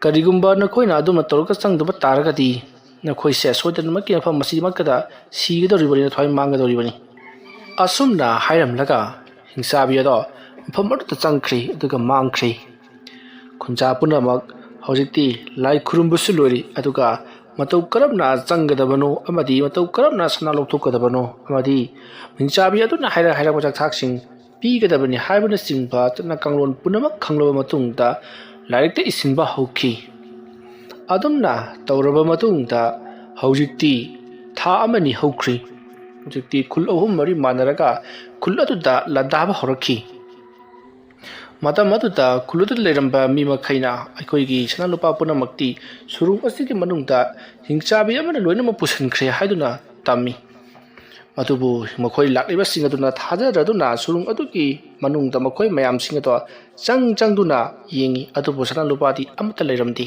ꯀꯔꯤꯒꯨꯝꯕ ꯅꯈꯣꯏꯅ ꯑꯗꯨꯝꯅ ꯇꯧꯔꯒ ꯆꯪꯗꯕ ꯇꯥꯔꯒꯗꯤ ꯅꯈꯣꯏꯁꯦ ꯁꯣꯏꯗꯅꯃꯛꯀꯤ ꯃꯐꯝ ꯑꯁꯤꯃꯛꯇꯗ ꯁꯤꯒꯗꯧꯔꯤꯕꯅꯤ, ꯅꯊ꯭ꯋꯥꯏ ꯃꯥꯡꯒꯗꯧꯔꯤꯕꯅꯤ"꯫ ꯑꯁꯨꯝꯅ ꯍꯥꯏꯔꯝꯂꯒ ꯍꯤꯡꯆꯥꯕꯤ ꯑꯗꯣ ꯃꯐꯝ ꯑꯗꯨꯗ ꯆꯪꯈ꯭ꯔꯦ, ꯑꯗꯨꯒ ꯃꯥꯡꯈ꯭ꯔꯦ꯫ ꯈꯨꯟꯖꯥ ꯄꯨꯝꯅꯃꯛ ꯍꯧꯖꯤꯛꯇꯤ ꯂꯥꯏ ꯈꯨꯔꯨꯝꯕꯁꯨ ꯂꯣꯏꯔꯤ, ꯑꯗꯨꯒ ꯃꯇꯧ ꯀꯔꯝꯅ ꯆꯪꯒꯗꯕꯅꯣ ꯑꯃꯗꯤ ꯃꯇꯧ ꯀꯔꯝꯅ ꯁꯅꯥ ꯂꯧꯊꯣꯛꯀꯗꯕꯅꯣ ꯑꯃꯗꯤ ꯍꯤꯡꯆꯥꯕꯤ ꯑꯗꯨꯅ ꯍꯥꯏꯔꯛ ꯍꯥꯏꯔꯛꯄ ꯆꯥꯛꯊꯥꯛꯁꯤꯡ ꯄꯤꯒꯗꯕꯅꯤ ꯍꯥꯏꯕꯅꯆꯤꯡꯕ ꯆꯠꯅ ꯀꯥꯡꯂꯣꯟ ꯄꯨꯝꯅꯃꯛ ꯈꯪꯂꯕ ꯃꯇꯨꯡꯗ ꯂꯥꯏꯔꯤꯛꯇ ꯏꯁꯤꯟꯕ ꯍꯧꯈꯤ꯫ ꯑꯗꯨꯝꯅ ꯇꯧꯔꯕ ꯃꯇꯨꯡꯗ ꯍꯧꯖꯤꯛꯇꯤ ꯊꯥ ꯑꯃꯅꯤ ꯍꯧꯈ꯭ꯔꯤ꯫ ꯍꯧꯖꯤꯛꯇꯤ ꯈꯨꯜ ꯑꯍꯨꯝ ꯃꯔꯤ ꯃꯥꯟꯅꯔꯒ ꯈꯨꯜ ꯑꯗꯨꯗ ꯂꯥꯟꯗꯥꯕ ꯍꯧꯔꯛꯈꯤ꯫ ꯃꯇꯝ ꯑꯗꯨꯗ ꯈꯨꯜ ꯑꯗꯨꯗ ꯂꯩꯔꯝꯕ ꯃꯤ ꯃꯈꯩꯅ ꯑꯩꯈꯣꯏꯒꯤ ꯁꯅꯥ ꯂꯨꯄꯥ ꯄꯨꯝꯅꯃꯛꯇꯤ ꯁꯨꯔꯨꯡ ꯑꯁꯤꯒꯤ ꯃꯅꯨꯡꯗ ꯍꯤꯡꯆꯥꯕꯤ ꯑꯃꯅ ꯂꯣꯏꯅꯃꯛ ꯄꯨꯁꯤꯟꯈ꯭ꯔꯦ ꯍꯥꯏꯗꯨꯅ ꯇꯝꯃꯤ꯫ ꯑꯗꯨꯕꯨ ꯃꯈꯣꯏ ꯂꯥꯛꯂꯤꯕꯁꯤꯡ ꯑꯗꯨꯅ ꯊꯥꯖꯗ꯭ꯔꯗꯨꯅ ꯁꯨꯔꯨꯡ ꯑꯗꯨꯒꯤ ꯃꯅꯨꯡꯗ ꯃꯈꯣꯏ ꯃꯌꯥꯝꯁꯤꯡ ꯑꯗꯣ ꯆꯪ ꯆꯪꯗꯨꯅ ꯌꯦꯡꯉꯤ, ꯑꯗꯨꯕꯨ ꯁꯅꯥ ꯂꯨꯄꯥꯗꯤ ꯑꯃꯠꯇ ꯂꯩꯔꯝꯗꯦ꯫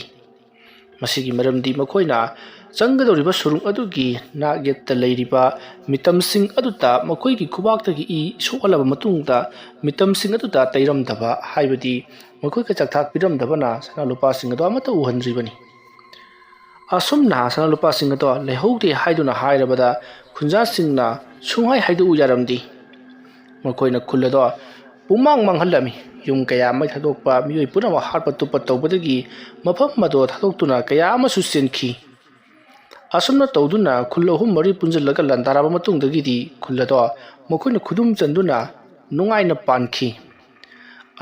ꯃꯁꯤꯒꯤ ꯃꯔꯝꯗꯤ ꯃꯈꯣꯏꯅ ꯆꯪꯒꯗꯧꯔꯤꯕ ꯁꯨꯔꯨꯡ ꯑꯗꯨꯒꯤ ꯅꯥꯛ ꯌꯦꯠꯇ ꯂꯩꯔꯤꯕ ꯃꯤꯇꯝꯁꯤꯡ ꯑꯗꯨꯗ ꯃꯈꯣꯏꯒꯤ ꯈꯨꯕꯥꯛꯇꯒꯤ ꯏ ꯁꯣꯛꯍꯜꯂꯕ ꯃꯇꯨꯡꯗ ꯃꯤꯇꯝꯁꯤꯡ ꯑꯗꯨꯗ ꯇꯩꯔꯝꯗꯕ, ꯍꯥꯏꯕꯗꯤ ꯃꯈꯣꯏꯒ ꯆꯥꯛꯊꯥꯛ ꯄꯤꯔꯝꯗꯕꯅ ꯁꯅꯥ ꯂꯨꯄꯥꯁꯤꯡ ꯑꯗꯣ ꯑꯃꯠꯇ ꯎꯍꯟꯗ꯭ꯔꯤꯕꯅꯤ꯫ ꯑꯁꯨꯝꯅ ꯁꯅꯥ ꯂꯨꯄꯥꯁꯤꯡ ꯑꯗꯣ ꯂꯩꯍꯧꯗꯦ ꯍꯥꯏꯗꯨꯅ ꯍꯥꯏꯔꯕꯗ ꯈꯨꯟꯖꯥꯁꯤꯡꯅ ꯁꯨꯡꯍꯥꯏ ꯍꯥꯏꯗꯣꯛꯎ ꯌꯥꯔꯝꯗꯦ꯫ ꯃꯈꯣꯏꯅ ꯈꯨꯜ ꯑꯗꯣ ꯄꯨꯡꯃꯥꯡ ꯃꯥꯡꯍꯜꯂꯝꯃꯤ꯫ ꯌꯨꯝ ꯀꯌꯥ ꯃꯩ ꯊꯥꯗꯣꯛꯄ, ꯃꯤꯑꯣꯏ ꯄꯨꯝꯅꯃꯛ ꯍꯥꯠꯄ ꯇꯨꯞꯄ ꯇꯧꯕꯗꯒꯤ ꯃꯐꯝ ꯑꯗꯣ ꯊꯥꯗꯣꯛꯇꯨꯅ ꯀꯌꯥ ꯑꯃꯁꯨ ꯆꯦꯟꯈꯤ꯫ ꯑꯁꯨꯝꯅ ꯇꯧꯗꯨꯅ ꯈꯨꯜ ꯑꯍꯨꯝ ꯃꯔꯤ ꯄꯨꯟꯁꯤꯜꯂꯒ ꯂꯥꯟꯗꯥꯔꯕ ꯃꯇꯨꯡꯗꯒꯤꯗꯤ ꯈꯨꯜ ꯑꯗꯣ ꯃꯈꯣꯏꯅ ꯈꯨꯗꯨꯝ ꯆꯟꯗꯨꯅ ꯅꯨꯡꯉꯥꯏꯅ ꯄꯥꯟꯈꯤ꯫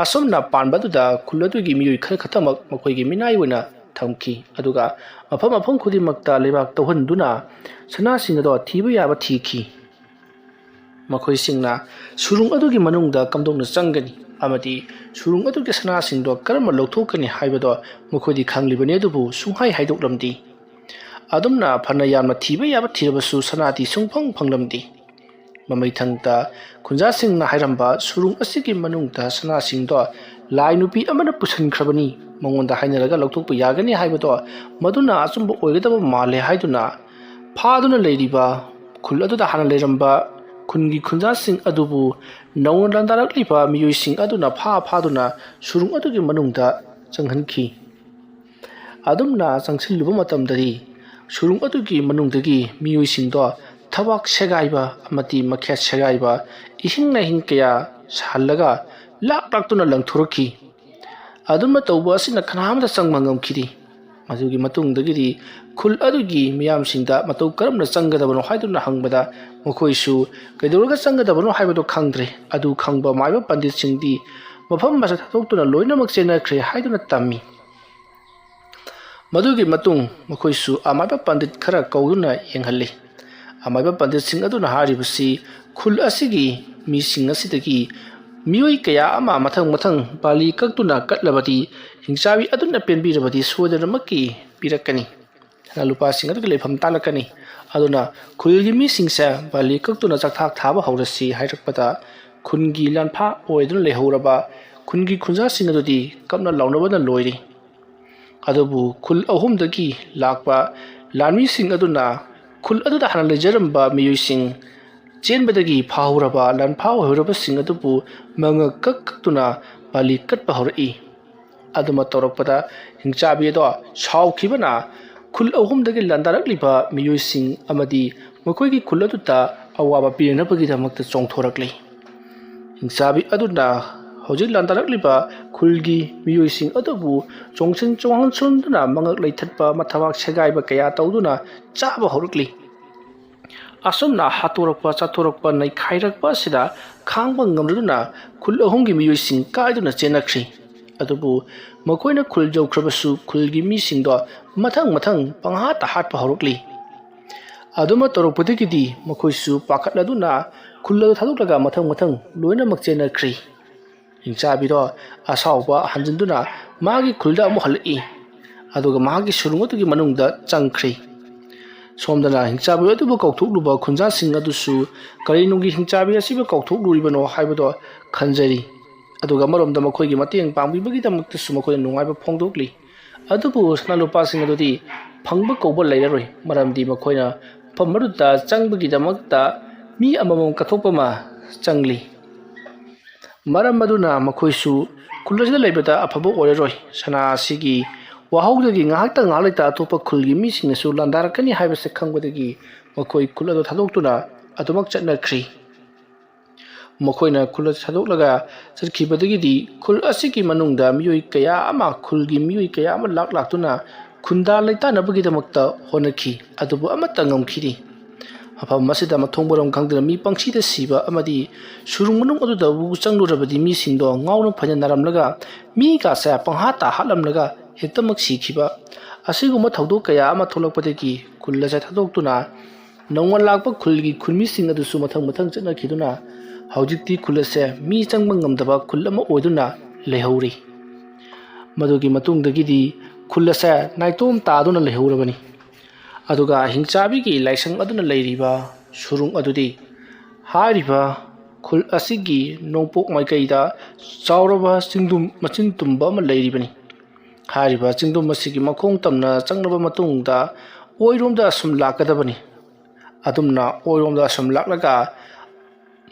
ꯑꯁꯨꯝꯅ ꯄꯥꯟꯕꯗꯨꯗ ꯈꯨꯜ ꯑꯗꯨꯒꯤ ꯃꯤꯑꯣꯏ ꯈꯔ ꯈꯛꯇꯃꯛ ꯃꯈꯣꯏꯒꯤ ꯃꯤꯅꯥꯏ ꯑꯣꯏꯅ ꯊꯝꯈꯤ, ꯑꯗꯨꯒ ꯃꯐꯝ ꯃꯐꯝ ꯈꯨꯗꯤꯡꯃꯛꯇ ꯂꯩꯕꯥꯛ ꯇꯧꯍꯟꯗꯨꯅ ꯁꯅꯥꯁꯤꯡ ꯑꯗꯣ ꯊꯤꯕ ꯌꯥꯕ ꯊꯤꯈꯤ꯫ ꯃꯈꯣꯏꯁꯤꯡꯅ ꯁꯨꯔꯨꯡ ꯑꯗꯨꯒꯤ ꯃꯅꯨꯡꯗ ꯀꯝꯗꯧꯅ ꯆꯪꯒꯅꯤ ꯑꯃꯗꯤ ꯁꯨꯔꯨꯡ ꯑꯗꯨꯒꯤ ꯁꯅꯥꯁꯤꯡꯗꯣ ꯀꯔꯝꯅ ꯂꯧꯊꯣꯛꯀꯅꯤ ꯍꯥꯏꯕꯗꯣ ꯃꯈꯣꯏꯗꯤ ꯈꯪꯂꯤꯕꯅꯤ, ꯑꯗꯨꯕꯨ ꯁꯨꯡꯍꯥꯏ ꯍꯥꯏꯗꯣꯛꯂꯝꯗꯦ꯫ ꯑꯗꯨꯝꯅ ꯐꯅ ꯌꯥꯝꯅ ꯊꯤꯕ ꯌꯥꯕ ꯊꯤꯔꯕꯁꯨ ꯁꯅꯥꯗꯤ ꯁꯨꯡꯐꯪ ꯐꯪꯂꯝꯗꯦ꯫ ꯃꯃꯩꯊꯪꯗ ꯈꯨꯟꯖꯥꯁꯤꯡꯅ ꯍꯥꯏꯔꯝꯕ ꯁꯨꯔꯨꯡ ꯑꯁꯤꯒꯤ ꯃꯅꯨꯡꯗ ꯁꯅꯥꯁꯤꯡꯗꯣ ꯂꯥꯏ ꯅꯨꯄꯤ ꯑꯃꯅ ꯄꯨꯁꯤꯟꯈ꯭ꯔꯕꯅꯤ, ꯃꯉꯣꯟꯗ ꯍꯥꯏꯅꯔꯒ ꯂꯧꯊꯣꯛꯄ ꯌꯥꯒꯅꯤ ꯍꯥꯏꯕꯗꯣ ꯃꯗꯨꯅ ꯑꯆꯨꯝꯕ ꯑꯣꯏꯒꯗꯕ ꯃꯥꯜꯂꯦ ꯍꯥꯏꯗꯨꯅ ꯐꯥꯗꯨꯅ ꯂꯩꯔꯤꯕ ꯈꯨꯜ ꯑꯗꯨꯗ ꯍꯥꯟꯅ ꯂꯩꯔꯝꯕ ꯈꯨꯟꯒꯤ ꯈꯨꯟꯖꯥꯁꯤꯡ ꯑꯗꯨꯕꯨ ꯅꯧꯅ ꯂꯥꯟꯗꯥꯔꯛꯂꯤꯕ ꯃꯤꯑꯣꯏꯁꯤꯡ ꯑꯗꯨꯅ ꯐꯥ ꯐꯥꯗꯨꯅ ꯁꯨꯔꯨꯡ ꯑꯗꯨꯒꯤ ꯃꯅꯨꯡꯗ ꯆꯪꯍꯟꯈꯤ꯫ ꯑꯗꯨꯝꯅ ꯆꯪꯁꯤꯜꯂꯨꯕ ꯃꯇꯝꯗꯗꯤ ꯁꯨꯔꯨꯡ ꯑꯗꯨꯒꯤ ꯃꯅꯨꯡꯗꯒꯤ ꯃꯤꯑꯣꯏꯁꯤꯡꯗꯣ ꯊꯕꯥꯛ ꯁꯦꯒꯥꯏꯕ ꯑꯃꯗꯤ ꯃꯈꯦꯠ ꯁꯦꯒꯥꯏꯕ, ꯏꯍꯤꯡ ꯅꯥꯍꯤꯡ ꯀꯌꯥ ꯁꯥꯍꯜꯂꯒ ꯂꯥꯛ ꯂꯥꯛꯇꯨꯅ ꯂꯪꯊꯣꯔꯛꯈꯤ꯫ ꯑꯗꯨꯝꯅ ꯇꯧꯕ ꯑꯁꯤꯅ ꯀꯅꯥ ꯑꯃꯠꯇ ꯆꯪꯕ ꯉꯝꯈꯤꯗꯦ꯫ ꯃꯗꯨꯒꯤ ꯃꯇꯨꯡꯗꯒꯤꯗꯤ ꯈꯨꯜ ꯑꯗꯨꯒꯤ ꯃꯤꯌꯥꯝꯁꯤꯡꯗ ꯃꯇꯧ ꯀꯔꯝꯅ ꯆꯪꯒꯗꯕꯅꯣ ꯍꯥꯏꯗꯨꯅ ꯍꯪꯕꯗ ꯃꯈꯣꯏꯁꯨ ꯀꯩꯗꯧꯔꯒ ꯆꯪꯒꯗꯕꯅꯣ ꯍꯥꯏꯕꯗꯨ ꯈꯪꯗ꯭ꯔꯦ꯫ ꯑꯗꯨ ꯈꯪꯕ ꯃꯥꯏꯕ ꯄꯟꯗꯤꯠꯁꯤꯡꯗꯤ ꯃꯐꯝ ꯑꯁꯤ ꯊꯥꯗꯣꯛꯇꯨꯅ ꯂꯣꯏꯅꯃꯛ ꯆꯦꯟꯅꯈ꯭ꯔꯦ ꯍꯥꯏꯗꯨꯅ ꯇꯝꯃꯤ꯫ ꯃꯗꯨꯒꯤ ꯃꯇꯨꯡ ꯃꯈꯣꯏꯁꯨ ꯑꯃꯥꯏꯕ ꯄꯟꯗꯤꯠ ꯈꯔ ꯀꯧꯗꯨꯅ ꯌꯦꯡꯍꯜꯂꯤ꯫ ꯑꯃꯥꯏꯕ ꯄꯟꯗꯤꯠꯁꯤꯡ ꯑꯗꯨꯅ ꯍꯥꯏꯔꯤꯕꯁꯤ ꯈꯨꯜ ꯑꯁꯤꯒꯤ ꯃꯤꯁꯤꯡ ꯑꯁꯤꯗꯒꯤ ꯃꯤꯑꯣꯏ ꯀꯌꯥ ꯑꯃ ꯃꯊꯪ ꯃꯊꯪ ꯕꯥꯂꯤ ꯀꯛꯇꯨꯅ ꯀꯠꯂꯕꯗꯤ, ꯍꯤꯡꯆꯥꯕꯤ ꯑꯗꯨꯅ ꯄꯦꯟꯕꯤꯔꯕꯗꯤ ꯁꯣꯏꯗꯅꯃꯛꯀꯤ ꯄꯤꯔꯛꯀꯅꯤ꯫ ꯁꯅꯥ ꯂꯨꯄꯥꯁꯤꯡ ꯑꯗꯨꯒꯤ ꯂꯩꯐꯝ ꯇꯥꯛꯂꯛꯀꯅꯤ꯫ ꯑꯗꯨꯅ ꯈꯨꯜꯒꯤ ꯃꯤꯁꯤꯡꯁꯦ ꯕꯥꯂꯤ ꯀꯛꯇꯨꯅ ꯆꯥꯛꯊꯥꯛ ꯊꯥꯕ ꯍꯧꯔꯁꯤ ꯍꯥꯏꯔꯛꯄꯗ, ꯈꯨꯟꯒꯤ ꯂꯥꯟꯐꯥ ꯑꯣꯏꯗꯨꯅ ꯂꯩꯍꯧꯔꯕ ꯈꯨꯟꯒꯤ ꯈꯨꯟꯖꯥꯁꯤꯡ ꯑꯗꯨꯗꯤ ꯀꯞꯅ ꯂꯥꯎꯅꯕꯅ ꯂꯣꯏꯔꯤ꯫ ꯑꯗꯨꯕꯨ ꯈꯨꯜ ꯑꯍꯨꯝꯗꯒꯤ ꯂꯥꯛꯄ ꯂꯥꯟꯃꯤꯁꯤꯡ ꯑꯗꯨꯅ ꯈꯨꯜ ꯑꯗꯨꯗ ꯍꯥꯟꯅ ꯂꯩꯖꯔꯝꯕ ꯃꯤꯑꯣꯏꯁꯤꯡ ꯆꯦꯟꯕꯗꯒꯤ ꯐꯥꯍꯧꯔꯕ ꯂꯥꯟꯐꯥ ꯑꯣꯏꯍꯧꯔꯕꯁꯤꯡ ꯑꯗꯨꯕꯨ ꯃꯉꯛ ꯀꯛ ꯀꯛꯇꯨꯅ ꯕꯥꯂꯤ ꯀꯠꯄ ꯍꯧꯔꯛꯏ꯫ ꯑꯗꯨꯃ ꯇꯧꯔꯛꯄꯗ ꯍꯤꯡꯆꯥꯕꯤ ꯑꯗꯣ ꯁꯥꯎꯈꯤꯕꯅ ꯈꯨꯜ ꯑꯍꯨꯝꯗꯒꯤ ꯂꯥꯟꯗꯥꯔꯛꯂꯤꯕ ꯃꯤꯑꯣꯏꯁꯤꯡ ꯑꯃꯗꯤ ꯃꯈꯣꯏꯒꯤ ꯈꯨꯜ ꯑꯗꯨꯗ ꯑꯋꯥꯕ ꯄꯤꯅꯅꯕꯒꯤꯗꯃꯛꯇ ꯆꯣꯡꯊꯣꯔꯛꯂꯤ꯫ ꯍꯤꯡꯆꯥꯕꯤ ꯑꯗꯨꯅ ꯍꯧꯖꯤꯛ ꯂꯥꯟꯗꯥꯔꯛꯂꯤꯕ ꯈꯨꯜꯒꯤ ꯃꯤꯑꯣꯏꯁꯤꯡ ꯑꯗꯨꯕꯨ ꯆꯣꯡꯁꯤꯟ ꯆꯣꯡꯍꯟꯁꯨꯟꯗꯨꯅ ꯃꯉꯛ ꯂꯩꯊꯠꯄ, ꯃꯊꯕꯥꯛ ꯁꯦꯒꯥꯏꯕ ꯀꯌꯥ ꯇꯧꯗꯨꯅ ꯆꯥꯕ ꯍꯧꯔꯛꯂꯤ꯫ ꯑꯁꯨꯝꯅ ꯍꯥꯠꯇꯣꯔꯛꯄ, ꯆꯥꯊꯣꯔꯛꯄ, ꯅꯩꯈꯥꯏꯔꯛꯄ ꯑꯁꯤꯗ ꯈꯥꯡꯕ ꯉꯝꯂꯗꯨꯅ ꯈꯨꯜ ꯑꯍꯨꯝꯒꯤ ꯃꯤꯑꯣꯏꯁꯤꯡ ꯀꯥꯏꯗꯨꯅ ꯆꯦꯟꯅꯈ꯭ꯔꯤ꯫ ꯑꯗꯨꯕꯨ ꯃꯈꯣꯏꯅ ꯈꯨꯜ ꯌꯧꯈ꯭ꯔꯕꯁꯨ ꯈꯨꯜꯒꯤ ꯃꯤꯁꯤꯡꯗꯣ ꯃꯊꯪ ꯃꯊꯪ ꯄꯪꯍꯥꯠꯇ ꯍꯥꯠꯄ ꯍꯧꯔꯛꯂꯤ꯫ ꯑꯗꯨꯃ ꯇꯧꯔꯛꯄꯗꯒꯤꯗꯤ ꯃꯈꯣꯏꯁꯨ ꯄꯥꯈꯠꯂꯗꯨꯅ ꯈꯨꯜ ꯑꯗꯨ ꯊꯥꯗꯣꯛꯂꯒ ꯃꯊꯪ ꯃꯊꯪ ꯂꯣꯏꯅꯃꯛ ꯆꯦꯟꯅꯈ꯭ꯔꯤ꯫ ꯍꯤꯡꯆꯥꯕꯤꯗꯣ ꯑꯁꯥꯎꯕ ꯍꯟꯖꯤꯟꯗꯨꯅ ꯃꯥꯒꯤ ꯈꯨꯜꯗ ꯑꯃꯨꯛ ꯍꯜꯂꯛꯏ꯫ ꯑꯗꯨꯒ ꯃꯍꯥꯛꯀꯤ ꯁꯨꯔꯨꯡ ꯑꯗꯨꯒꯤ ꯃꯅꯨꯡꯗ ꯆꯪꯈ꯭ꯔꯤ꯫ ꯁꯣꯝꯗꯅ ꯍꯤꯡꯆꯥꯕꯤ ꯑꯗꯨꯕꯨ ꯀꯧꯊꯣꯛꯂꯨꯕ ꯈꯨꯟꯖꯥꯁꯤꯡ ꯑꯗꯨꯁꯨ ꯀꯔꯤꯅꯨꯡꯒꯤ ꯍꯤꯡꯆꯥꯕꯤ ꯑꯁꯤꯕꯨ ꯀꯧꯊꯣꯛꯂꯨꯔꯤꯕꯅꯣ ꯍꯥꯏꯕꯗꯣ ꯈꯟꯖꯔꯤ꯫ ꯑꯗꯨꯒ ꯑꯃꯔꯣꯝꯗ ꯃꯈꯣꯏꯒꯤ ꯃꯇꯦꯡ ꯄꯥꯡꯕꯤꯕꯒꯤꯗꯃꯛꯇꯁꯨ ꯃꯈꯣꯏꯅ ꯅꯨꯡꯉꯥꯏꯕ ꯐꯣꯡꯗꯣꯛꯂꯤ꯫ ꯑꯗꯨꯕꯨ ꯁꯅꯥ ꯂꯨꯄꯥꯁꯤꯡ ꯑꯗꯨꯗꯤ ꯐꯪꯕ ꯀꯧꯕ ꯂꯩꯔꯔꯣꯏ, ꯃꯔꯝꯗꯤ ꯃꯈꯣꯏꯅ ꯃꯐꯝ ꯑꯗꯨꯗ ꯆꯪꯕꯒꯤꯗꯃꯛꯇ ꯃꯤ ꯑꯃꯃꯝ ꯀꯠꯊꯣꯛꯄ ꯑꯃ ꯆꯪꯂꯤ꯫ ꯃꯔꯝ ꯑꯗꯨꯅ ꯃꯈꯣꯏꯁꯨ ꯈꯨꯜ ꯑꯁꯤꯗ ꯂꯩꯕꯗ ꯑꯐꯕ ꯑꯣꯏꯔꯔꯣꯏ꯫ ꯁꯅꯥ ꯑꯁꯤꯒꯤ ꯋꯥꯍꯧꯗꯒꯤ ꯉꯥꯏꯍꯥꯛꯇ ꯉꯥꯏꯍꯥꯛ ꯂꯩꯇ ꯑꯇꯣꯞꯄ ꯈꯨꯜꯒꯤ ꯃꯤꯁꯤꯡꯅꯁꯨ ꯂꯥꯟꯗꯥꯔꯛꯀꯅꯤ ꯍꯥꯏꯕꯁꯤ ꯈꯪꯕꯗꯒꯤ ꯃꯈꯣꯏ ꯈꯨꯜ ꯑꯗꯨ ꯊꯥꯗꯣꯛꯇꯨꯅ ꯑꯗꯨꯃꯛ ꯆꯠꯅꯈ꯭ꯔꯤ꯫ ꯃꯈꯣꯏꯅ ꯈꯨꯜ ꯑꯁꯤ ꯊꯥꯗꯣꯛꯂꯒ ꯆꯠꯈꯤꯕꯗꯒꯤꯗꯤ ꯈꯨꯜ ꯑꯁꯤꯒꯤ ꯃꯅꯨꯡꯗ ꯃꯤꯑꯣꯏ ꯀꯌꯥ ꯑꯃ, ꯈꯨꯜꯒꯤ ꯃꯤꯑꯣꯏ ꯀꯌꯥ ꯑꯃ ꯂꯥꯛ ꯂꯥꯛꯇꯨꯅ ꯈꯨꯟꯗꯥ ꯂꯩꯇꯥꯅꯕꯒꯤꯗꯃꯛꯇ ꯍꯣꯠꯅꯈꯤ, ꯑꯗꯨꯕꯨ ꯑꯃꯠꯇ ꯉꯝꯈꯤꯗꯦ꯫ ꯃꯐꯝ ꯑꯁꯤꯗ ꯃꯊꯣꯡ ꯃꯔꯝ ꯈꯪꯗꯅ ꯃꯤ ꯄꯪꯁꯤꯗ ꯁꯤꯕ ꯑꯃꯗꯤ ꯁꯨꯔꯨꯡ ꯃꯅꯨꯡ ꯑꯗꯨꯗꯕꯨ ꯆꯪꯂꯨꯔꯕꯗꯤ ꯃꯤꯁꯤꯡꯗꯣ ꯉꯥꯎꯅ ꯐꯩꯅ ꯅꯥꯔꯝꯂꯒ ꯃꯤꯒꯥꯁꯦ ꯄꯪꯍꯥꯠꯇ ꯍꯥꯠꯂꯝꯂꯒ ꯍꯦꯛꯇꯃꯛ ꯁꯤꯈꯤꯕ ꯑꯁꯤꯒꯨꯝꯕ ꯊꯧꯗꯣꯛ ꯀꯌꯥ ꯑꯃ ꯊꯣꯛꯂꯛꯄꯗꯒꯤ ꯈꯨꯜ ꯑꯁꯦ ꯊꯥꯗꯣꯛꯇꯨꯅ ꯅꯧꯅ ꯂꯥꯛꯄ ꯈꯨꯜꯒꯤ ꯈꯨꯟꯃꯤꯁꯤꯡ ꯑꯗꯨꯁꯨ ꯃꯊꯪ ꯃꯊꯪ ꯆꯠꯅꯈꯤꯗꯨꯅ ꯍꯧꯖꯤꯛꯇꯤ ꯈꯨꯜ ꯑꯁꯦ ꯃꯤ ꯆꯪꯕ ꯉꯝꯗꯕ ꯈꯨꯜ ꯑꯃ ꯑꯣꯏꯗꯨꯅ ꯂꯩꯍꯧꯔꯤ꯫ ꯃꯗꯨꯒꯤ ꯃꯇꯨꯡꯗꯒꯤꯗꯤ ꯈꯨꯜ ꯑꯁꯦ ꯅꯥꯏꯇꯣꯝ ꯇꯥꯗꯨꯅ ꯂꯩꯍꯧꯔꯕꯅꯤ꯫ ꯑꯗꯨꯒ ꯍꯤꯡꯆꯥꯕꯤꯒꯤ ꯂꯥꯏꯁꯪ ꯑꯗꯨꯅ ꯂꯩꯔꯤꯕ ꯁꯨꯔꯨꯡ ꯑꯗꯨꯗꯤ ꯍꯥꯏꯔꯤꯕ ꯈꯨꯜ ꯑꯁꯤꯒꯤ ꯅꯣꯡꯄꯣꯛ ꯃꯥꯏꯀꯩꯗ ꯆꯥꯎꯔꯕ ꯆꯤꯡꯗꯨꯝ ꯃꯆꯤꯟ ꯇꯨꯝꯕ ꯑꯃ ꯂꯩꯔꯤꯕꯅꯤ꯫ ꯍꯥꯏꯔꯤꯕ ꯆꯤꯡꯗꯨꯝ ꯑꯁꯤꯒꯤ ꯃꯈꯣꯡ ꯇꯝꯅ ꯆꯪꯂꯕ ꯃꯇꯨꯡꯗ ꯑꯣꯏꯔꯣꯝꯗ ꯑꯁꯨꯝ ꯂꯥꯛꯀꯗꯕꯅꯤ꯫ ꯑꯗꯨꯝꯅ ꯑꯣꯏꯔꯣꯝꯗ ꯑꯁꯨꯝ ꯂꯥꯛꯂꯒ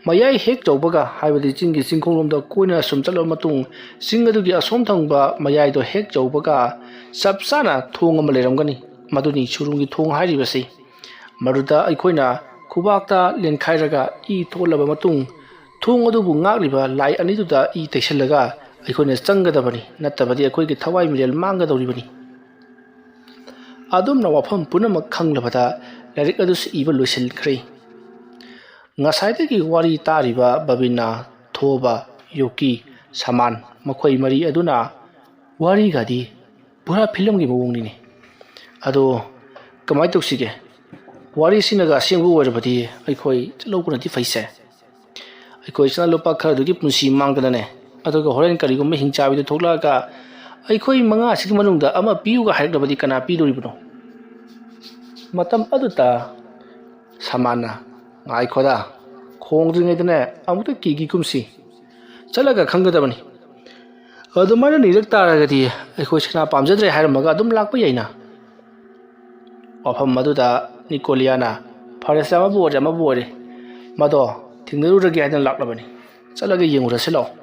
ꯃꯌꯥꯏ ꯍꯦꯛ ꯌꯧꯕꯒ, ꯍꯥꯏꯕꯗꯤ ꯆꯤꯡꯒꯤ ꯆꯤꯡꯈꯣꯡꯂꯣꯝꯗ ꯀꯣꯏꯅ ꯑꯁꯨꯝ ꯆꯠꯂꯕ ꯃꯇꯨꯡ, ꯆꯤꯡ ꯑꯗꯨꯒꯤ ꯑꯁꯣꯝ ꯊꯪꯕ ꯃꯌꯥꯏꯗꯣ ꯍꯦꯛ ꯌꯧꯕꯒ ꯆꯞ ꯆꯥꯅ ꯊꯣꯡ ꯑꯃ ꯂꯩꯔꯝꯒꯅꯤ꯫ ꯃꯗꯨꯅꯤ ꯁꯨꯔꯨꯡꯒꯤ ꯊꯣꯡ ꯍꯥꯏꯔꯤꯕꯁꯤ꯫ ꯃꯗꯨꯗ ꯑꯩꯈꯣꯏꯅ ꯈꯨꯕꯥꯛꯇ ꯂꯦꯟꯈꯥꯏꯔꯒ ꯏ ꯊꯣꯛꯂꯕ ꯃꯇꯨꯡ, ꯊꯣꯡ ꯑꯗꯨꯕꯨ ꯉꯥꯛꯂꯤꯕ ꯂꯥꯏ ꯑꯅꯤꯗꯨꯗ ꯏ ꯇꯩꯁꯜꯂꯒ ꯑꯩꯈꯣꯏꯅ ꯆꯪꯒꯗꯕꯅꯤ, ꯅꯠꯇꯕꯗꯤ ꯑꯩꯈꯣꯏꯒꯤ ꯊꯋꯥꯏ ꯃꯤꯔꯦꯜ ꯃꯥꯡꯒꯗꯧꯔꯤꯕꯅꯤ꯫ ꯑꯗꯨꯝꯅ ꯋꯥꯐꯝ ꯄꯨꯝꯅꯃꯛ ꯈꯪꯂꯕꯗ ꯂꯥꯏꯔꯤꯛ ꯑꯗꯨꯁꯨ ꯏꯕ ꯂꯣꯏꯁꯤꯟꯈ꯭ꯔꯦ꯫ ꯉꯁꯥꯏꯗꯒꯤ ꯋꯥꯔꯤ ꯇꯥꯔꯤꯕ ꯕꯕꯤꯅꯥ, ꯊꯣꯕ, ꯌꯣꯀꯤ, ꯁꯃꯥꯟ, ꯃꯈꯣꯏ ꯃꯔꯤ ꯑꯗꯨꯅ ꯋꯥꯔꯤꯒꯗꯤ ꯄꯨꯔꯥ ꯐꯤꯂꯝꯒꯤ ꯃꯑꯣꯡꯅꯤꯅꯦ꯫ ꯑꯗꯣ ꯀꯃꯥꯏꯅ ꯇꯧꯁꯤꯒꯦ? ꯋꯥꯔꯤꯁꯤꯅꯒ ꯑꯁꯦꯡꯕ ꯑꯣꯏꯔꯕꯗꯤ ꯑꯩꯈꯣꯏ ꯆꯠꯍꯧꯕꯅꯗꯤ ꯐꯩꯁꯦ꯫ ꯑꯩꯈꯣꯏ ꯏꯆꯥ ꯂꯨꯄꯥ ꯈꯔꯗꯨꯒꯤ ꯄꯨꯟꯁꯤ ꯃꯥꯡꯗꯅꯅꯦ꯫ ꯑꯗꯨꯒ ꯍꯣꯔꯦꯟ ꯀꯔꯤꯒꯨꯝꯕ ꯍꯤꯡꯆꯥꯕꯤꯗꯨ ꯊꯣꯛꯂꯛꯑꯒ ꯑꯩꯈꯣꯏ ꯃꯉꯥꯁꯤꯒꯤ ꯃꯅꯨꯡꯗ ꯑꯃ ꯄꯤꯌꯨꯒ ꯍꯥꯏꯔꯛꯂꯕꯗꯤ ꯀꯅꯥ ꯄꯤꯗꯣꯔꯤꯕꯅꯣ? ꯃꯇꯝ ꯑꯗꯨꯗ ꯁꯃꯥꯟꯅ, "ꯉꯥꯏꯈꯣꯗ, ꯈꯣꯡꯗ꯭ꯔꯤꯉꯩꯗꯅꯦ ꯑꯃꯨꯛꯇ ꯀꯤꯈꯤ ꯀꯨꯝꯁꯤ꯫ ꯆꯠꯂꯒ ꯈꯪꯒꯗꯕꯅꯤ꯫ ꯑꯗꯨꯃꯥꯏꯅ ꯅꯤꯔꯛ ꯇꯥꯔꯒꯗꯤ ꯑꯩꯈꯣꯏ ꯁꯅꯥ ꯄꯥꯝꯖꯗ꯭ꯔꯦ ꯍꯥꯏꯔꯝꯃꯒ ꯑꯗꯨꯝ ꯂꯥꯛꯄ ꯌꯥꯏꯅ?" ꯋꯥꯐꯝ ꯑꯗꯨꯗ ꯅꯤꯀꯣꯂꯤꯌꯥꯅ, "ꯐꯔꯦꯁꯦ, ꯑꯃꯕꯨ ꯑꯣꯏꯔꯦ, ꯑꯃꯕꯨ ꯑꯣꯏꯔꯦ, ꯃꯗꯣ ꯊꯦꯡꯅꯔꯨꯔꯒꯦ ꯍꯥꯏꯗꯅ ꯂꯥꯛꯂꯕꯅꯤ꯫ ꯆꯠꯂꯒ ꯌꯦꯡꯉꯨꯔꯁꯤ ꯂꯥꯛꯑꯣ꯫"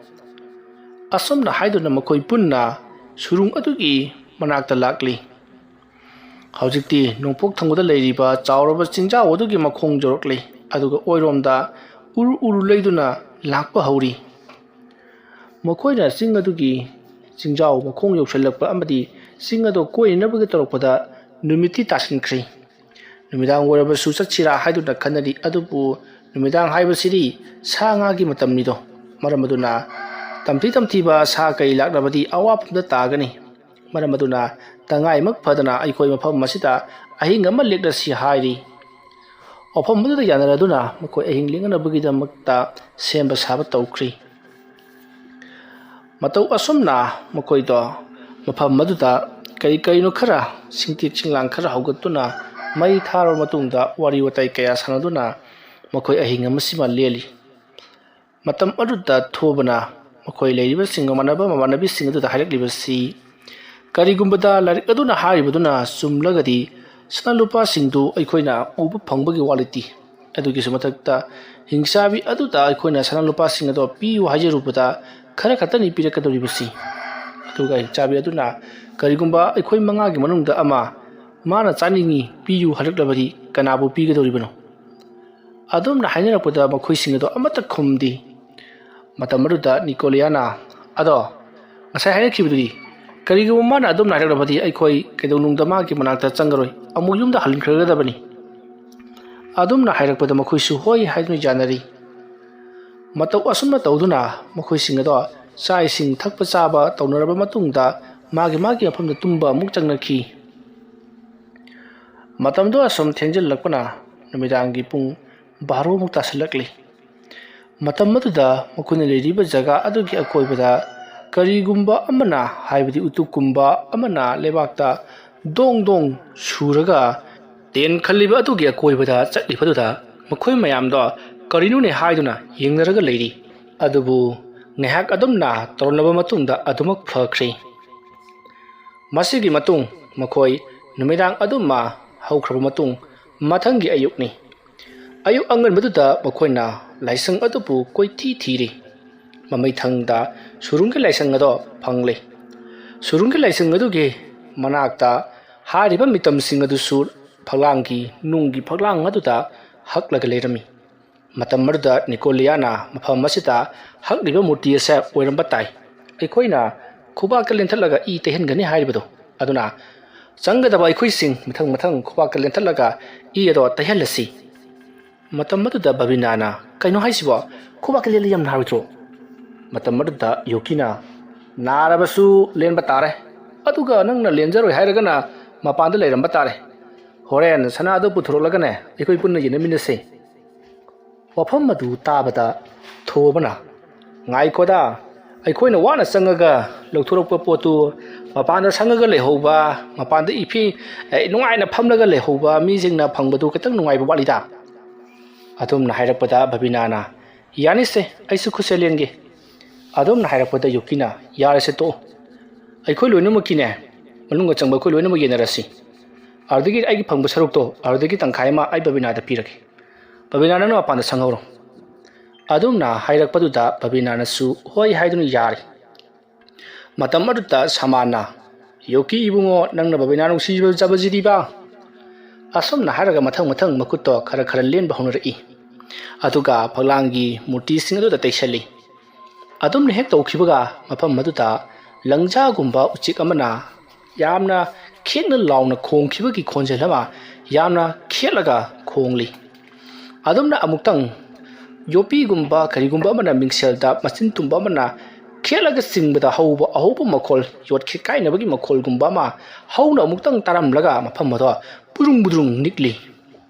ꯑꯁꯨꯝꯅ ꯍꯥꯏꯗꯨꯅ ꯃꯈꯣꯏ ꯄꯨꯟꯅ ꯁꯨꯔꯨꯡ ꯑꯗꯨꯒꯤ ꯃꯅꯥꯛꯇ ꯂꯥꯛꯂꯤ꯫ ꯍꯧꯖꯤꯛꯇꯤ ꯅꯣꯡꯄꯣꯛ ꯊꯪꯕꯗ ꯂꯩꯔꯤꯕ ꯆꯥꯎꯔꯕ ꯆꯤꯡꯖꯥꯎ ꯑꯗꯨꯒꯤ ꯃꯈꯣꯡ ꯌꯧꯔꯛꯂꯤ, ꯑꯗꯨꯒ ꯑꯣꯏꯔꯣꯝꯗ ꯎꯔꯨ ꯎꯔꯨ ꯂꯩꯗꯨꯅ ꯂꯥꯛꯄ ꯍꯧꯔꯤ꯫ ꯃꯈꯣꯏꯅ ꯆꯤꯡ ꯑꯗꯨꯒꯤ ꯆꯤꯡꯖꯥꯎ ꯃꯈꯣꯡ ꯌꯧꯁꯤꯜꯂꯛꯄ ꯑꯃꯗꯤ ꯆꯤꯡ ꯑꯗꯨ ꯀꯣꯏꯅꯅꯕꯒꯤ ꯇꯧꯔꯛꯄꯗ ꯅꯨꯃꯤꯠꯇꯤ ꯇꯥꯁꯤꯟꯈ꯭ꯔꯦ꯫ ꯅꯨꯃꯤꯗꯥꯡ ꯑꯣꯏꯔꯕꯁꯨ ꯆꯠꯁꯤꯔꯥ ꯍꯥꯏꯗꯨꯅ ꯈꯟꯅꯔꯤ, ꯑꯗꯨꯕꯨ ꯅꯨꯃꯤꯗꯥꯡ ꯍꯥꯏꯕꯁꯤꯗꯤ ꯁꯥ ꯉꯥꯒꯤ ꯃꯇꯝꯅꯤꯗꯣ꯫ ꯃꯔꯝ ꯑꯗꯨꯅ ꯇꯝꯊꯤ ꯇꯝꯊꯤꯕ ꯁꯥ ꯀꯩ ꯂꯥꯛꯂꯕꯗꯤ ꯑꯋꯥꯐꯝꯗ ꯇꯥꯒꯅꯤ꯫ ꯃꯔꯝ ꯑꯗꯨꯅ ꯇꯉꯥꯏꯃꯛ ꯐꯗꯅ ꯑꯩꯈꯣꯏ ꯃꯐꯝ ꯑꯁꯤꯗ ꯑꯍꯤꯡ ꯑꯃ ꯂꯦꯛꯂꯁꯤ ꯍꯥꯏꯔꯤ꯫ ꯋꯥꯐꯝ ꯑꯗꯨꯗ ꯌꯥꯅꯔꯗꯨꯅ ꯃꯈꯣꯏ ꯑꯍꯤꯡ ꯂꯦꯡꯅꯕꯒꯤꯗꯃꯛꯇ ꯁꯦꯝꯕ ꯁꯥꯕ ꯇꯧꯈ꯭ꯔꯤ꯫ ꯃꯇꯧ ꯑꯁꯨꯝꯅ ꯃꯈꯣꯏꯗꯣ ꯃꯐꯝ ꯑꯗꯨꯗ ꯀꯔꯤ ꯀꯔꯤꯅꯣ ꯈꯔ, ꯁꯤꯡꯇꯤꯛ ꯁꯤꯡꯂꯥꯡ ꯈꯔ ꯍꯧꯒꯠꯇꯨꯅ, ꯃꯩ ꯊꯥꯔꯕ ꯃꯇꯨꯡꯗ ꯋꯥꯔꯤ ꯋꯥꯇꯥꯏ ꯀꯌꯥ ꯁꯥꯟꯅꯗꯨꯅ ꯃꯈꯣꯏ ꯑꯍꯤꯡ ꯑꯃꯁꯤꯃ ꯂꯦꯜꯂꯤ꯫ ꯃꯇꯝ ꯑꯗꯨꯗ ꯊꯣꯕꯅ ꯃꯈꯣꯏ ꯂꯩꯔꯤꯕꯁꯤꯡ, ꯃꯃꯥꯟꯅꯕ ꯃꯃꯥꯟꯅꯕꯤꯁꯤꯡ ꯑꯗꯨꯗ ꯍꯥꯏꯔꯛꯂꯤꯕꯁꯤ, ꯀꯔꯤꯒꯨꯝꯕꯗ ꯂꯥꯏꯔꯤꯛ ꯑꯗꯨꯅ ꯍꯥꯏꯔꯤꯕꯗꯨꯅ ꯆꯨꯝꯂꯒꯗꯤ, ꯁꯅꯥ ꯂꯨꯄꯥꯁꯤꯡꯗꯨ ꯑꯩꯈꯣꯏꯅ ꯎꯕ ꯐꯪꯕꯒꯤ ꯋꯥ ꯂꯩꯇꯦ꯫ ꯑꯗꯨꯒꯤꯁꯨ ꯃꯊꯛꯇ, ꯍꯤꯡꯆꯥꯕꯤ ꯑꯗꯨꯗ ꯑꯩꯈꯣꯏꯅ ꯁꯅꯥ ꯂꯨꯄꯥꯁꯤꯡ ꯑꯗꯣ ꯄꯤꯌꯨ ꯍꯥꯏꯖꯔꯨꯕꯗ, ꯈꯔ ꯈꯛꯇꯅꯤ ꯄꯤꯔꯛꯀꯗꯧꯔꯤꯕꯁꯤ꯫ ꯑꯗꯨꯒ ꯍꯤꯡꯆꯥꯕꯤ ꯑꯗꯨꯅ ꯀꯔꯤꯒꯨꯝꯕ ꯑꯩꯈꯣꯏ ꯃꯉꯥꯒꯤ ꯃꯅꯨꯡꯗ ꯑꯃ ꯃꯥꯅ ꯆꯥꯅꯤꯡꯏ ꯄꯤꯌꯨ ꯍꯥꯏꯔꯛꯂꯕꯗꯤ, ꯀꯅꯥꯕꯨ ꯄꯤꯒꯗꯧꯔꯤꯕꯅꯣ? ꯑꯗꯨꯝꯅ ꯍꯥꯏꯅꯔꯛꯄꯗ ꯃꯈꯣꯏꯁꯤꯡ ꯑꯗꯣ ꯑꯃꯠꯇ ꯈꯨꯝꯗꯦ꯫ ꯃꯇꯝ ꯑꯗꯨꯗ ꯅꯤꯀꯣꯂꯤꯌꯥꯅ, "ꯑꯗꯣ, ꯉꯁꯥꯏ ꯍꯥꯏꯅꯈꯤꯕꯗꯨꯗꯤ? ꯀꯔꯤꯒꯨꯝꯕ ꯃꯥꯅ ꯑꯗꯨꯝꯅ ꯍꯥꯏꯔꯛꯂꯕꯗꯤ, ꯑꯩꯈꯣꯏ ꯀꯩꯗꯧꯅꯨꯡꯗ ꯃꯥꯒꯤ ꯃꯅꯥꯛꯇ ꯆꯪꯉꯔꯣꯏ, ꯑꯃꯨꯛ ꯌꯨꯝꯗ ꯍꯟꯈ꯭ꯔꯒꯗꯕꯅꯤ꯫" ꯑꯗꯨꯝꯅ ꯍꯥꯏꯔꯛꯄꯗ ꯃꯈꯣꯏꯁꯨ ꯍꯣꯏ ꯍꯥꯏꯗꯨꯅ ꯌꯥꯅꯔꯤ꯫ ꯃꯇꯧ ꯑꯁꯨꯝꯅ ꯇꯧꯗꯨꯅ ꯃꯈꯣꯏꯁꯤꯡ ꯑꯗꯣ ꯆꯥꯛ ꯏꯁꯤꯡ ꯊꯛꯄ ꯆꯥꯕ ꯇꯧꯅꯔꯕ ꯃꯇꯨꯡꯗ, ꯃꯥꯒꯤ ꯃꯥꯒꯤ ꯃꯐꯝꯗ ꯇꯨꯝꯕ ꯑꯃꯨꯛ ꯆꯪꯅꯈꯤ꯫ ꯃꯇꯝꯗꯣ ꯑꯁꯨꯝ ꯊꯦꯡꯖꯤꯜꯂꯛꯄꯅ ꯅꯨꯃꯤꯗꯥꯡꯒꯤ ꯄꯨꯡ ꯕꯥꯔꯣꯃꯨꯛ ꯇꯥꯁꯤꯜꯂꯛꯂꯤ꯫ ꯃꯇꯝ ꯑꯗꯨꯗ ꯃꯈꯣꯏꯅ ꯂꯩꯔꯤꯕ ꯖꯒꯥ ꯑꯗꯨꯒꯤ ꯑꯀꯣꯏꯕꯗ ꯀꯔꯤꯒꯨꯝꯕ ꯑꯃꯅ, ꯍꯥꯏꯕꯗꯤ ꯎꯇꯨꯞꯀꯨꯝꯕ ꯑꯃꯅ ꯂꯩꯕꯥꯛꯇ ꯗꯣꯡ ꯗꯣꯡ ꯁꯨꯔꯒ ꯇꯦꯟ ꯈꯜꯂꯤꯕ ꯑꯗꯨꯒꯤ ꯑꯀꯣꯏꯕꯗ ꯆꯠꯂꯤꯕꯗꯨꯗ ꯃꯈꯣꯏ ꯃꯌꯥꯝꯗꯣ ꯀꯔꯤꯅꯣꯅꯦ ꯍꯥꯏꯗꯨꯅ ꯌꯦꯡꯅꯔꯒ ꯂꯩꯔꯤ꯫ ꯑꯗꯨꯕꯨ ꯉꯥꯏꯍꯥꯛ ꯑꯗꯨꯝꯅ ꯇꯧꯔꯝꯂꯕ ꯃꯇꯨꯡꯗ ꯑꯗꯨꯃꯛ ꯐꯈ꯭ꯔꯦ꯫ ꯃꯁꯤꯒꯤ ꯃꯇꯨꯡ ꯃꯈꯣꯏ ꯅꯨꯃꯤꯗꯥꯡ ꯑꯗꯨꯃ ꯍꯧꯈ꯭ꯔꯕ ꯃꯇꯨꯡ, ꯃꯊꯪꯒꯤ ꯑꯌꯨꯛꯅꯤ꯫ ꯑꯌꯨꯛ ꯑꯉꯟꯕꯗꯨꯗ ꯃꯈꯣꯏꯅ ꯂꯥꯏꯁꯪ ꯑꯗꯨꯕꯨ ꯀꯣꯏꯊꯤ ꯊꯤꯔꯤ꯫ ꯃꯃꯩꯊꯪꯗ ꯁꯨꯔꯨꯡꯒꯤ ꯂꯥꯏꯁꯪ ꯑꯗꯣ ꯐꯪꯂꯦ꯫ ꯁꯨꯔꯨꯡꯒꯤ ꯂꯥꯏꯁꯪ ꯑꯗꯨꯒꯤ ꯃꯅꯥꯛꯇ ꯍꯥꯏꯔꯤꯕ ꯃꯤꯇꯝꯁꯤꯡ ꯑꯗꯨꯁꯨ ꯐꯛꯂꯥꯡꯒꯤ ꯅꯨꯡꯒꯤ ꯐꯛꯂꯥꯡ ꯑꯗꯨꯗ ꯍꯛꯂꯒ ꯂꯩꯔꯝꯃꯤ꯫ ꯃꯇꯝ ꯑꯗꯨꯗ ꯅꯤꯀꯣꯂꯤꯌꯥꯅ ꯃꯐꯝ ꯑꯁꯤꯗ ꯍꯛꯂꯤꯕ ꯃꯨꯔꯇꯤ ꯑꯁꯦ ꯑꯣꯏꯔꯝꯕ ꯇꯥꯏ꯫ ꯑꯩꯈꯣꯏꯅ ꯈꯨꯕꯥꯛꯇ ꯂꯦꯟꯊꯠꯂꯒ ꯏ ꯇꯩꯍꯟꯒꯅꯤ ꯍꯥꯏꯔꯤꯕꯗꯣ, ꯑꯗꯨꯅ ꯆꯪꯒꯗꯕ ꯑꯩꯈꯣꯏꯁꯤꯡ ꯃꯊꯪ ꯃꯊꯪ ꯈꯨꯕꯥꯛꯇ ꯂꯦꯟꯊꯠꯂꯒ ꯏ ꯑꯗꯣ ꯇꯩꯍꯜꯂꯁꯤ꯫ ꯃꯇꯝ ꯑꯗꯨꯗ ꯕꯕꯤꯅꯥꯅ, "ꯀꯩꯅꯣ ꯍꯥꯏꯁꯤꯕꯣ? ꯈꯨꯕꯥꯛꯇ ꯂꯦꯜꯂꯤ ꯌꯥꯝ ꯅꯥꯔꯣꯏꯗ꯭ꯔꯣ?" ꯃꯇꯝ ꯑꯗꯨꯗ ꯌꯣꯀꯤꯅ, "ꯅꯥꯔꯕꯁꯨ ꯂꯦꯟꯕ ꯇꯥꯔꯦ꯫ ꯑꯗꯨꯒ ꯅꯪꯅ ꯂꯦꯟꯖꯔꯣꯏ ꯍꯥꯏꯔꯒꯅ ꯃꯄꯥꯟꯗ ꯂꯩꯔꯝꯕ ꯇꯥꯔꯦ꯫ ꯍꯣꯔꯦꯟ ꯁꯅꯥꯗꯣ ꯄꯨꯊꯣꯔꯛꯂꯒꯅꯦ, ꯑꯩꯈꯣꯏ ꯄꯨꯟꯅ ꯌꯦꯡꯅꯃꯤꯟꯅꯁꯦ꯫ ꯋꯥꯐꯝ ꯑꯗꯨ ꯇꯥꯕꯗ ꯊꯣꯕꯅ, "ꯉꯥꯏꯈꯣꯗ, ꯑꯩꯈꯣꯏꯅ ꯋꯥꯅ ꯆꯪꯉꯒ ꯂꯧꯊꯣꯔꯛꯄ ꯄꯣꯠꯇꯨ ꯃꯄꯥꯟꯗ ꯁꯪꯉꯒ ꯂꯩꯍꯧꯕ, ꯃꯄꯥꯟꯗ ꯏꯐꯤ-, ꯑꯦ, ꯅꯨꯡꯉꯥꯏꯅ ꯐꯝꯂꯒ ꯂꯩꯍꯧꯕ ꯃꯤꯁꯤꯡꯅ ꯐꯪꯕꯗꯨ ꯈꯤꯇꯪ ꯅꯨꯡꯉꯥꯏꯕ ꯋꯥꯠꯂꯤꯗ?" ꯑꯗꯨꯝꯅ ꯍꯥꯏꯔꯛꯄꯗ ꯕꯕꯤꯅꯥꯅ, "ꯌꯥꯅꯤꯁꯦ, ꯑꯩꯁꯨ ꯈꯨꯠꯁꯦ ꯂꯦꯡꯒꯦ"꯫ ꯑꯗꯨꯝꯅ ꯍꯥꯏꯔꯛꯄꯗ ꯌꯣꯀꯤꯅ, "ꯌꯥꯔꯦꯁꯦ, ꯇꯣꯛꯑꯣ꯫ ꯑꯩꯈꯣꯏ ꯂꯣꯏꯅꯃꯛꯀꯤꯅꯦ, ꯃꯅꯨꯡꯗ ꯆꯪꯕ ꯑꯩꯈꯣꯏ ꯂꯣꯏꯅꯃꯛ ꯌꯦꯟꯅꯔꯁꯤ꯫ ꯑꯗꯨꯗꯒꯤ ꯑꯩꯒꯤ ꯐꯪꯕ ꯁꯔꯨꯛꯇꯣ ꯑꯗꯨꯗꯒꯤ ꯇꯪꯈꯥꯏ ꯑꯃ ꯑꯩ ꯕꯕꯤꯅꯥꯗ ꯄꯤꯔꯒꯦ꯫ ꯕꯕꯤꯅꯥ, ꯅꯪꯅ ꯃꯄꯥꯟꯗ ꯁꯪꯍꯧꯔꯣ"꯫ ꯑꯗꯨꯝꯅ ꯍꯥꯏꯔꯛꯄꯗꯨꯗ ꯕꯕꯤꯅꯥꯅꯁꯨ ꯍꯣꯏ ꯍꯥꯏꯗꯨꯅ ꯌꯥꯔꯦ꯫ ꯃꯇꯝ ꯑꯗꯨꯗ ꯁꯃꯥꯟꯅ, "ꯌꯣꯀꯤ ꯏꯕꯨꯡꯉꯣ, ꯅꯪꯅ ꯕꯕꯤꯅꯥ ꯅꯨꯡꯁꯤꯖꯕꯁꯤꯗꯤꯕ"꯫ ꯑꯁꯨꯝꯅ ꯍꯥꯏꯔꯒ ꯃꯊꯪ ꯃꯊꯪ ꯃꯈꯨꯠꯇꯣ ꯈꯔ ꯈꯔ ꯂꯦꯟꯕ ꯍꯧꯅꯔꯛꯏ꯫ ꯑꯗꯨꯒ ꯐꯛꯂꯥꯡꯒꯤ ꯃꯨꯔꯇꯤꯁꯤꯡ ꯑꯗꯨꯗ ꯇꯩꯁꯜꯂꯤ꯫ ꯑꯗꯨꯝꯅ ꯍꯦꯛ ꯇꯧꯈꯤꯕꯒ ꯃꯐꯝ ꯑꯗꯨꯗ ꯂꯪꯖꯥꯒꯨꯝꯕ ꯎꯆꯦꯛ ꯑꯃꯅ ꯌꯥꯝꯅ ꯈꯦꯡꯅ ꯂꯥꯎꯅ ꯈꯣꯡꯈꯤꯕꯒꯤ ꯈꯣꯟꯖꯦꯜ ꯑꯃ ꯌꯥꯝꯅ ꯈꯦꯠꯂꯒ ꯈꯣꯡꯂꯤ꯫ ꯑꯗꯨꯝꯅ ꯑꯃꯨꯛꯇꯪ ꯌꯣꯄꯤꯒꯨꯝꯕ ꯀꯔꯤꯒꯨꯝꯕ ꯑꯃꯅ ꯃꯤꯡꯁꯦꯜꯗ ꯃꯆꯤꯟ ꯇꯨꯝꯕ ꯑꯃꯅ ꯈꯦꯠꯂꯒ ꯆꯤꯡꯕꯗ ꯍꯧꯕ ꯑꯍꯧꯕ ꯃꯈꯣꯜ, ꯌꯣꯠꯈꯦꯠ ꯀꯥꯏꯅꯕꯒꯤ ꯃꯈꯣꯜꯒꯨꯝꯕ ꯑꯃ ꯍꯧꯅ ꯑꯃꯨꯛꯇꯪ ꯇꯥꯔꯝꯂꯒ ꯃꯐꯝ ꯑꯗꯣ ꯕꯨꯗ꯭ꯔꯨꯡ ꯕꯨꯗ꯭ꯔꯨꯡ ꯅꯤꯛꯂꯤ꯫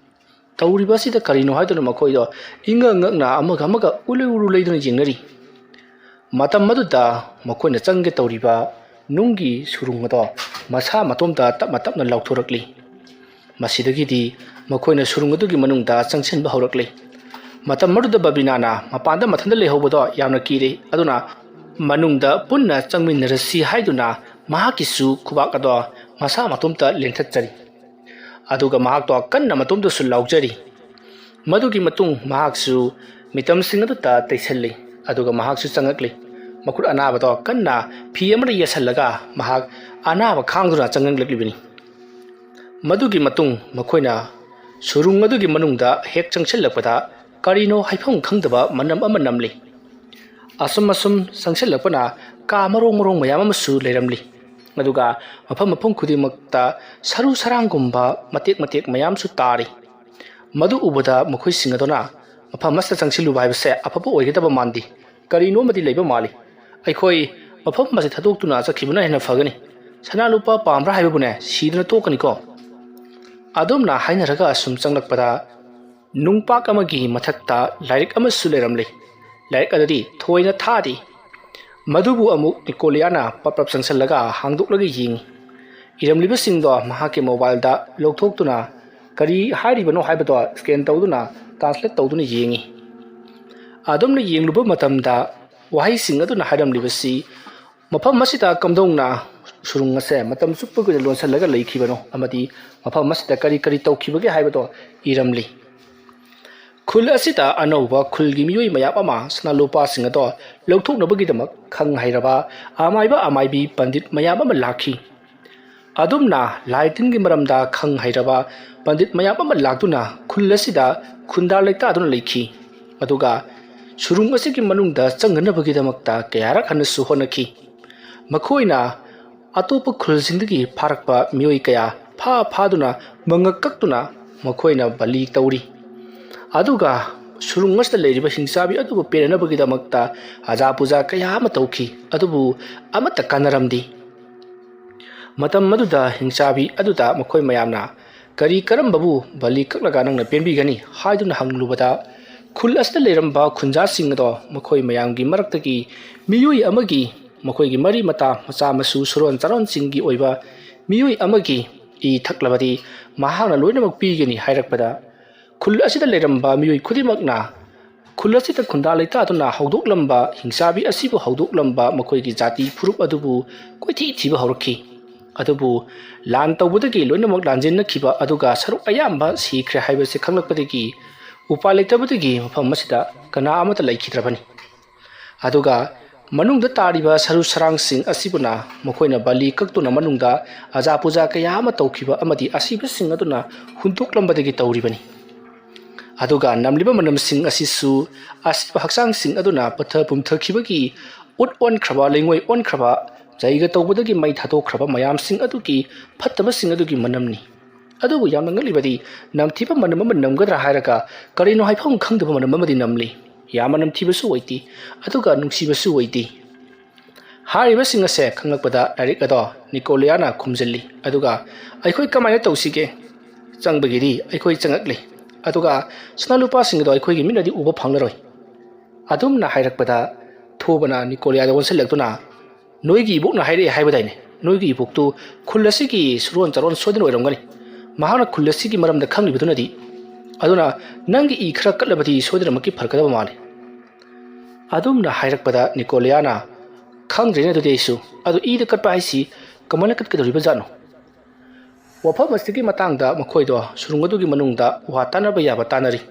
ꯇꯧꯔꯤꯕ ꯑꯁꯤꯗ ꯀꯔꯤꯅꯣ ꯍꯥꯏꯗꯨꯅ ꯃꯈꯣꯏꯗꯣ ꯏꯉꯛ ꯉꯛꯅ ꯑꯃꯒ ꯑꯃꯒ ꯎꯂꯩ ꯎꯔꯨ ꯂꯩꯗꯨꯅ ꯌꯦꯡꯅꯔꯤ꯫ ꯃꯇꯝ ꯑꯗꯨꯗ ꯃꯈꯣꯏꯅ ꯆꯪꯒꯦ ꯇꯧꯔꯤꯕ ꯅꯨꯡꯒꯤ ꯁꯨꯔꯨꯡ ꯑꯗꯣ ꯃꯁꯥ ꯃꯇꯣꯝꯇ ꯇꯞꯅ ꯇꯞꯅ ꯂꯥꯎꯊꯣꯔꯛꯂꯤ꯫ ꯃꯁꯤꯗꯒꯤꯗꯤ ꯃꯈꯣꯏꯅ ꯁꯨꯔꯨꯡ ꯑꯗꯨꯒꯤ ꯃꯅꯨꯡꯗ ꯆꯪꯁꯤꯟꯕ ꯍꯧꯔꯛꯂꯤ꯫ ꯃꯇꯝ ꯑꯗꯨꯗ ꯕꯕꯤꯅꯥꯅ ꯃꯄꯥꯟꯗ ꯃꯊꯟꯇ ꯂꯩꯍꯧꯕꯗꯣ ꯌꯥꯝꯅ ꯀꯤꯔꯤ, ꯑꯗꯨꯅ ꯃꯅꯨꯡꯗ ꯄꯨꯟꯅ ꯆꯪꯃꯤꯟꯅꯔꯁꯤ ꯍꯥꯏꯗꯨꯅ ꯃꯍꯥꯛꯀꯤꯁꯨ ꯈꯨꯕꯥꯛ ꯑꯗꯣ ꯃꯁꯥ ꯃꯇꯣꯝꯇ ꯂꯦꯟꯊꯠꯆꯔꯤ꯫ ꯑꯗꯨꯒ ꯃꯍꯥꯛꯇꯣ ꯀꯟꯅ ꯃꯇꯣꯝꯇꯁꯨ ꯂꯥꯎꯖꯔꯤ꯫ ꯃꯗꯨꯒꯤ ꯃꯇꯨꯡ ꯃꯍꯥꯛꯁꯨ ꯃꯤꯇꯝꯁꯤꯡ ꯑꯗꯨꯗ ꯇꯩꯁꯜꯂꯤ꯫ ꯑꯗꯨꯒ ꯃꯍꯥꯛꯁꯨ ꯆꯪꯉꯛꯂꯤ꯫ ꯃꯈꯨꯠ ꯑꯅꯥꯕꯗꯣ ꯀꯟꯅ ꯐꯤ ꯑꯃꯅ ꯌꯦꯠꯁꯜꯂꯒ ꯃꯍꯥꯛ ꯑꯅꯥꯕ ꯈꯥꯡꯗꯨꯅ ꯆꯪꯉꯛꯂꯛꯂꯤꯕꯅꯤ꯫ ꯃꯗꯨꯒꯤ ꯃꯇꯨꯡ ꯃꯈꯣꯏꯅ ꯁꯨꯔꯨꯡ ꯑꯗꯨꯒꯤ ꯃꯅꯨꯡꯗ ꯍꯦꯛ ꯆꯪꯁꯤꯜꯂꯛꯄꯗ ꯀꯔꯤꯅꯣ ꯍꯥꯏꯐꯝ ꯈꯪꯗꯕ ꯃꯅꯝ ꯑꯃ ꯅꯝꯂꯤ꯫ ꯑꯁꯨꯝ ꯑꯁꯨꯝ ꯆꯪꯁꯤꯜꯂꯛꯄꯅ ꯀꯥ ꯃꯔꯣꯡ ꯃꯔꯣꯡ ꯃꯌꯥꯝ ꯑꯃꯁꯨ ꯂꯩꯔꯝꯂꯤ꯫ ꯑꯗꯨꯒ ꯃꯐꯝ ꯃꯐꯝ ꯈꯨꯗꯤꯡꯃꯛꯇ ꯁꯔꯨ ꯁꯔꯥꯡꯒꯨꯝꯕ ꯃꯇꯦꯛ ꯃꯇꯦꯛ ꯃꯌꯥꯝꯁꯨ ꯇꯥꯔꯤ꯫ ꯃꯗꯨ ꯎꯕꯗ ꯃꯈꯣꯏꯁꯤꯡ ꯑꯗꯨꯅ ꯃꯐꯝ ꯑꯁꯤꯗ ꯆꯪꯁꯤꯜꯂꯨꯕ ꯍꯥꯏꯕꯁꯦ ꯑꯐꯕ ꯑꯣꯏꯒꯗꯕ ꯃꯥꯟꯗꯦ꯫ ꯀꯔꯤꯅꯣꯃꯗꯤ ꯂꯩꯕ ꯃꯥꯜꯂꯤ꯫ ꯑꯩꯈꯣꯏ ꯃꯐꯝ ꯑꯁꯤ ꯊꯥꯗꯣꯛꯇꯨꯅ ꯆꯠꯈꯤꯕꯅ ꯍꯦꯟꯅ ꯐꯒꯅꯤ꯫ ꯁꯅꯥ ꯂꯨꯄꯥ ꯄꯥꯝꯕ꯭ꯔꯥ ꯍꯥꯏꯕꯕꯨꯅꯦ, ꯁꯤꯗꯅ ꯇꯣꯛꯀꯅꯤꯀꯣ꯫ ꯑꯗꯨꯝꯅ ꯍꯥꯏꯅꯔꯒ ꯑꯁꯨꯝ ꯆꯪꯂꯛꯄꯗ ꯅꯨꯡꯄꯥꯛ ꯑꯃꯒꯤ ꯃꯊꯛꯇ ꯂꯥꯏꯔꯤꯛ ꯑꯃꯁꯨ ꯂꯩꯔꯝꯂꯤ꯫ ꯂꯥꯏꯔꯤꯛ ꯑꯗꯨꯗꯤ ꯊꯣꯏꯅ ꯊꯥꯗꯦ꯫ ꯃꯗꯨꯕꯨ ꯑꯃꯨꯛ ꯅꯤꯀꯣꯂꯤꯌꯥꯅ ꯄꯞ ꯄꯞ ꯆꯪꯁꯤꯜꯂꯒ ꯍꯥꯡꯗꯣꯛꯂꯒ ꯌꯦꯡꯉꯤ꯫ ꯏꯔꯝꯂꯤꯕꯁꯤꯡꯗꯣ ꯃꯍꯥꯛꯀꯤ ꯃꯣꯕꯥꯏꯜꯗ ꯂꯧꯊꯣꯛꯇꯨꯅ ꯀꯔꯤ ꯍꯥꯏꯔꯤꯕꯅꯣ ꯍꯥꯏꯕꯗꯣ ꯁ꯭ꯀꯦꯟ ꯇꯧꯗꯨꯅ ꯇ꯭ꯔꯥꯟꯁꯂꯦꯠ ꯇꯧꯗꯨꯅ ꯌꯦꯡꯉꯤ꯫ ꯑꯗꯨꯝꯅ ꯌꯦꯡꯂꯨꯕ ꯃꯇꯝꯗ ꯋꯥꯍꯩꯁꯤꯡ ꯑꯗꯨꯅ ꯍꯥꯏꯔꯝꯂꯤꯕꯁꯤ ꯃꯐꯝ ꯑꯁꯤꯗ ꯀꯝꯗꯧꯅ ꯁꯨꯔꯨꯡ ꯑꯁꯦ ꯃꯇꯝ ꯆꯨꯞꯄꯒꯤ ꯑꯣꯏꯅ ꯂꯣꯟꯁꯤꯜꯂꯒ ꯂꯩꯈꯤꯕꯅꯣ ꯑꯃꯗꯤ ꯃꯐꯝ ꯑꯁꯤꯗ ꯀꯔꯤ ꯀꯔꯤ ꯇꯧꯈꯤꯕꯒꯦ ꯍꯥꯏꯕꯗꯣ ꯏꯔꯝꯂꯤ꯫ ꯈꯨꯜ ꯑꯁꯤꯗ ꯑꯅꯧꯕ ꯈꯨꯜꯒꯤ ꯃꯤꯑꯣꯏ ꯃꯌꯥꯝ ꯑꯃ ꯁꯅꯥ ꯂꯨꯄꯥꯁꯤꯡ ꯑꯗꯣ ꯂꯧꯊꯣꯛꯅꯕꯒꯤꯗꯃꯛ ꯈꯪ ꯍꯩꯔꯕ ꯑꯃꯥꯏꯕ ꯑꯃꯥꯏꯕꯤ ꯄꯟꯗꯤꯠ ꯃꯌꯥꯝ ꯑꯃ ꯂꯥꯛꯈꯤ꯫ ꯑꯗꯨꯝꯅ ꯂꯥꯏ ꯇꯤꯟꯒꯤ ꯃꯔꯝꯗ ꯈꯪ ꯍꯩꯔꯕ ꯄꯟꯗꯤꯠ ꯃꯌꯥꯝ ꯑꯃ ꯂꯥꯛꯇꯨꯅ ꯈꯨꯜ ꯑꯁꯤꯗ ꯈꯨꯟꯗꯥ ꯂꯩꯇꯥꯗꯨꯅ ꯂꯩꯈꯤ꯫ ꯑꯗꯨꯒ ꯁꯨꯔꯨꯡ ꯑꯁꯤꯒꯤ ꯃꯅꯨꯡꯗ ꯆꯪꯅꯅꯕꯒꯤꯗꯃꯛꯇ ꯀꯌꯥꯔꯛ ꯍꯟꯅꯁꯨ ꯍꯣꯠꯅꯈꯤ꯫ ꯃꯈꯣꯏꯅ ꯑꯇꯣꯞꯄ ꯈꯨꯜꯁꯤꯡꯗꯒꯤ ꯐꯥꯔꯛꯄ ꯃꯤꯑꯣꯏ ꯀꯌꯥ ꯐꯥ ꯐꯥꯗꯨꯅ ꯃꯉꯛ ꯀꯛꯇꯨꯅ ꯃꯈꯣꯏꯅ ꯕꯂꯤ ꯇꯧꯔꯤ꯫ ꯑꯗꯨꯒ ꯁꯨꯔꯨꯡ ꯑꯁꯤꯗ ꯂꯩꯔꯤꯕ ꯍꯤꯡꯆꯥꯕꯤ ꯑꯗꯨꯕꯨ ꯄꯦꯟꯅꯅꯕꯒꯤꯗꯃꯛꯇ ꯑꯖꯥ ꯄꯨꯖꯥ ꯀꯌꯥ ꯑꯃ ꯇꯧꯈꯤ, ꯑꯗꯨꯕꯨ ꯑꯃꯠꯇ ꯀꯥꯟꯅꯔꯝꯗꯦ꯫ ꯃꯇꯝ ꯑꯗꯨꯗ ꯍꯤꯡꯆꯥꯕꯤ ꯑꯗꯨꯗ ꯃꯈꯣꯏ ꯃꯌꯥꯝꯅ, "ꯀꯔꯤ ꯀꯔꯝꯕꯕꯨ ꯕꯂꯤ ꯀꯛꯂꯒ ꯅꯪꯅ ꯄꯦꯟꯕꯤꯒꯅꯤ?" ꯍꯥꯏꯗꯨꯅ ꯍꯪꯂꯨꯕꯗ, ꯈꯨꯜ ꯑꯁꯤꯗ ꯂꯩꯔꯝꯕ ꯈꯨꯟꯖꯥꯁꯤꯡ ꯑꯗꯣ ꯃꯈꯣꯏ ꯃꯌꯥꯝꯒꯤ ꯃꯔꯛꯇꯒꯤ ꯃꯤꯑꯣꯏ ꯑꯃꯒꯤ, ꯃꯈꯣꯏꯒꯤ ꯃꯔꯤ ꯃꯇꯥ, ꯃꯆꯥ ꯃꯁꯨ, ꯁꯨꯔꯣꯟ ꯆꯥꯔꯣꯟꯁꯤꯡꯒꯤ ꯑꯣꯏꯕ ꯃꯤꯑꯣꯏ ꯑꯃꯒꯤ ꯏ ꯊꯛꯂꯕꯗꯤ ꯃꯍꯥꯛꯅ ꯂꯣꯏꯅꯃꯛ ꯄꯤꯒꯅꯤ ꯍꯥꯏꯔꯛꯄꯗ, ꯈꯨꯜ ꯑꯁꯤꯗ ꯂꯩꯔꯝꯕ ꯃꯤꯑꯣꯏ ꯈꯨꯗꯤꯡꯃꯛꯅ ꯈꯨꯜ ꯑꯁꯤꯗ ꯈꯨꯟꯗꯥ ꯂꯩꯇꯥꯗꯨꯅ ꯍꯧꯗꯣꯛꯂꯝꯕ ꯍꯤꯡꯆꯥꯕꯤ ꯑꯁꯤꯕꯨ ꯍꯧꯗꯣꯛꯂꯝꯕ ꯃꯈꯣꯏꯒꯤ ꯖꯥꯇꯤ ꯐꯨꯔꯨꯞ ꯑꯗꯨꯕꯨ ꯀꯣꯏꯊꯤ ꯊꯤꯕ ꯍꯧꯔꯛꯈꯤ꯫ ꯑꯗꯨꯕꯨ ꯂꯥꯟ ꯇꯧꯕꯗꯒꯤ ꯂꯣꯏꯅꯃꯛ ꯂꯥꯟꯖꯦꯟꯅꯈꯤꯕ ꯑꯗꯨꯒ ꯁꯔꯨꯛ ꯑꯌꯥꯝꯕ ꯁꯤꯈ꯭ꯔꯦ ꯍꯥꯏꯕꯁꯤ ꯈꯪꯂꯛꯄꯗꯒꯤ ꯎꯄꯥꯏ ꯂꯩꯇꯕꯗꯒꯤ ꯃꯐꯝ ꯑꯁꯤꯗ ꯀꯅꯥ ꯑꯃꯠꯇ ꯂꯩꯈꯤꯗ꯭ꯔꯕꯅꯤ꯫ ꯑꯗꯨꯒ ꯃꯅꯨꯡꯗ ꯇꯥꯔꯤꯕ ꯁꯔꯨ ꯁꯔꯥꯡꯁꯤꯡ ꯑꯁꯤꯕꯨꯅ ꯃꯈꯣꯏꯅ ꯕꯂꯤ ꯀꯛꯇꯨꯅ ꯃꯅꯨꯡꯗ ꯑꯖꯥ ꯄꯨꯖꯥ ꯀꯌꯥ ꯑꯃ ꯇꯧꯈꯤꯕ ꯑꯃꯗꯤ ꯑꯁꯤꯕꯁꯤꯡ ꯑꯗꯨꯅ ꯍꯨꯟꯗꯣꯛꯂꯝꯕꯗꯒꯤ ꯇꯧꯔꯤꯕꯅꯤ꯫ ꯑꯗꯨꯒ ꯅꯝꯂꯤꯕ ꯃꯅꯝꯁꯤꯡ ꯑꯁꯤꯁꯨ ꯑꯁꯤꯕ ꯍꯛꯆꯥꯡꯁꯤꯡ ꯑꯗꯨꯅ ꯄꯠꯊ ꯄꯨꯝꯊꯈꯤꯕꯒꯤ ꯎꯠ ꯑꯣꯟꯈ꯭ꯔꯕ, ꯂꯩꯉꯣꯏ ꯑꯣꯟꯈ꯭ꯔꯕ, ꯆꯩꯒ ꯇꯧꯕꯗꯒꯤ ꯃꯩ ꯊꯥꯗꯣꯛꯈ꯭ꯔꯕ ꯃꯌꯥꯝꯁꯤꯡ ꯑꯗꯨꯒꯤ ꯐꯠꯇꯕꯁꯤꯡ ꯑꯗꯨꯒꯤ ꯃꯅꯝꯅꯤ꯫ ꯑꯗꯨꯕꯨ ꯌꯥꯝꯅ ꯉꯛꯂꯤꯕꯗꯤ, ꯅꯝꯊꯤꯕ ꯃꯅꯝ ꯑꯃ ꯅꯝꯒꯗ꯭ꯔꯥ ꯍꯥꯏꯔꯒ ꯀꯔꯤꯅꯣ ꯍꯥꯏꯐꯝ ꯈꯪꯗꯕ ꯃꯅꯝ ꯑꯃꯗꯤ ꯅꯝꯂꯤ꯫ ꯌꯥꯝꯅ ꯅꯝꯊꯤꯕꯁꯨ ꯑꯣꯏꯗꯦ, ꯑꯗꯨꯒ ꯅꯨꯡꯁꯤꯕꯁꯨ ꯑꯣꯏꯗꯦ꯫ ꯍꯥꯏꯔꯤꯕꯁꯤꯡ ꯑꯁꯦ ꯈꯪꯂꯛꯄꯗ ꯂꯥꯏꯔꯤꯛ ꯑꯗꯣ ꯅꯤꯀꯣꯂꯤꯌꯥꯅ ꯈꯨꯝꯖꯤꯜꯂꯤ, ꯑꯗꯨꯒ "ꯑꯩꯈꯣꯏ ꯀꯃꯥꯏꯅ ꯇꯧꯁꯤꯒꯦ?" ꯆꯪꯕꯒꯤꯗꯤ ꯑꯩꯈꯣꯏ ꯆꯪꯉꯛꯂꯤ, ꯑꯗꯨꯒ ꯁꯅꯥ ꯂꯨꯄꯥꯁꯤꯡ ꯑꯗꯣ ꯑꯩꯈꯣꯏꯒꯤ ꯃꯤꯠꯅꯗꯤ ꯎꯕ ꯐꯪꯂꯔꯣꯏ꯫ ꯑꯗꯨꯝꯅ ꯍꯥꯏꯔꯛꯄꯗ ꯊꯣꯕꯅ ꯅꯤꯀꯣꯂꯤꯌꯥꯗ ꯑꯣꯟꯁꯤꯜꯂꯛꯇꯨꯅ, "ꯅꯣꯏꯒꯤ ꯏꯕꯣꯛꯅ ꯍꯥꯏꯔꯛꯑꯦ ꯍꯥꯏꯕꯗꯥꯏꯅꯦ? ꯅꯣꯏꯒꯤ ꯏꯕꯣꯛꯇꯨ ꯈꯨꯜ ꯑꯁꯤꯒꯤ ꯁꯨꯔꯣꯟ ꯆꯥꯔꯣꯟ ꯁꯣꯏꯗꯅ ꯑꯣꯏꯔꯝꯒꯅꯤ꯫ ꯃꯍꯥꯛꯅ ꯈꯨꯜ ꯑꯁꯤꯒꯤ ꯃꯔꯝꯗ ꯈꯪꯂꯤꯕꯗꯨꯅꯗꯤ꯫ ꯑꯗꯨꯅ ꯅꯪꯒꯤ ꯏ ꯈꯔ ꯀꯠꯂꯕꯗꯤ ꯁꯣꯏꯗꯅꯃꯛꯀꯤ ꯐꯔꯛꯀꯗꯕ ꯃꯥꯜꯂꯤ"꯫ ꯑꯗꯨꯝꯅ ꯍꯥꯏꯔꯛꯄꯗ ꯅꯤꯀꯣꯂꯤꯌꯥꯅ, "ꯈꯪꯗ꯭ꯔꯦꯅꯦ ꯑꯗꯨꯗꯤ ꯑꯩꯁꯨ꯫ ꯑꯗꯨ ꯏꯗ ꯀꯠꯄ ꯍꯥꯏꯁꯤ ꯀꯃꯥꯏꯅ ꯀꯠꯀꯗꯧꯔꯤꯕꯖꯥꯠꯅꯣ?" ꯋꯥꯐꯝ ꯑꯁꯤꯒꯤ ꯃꯇꯥꯡꯗ ꯃꯈꯣꯏꯗꯣ ꯁꯨꯔꯨꯡ ꯑꯗꯨꯒꯤ ꯃꯅꯨꯡꯗ ꯋꯥ ꯇꯥꯅꯕ ꯌꯥꯕ ꯇꯥꯅꯔꯤ꯫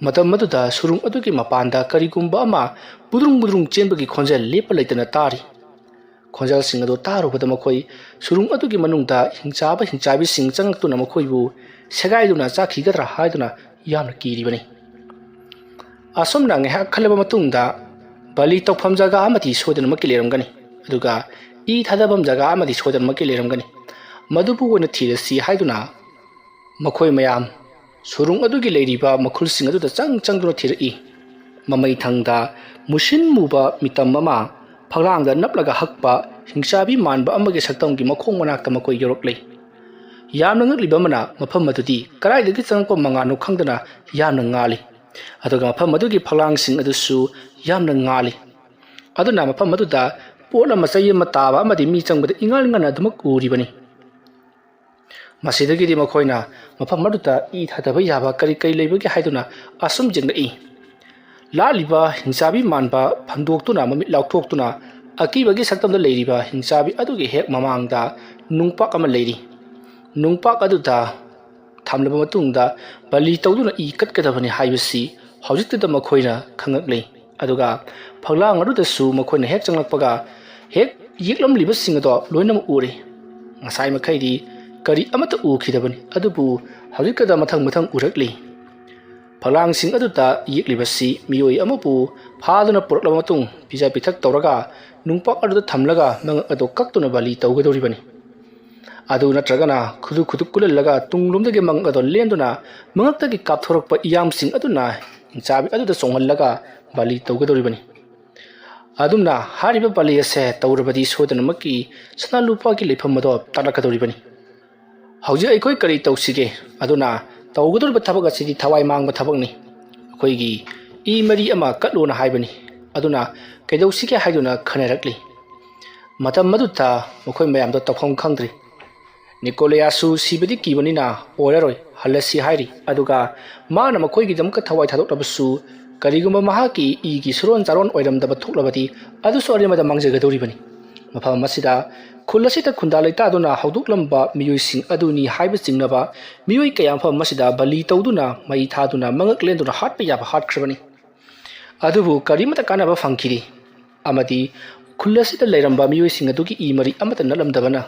ꯃꯇꯝ ꯑꯗꯨꯗ ꯁꯨꯔꯨꯡ ꯑꯗꯨꯒꯤ ꯃꯄꯥꯟꯗ ꯀꯔꯤꯒꯨꯝꯕ ꯑꯃ ꯕꯨꯗ꯭ꯔꯨꯡ ꯕꯨꯗ꯭ꯔꯨꯡ ꯆꯦꯟꯕꯒꯤ ꯈꯣꯟꯖꯦꯜ ꯂꯦꯞꯄ ꯂꯩꯇꯅ ꯇꯥꯔꯤ꯫ ꯈꯣꯟꯖꯦꯜꯁꯤꯡ ꯑꯗꯨ ꯇꯥꯔꯨꯕꯗ ꯃꯈꯣꯏ ꯁꯨꯔꯨꯡ ꯑꯗꯨꯒꯤ ꯃꯅꯨꯡꯗ ꯍꯤꯡꯆꯥꯕ ꯍꯤꯡꯆꯥꯕꯤꯁꯤꯡ ꯆꯪꯂꯛꯇꯨꯅ ꯃꯈꯣꯏꯕꯨ ꯁꯦꯒꯥꯏꯗꯨꯅ ꯆꯥꯈꯤꯒꯗ꯭ꯔꯥ ꯍꯥꯏꯗꯨꯅ ꯌꯥꯝꯅ ꯀꯤꯔꯤꯕꯅꯤ꯫ ꯑꯁꯨꯝꯅ ꯉꯥꯏꯍꯥꯛ ꯈꯜꯂꯕ ꯃꯇꯨꯡꯗ, "ꯕꯂꯤ ꯇꯧꯐꯝ ꯖꯒꯥ ꯑꯃꯗꯤ ꯁꯣꯏꯗꯅꯃꯛꯀꯤ ꯂꯩꯔꯝꯒꯅꯤ, ꯑꯗꯨꯒ ꯏ ꯊꯥꯗꯐꯝ ꯖꯒꯥ ꯑꯃꯗꯤ ꯁꯣꯏꯗꯅꯃꯛꯀꯤ ꯂꯩꯔꯝꯒꯅꯤ, ꯃꯗꯨꯕꯨ ꯑꯣꯏꯅ ꯊꯤꯔꯁꯤ" ꯍꯥꯏꯗꯨꯅ ꯃꯈꯣꯏ ꯃꯌꯥꯝ ꯁꯨꯔꯨꯡ ꯑꯗꯨꯒꯤ ꯂꯩꯔꯤꯕ ꯃꯈꯨꯜꯁꯤꯡ ꯑꯗꯨꯗ ꯆꯪ ꯆꯪꯗꯨꯅ ꯊꯤꯔꯛꯏ꯫ ꯃꯃꯩ ꯊꯪꯗ ꯃꯨꯁꯤꯟ ꯃꯨꯕ ꯃꯤꯇꯝ ꯑꯃ ꯐꯛꯂꯥꯡꯗ ꯅꯞꯂꯒ ꯍꯛꯄ ꯍꯤꯡꯆꯥꯕꯤ ꯃꯥꯟꯕ ꯑꯃꯒꯤ ꯁꯛꯇꯝꯒꯤ ꯃꯈꯣꯡ ꯃꯅꯥꯛꯇ ꯃꯈꯣꯏ ꯌꯧꯔꯛꯂꯦ꯫ ꯌꯥꯝꯅ ꯉꯛꯂꯤꯕ ꯑꯃꯅ, ꯃꯐꯝ ꯑꯗꯨꯗꯤ ꯀꯗꯥꯏꯗꯒꯤ ꯆꯪꯂꯛꯄ ꯃꯉꯥꯜꯅꯣ ꯈꯪꯗꯅ ꯌꯥꯝꯅ ꯉꯥꯜꯂꯤ꯫ ꯑꯗꯨꯒ ꯃꯐꯝ ꯑꯗꯨꯒꯤ ꯐꯛꯂꯥꯡꯁꯤꯡ ꯑꯗꯨꯁꯨ ꯌꯥꯝꯅ ꯉꯥꯜꯂꯤ꯫ ꯑꯗꯨꯅ ꯃꯐꯝ ꯑꯗꯨꯗ ꯄꯣꯠ ꯑꯃ, ꯆꯩ ꯑꯃ ꯇꯥꯕ ꯑꯃꯗꯤ ꯃꯤ ꯆꯪꯕꯗ ꯏꯉꯥꯟ ꯉꯥꯟꯅ ꯑꯗꯨꯃꯛ ꯎꯔꯤꯕꯅꯤ꯫ ꯃꯁꯤꯗꯒꯤꯗꯤ ꯃꯈꯣꯏꯅ ꯃꯐꯝ ꯑꯗꯨꯗ ꯏ ꯊꯥꯗꯕ ꯌꯥꯕ ꯀꯔꯤ ꯀꯔꯤ ꯂꯩꯕꯒꯦ ꯍꯥꯏꯗꯨꯅ ꯑꯁꯨꯝ ꯌꯦꯡꯂꯛꯏ꯫ ꯂꯥꯠꯂꯤꯕ ꯍꯤꯡꯆꯥꯕꯤ ꯃꯥꯟꯕ ꯐꯟꯗꯣꯛꯇꯨꯅ, ꯃꯃꯤꯠ ꯂꯥꯎꯊꯣꯛꯇꯨꯅ ꯑꯀꯤꯕꯒꯤ ꯁꯛꯇꯝꯗ ꯂꯩꯔꯤꯕ ꯍꯤꯡꯆꯥꯕꯤ ꯑꯗꯨꯒꯤ ꯍꯦꯛ ꯃꯃꯥꯡꯗ ꯅꯨꯡꯄꯥꯛ ꯑꯃ ꯂꯩꯔꯤ꯫ ꯅꯨꯡꯄꯥꯛ ꯑꯗꯨꯗ ꯊꯝꯂꯕ ꯃꯇꯨꯡꯗ ꯕꯂꯤ ꯇꯧꯗꯨꯅ ꯏ ꯀꯠꯀꯗꯕꯅꯤ ꯍꯥꯏꯕꯁꯤ ꯍꯧꯖꯤꯛꯇꯗ ꯃꯈꯣꯏꯅ ꯈꯪꯉꯛꯂꯤ꯫ ꯑꯗꯨꯒ ꯐꯛꯂꯥꯡ ꯑꯗꯨꯗꯁꯨ ꯃꯈꯣꯏꯅ ꯍꯦꯛ ꯆꯪꯂꯛꯄꯒ ꯍꯦꯛ ꯌꯦꯛꯂꯝꯂꯤꯕꯁꯤꯡ ꯑꯗꯣ ꯂꯣꯏꯅꯃꯛ ꯎꯔꯦ꯫ ꯉꯁꯥꯏ ꯃꯈꯩꯗꯤ ꯀꯔꯤ ꯑꯃꯠꯇ ꯎꯈꯤꯗꯕꯅꯤ, ꯑꯗꯨꯕꯨ ꯍꯧꯖꯤꯛꯇꯗ ꯃꯊꯪ ꯃꯊꯪ ꯎꯔꯛꯂꯤ꯫ ꯐꯛꯂꯥꯡꯁꯤꯡ ꯑꯗꯨꯗ ꯌꯦꯛꯂꯤꯕꯁꯤ ꯃꯤꯑꯣꯏ ꯑꯃꯕꯨ ꯐꯥꯗꯨꯅ ꯄꯨꯔꯛꯂꯕ ꯃꯇꯨꯡ ꯄꯤꯖ ꯄꯤꯊꯛ ꯇꯧꯔꯒ ꯅꯨꯡꯄꯥꯛ ꯑꯗꯨꯗ ꯊꯝꯂꯒ ꯃꯉꯛ ꯑꯗꯨ ꯀꯛꯇꯨꯅ ꯕꯂꯤ ꯇꯧꯒꯗꯧꯔꯤꯕꯅꯤ꯫ ꯑꯗꯨ ꯅꯠꯇ꯭ꯔꯒꯅ ꯈꯨꯗꯨ ꯈꯨꯗꯨ ꯀꯨꯜꯍꯜꯂꯒ ꯇꯨꯡꯂꯣꯝꯗꯒꯤ ꯃꯉꯛ ꯑꯗꯨ ꯂꯦꯟꯗꯨꯅ ꯃꯉꯛꯇꯒꯤ ꯀꯥꯞꯊꯣꯔꯛꯄ ꯏꯌꯥꯝꯁꯤꯡ ꯑꯗꯨꯅ ꯍꯤꯡꯆꯥꯕꯤ ꯑꯗꯨꯗ ꯆꯣꯡꯍꯜꯂꯒ ꯕꯂꯤ ꯇꯧꯒꯗꯧꯔꯤꯕꯅꯤ꯫ ꯑꯗꯨꯝꯅ ꯍꯥꯏꯔꯤꯕ ꯕꯂꯤ ꯑꯁꯦ ꯇꯧꯔꯕꯗꯤ ꯁꯣꯏꯗꯅꯃꯛꯀꯤ ꯁꯅꯥ ꯂꯨꯄꯥꯒꯤ ꯂꯩꯐꯝ ꯑꯗꯣ ꯇꯠꯂꯛꯀꯗꯧꯔꯤꯕꯅꯤ꯫ ꯍꯧꯖꯤꯛ ꯑꯩꯈꯣꯏ ꯀꯔꯤ ꯇꯧꯁꯤꯒꯦ? ꯑꯗꯨꯅ ꯇꯧꯒꯗꯧꯔꯤꯕ ꯊꯕꯛ ꯑꯁꯤꯗꯤ ꯊꯋꯥꯏ ꯃꯥꯡꯕ ꯊꯕꯛꯅꯤ꯫ ꯑꯩꯈꯣꯏꯒꯤ ꯏ ꯃꯔꯤ ꯑꯃ ꯀꯠꯂꯣꯅ ꯍꯥꯏꯕꯅꯤ꯫ ꯑꯗꯨꯅ ꯀꯩꯗꯧꯁꯤꯒꯦ ꯍꯥꯏꯗꯨꯅ ꯈꯟꯅꯔꯛꯂꯤ꯫ ꯃꯇꯝ ꯑꯗꯨꯗ ꯃꯈꯣꯏ ꯃꯌꯥꯝꯗꯣ ꯇꯧꯐꯝ ꯈꯪꯗ꯭ꯔꯤ꯫ ꯅꯤꯀꯣꯂꯤꯌꯥꯁꯨ ꯁꯤꯕꯗꯤ ꯀꯤꯕꯅꯤꯅ ꯑꯣꯏꯔꯔꯣꯏ, ꯍꯜꯂꯁꯤ ꯍꯥꯏꯔꯤ꯫ ꯑꯗꯨꯒ ꯃꯥꯅ ꯃꯈꯣꯏꯒꯤꯗꯃꯛꯇ ꯊꯋꯥꯏ ꯊꯥꯗꯣꯛꯂꯕꯁꯨ, ꯀꯔꯤꯒꯨꯝꯕ ꯃꯍꯥꯛꯀꯤ ꯏꯒꯤ ꯁꯨꯔꯣꯟ ꯆꯥꯔꯣꯟ ꯑꯣꯏꯔꯝꯗꯕ ꯊꯣꯛꯂꯕꯗꯤ, ꯑꯗꯨꯁꯨ ꯑꯔꯦꯝꯕꯗ ꯃꯥꯡꯖꯒꯗꯧꯔꯤꯕꯅꯤ꯫ ꯃꯐꯝ ꯑꯁꯤꯗ, ꯈꯨꯜ ꯑꯁꯤꯗ ꯈꯨꯟꯗꯥ ꯂꯩꯇꯥꯗꯨꯅ ꯍꯧꯗꯣꯛꯂꯝꯕ ꯃꯤꯑꯣꯏꯁꯤꯡ ꯑꯗꯨꯅꯤ ꯍꯥꯏꯕ ꯆꯤꯡꯅꯕ ꯃꯤꯑꯣꯏ ꯀꯌꯥ ꯃꯐꯝ ꯑꯁꯤꯗ ꯕꯂꯤ ꯇꯧꯗꯨꯅ, ꯃꯩ ꯊꯥꯗꯨꯅ, ꯃꯉꯛ ꯂꯦꯟꯗꯨꯅ ꯍꯥꯠꯄ ꯌꯥꯕ ꯍꯥꯠꯈ꯭ꯔꯕꯅꯤ꯫ ꯑꯗꯨꯕꯨ ꯀꯔꯤꯃꯠꯇ ꯀꯥꯟꯅꯕ ꯐꯪꯈꯤꯗꯦ꯫ ꯑꯃꯗꯤ ꯈꯨꯜ ꯑꯁꯤꯗ ꯂꯩꯔꯝꯕ ꯃꯤꯑꯣꯏꯁꯤꯡ ꯑꯗꯨꯒꯤ ꯏ ꯃꯔꯤ ꯑꯃꯠꯇ ꯅꯠꯂꯝꯗꯕꯅ,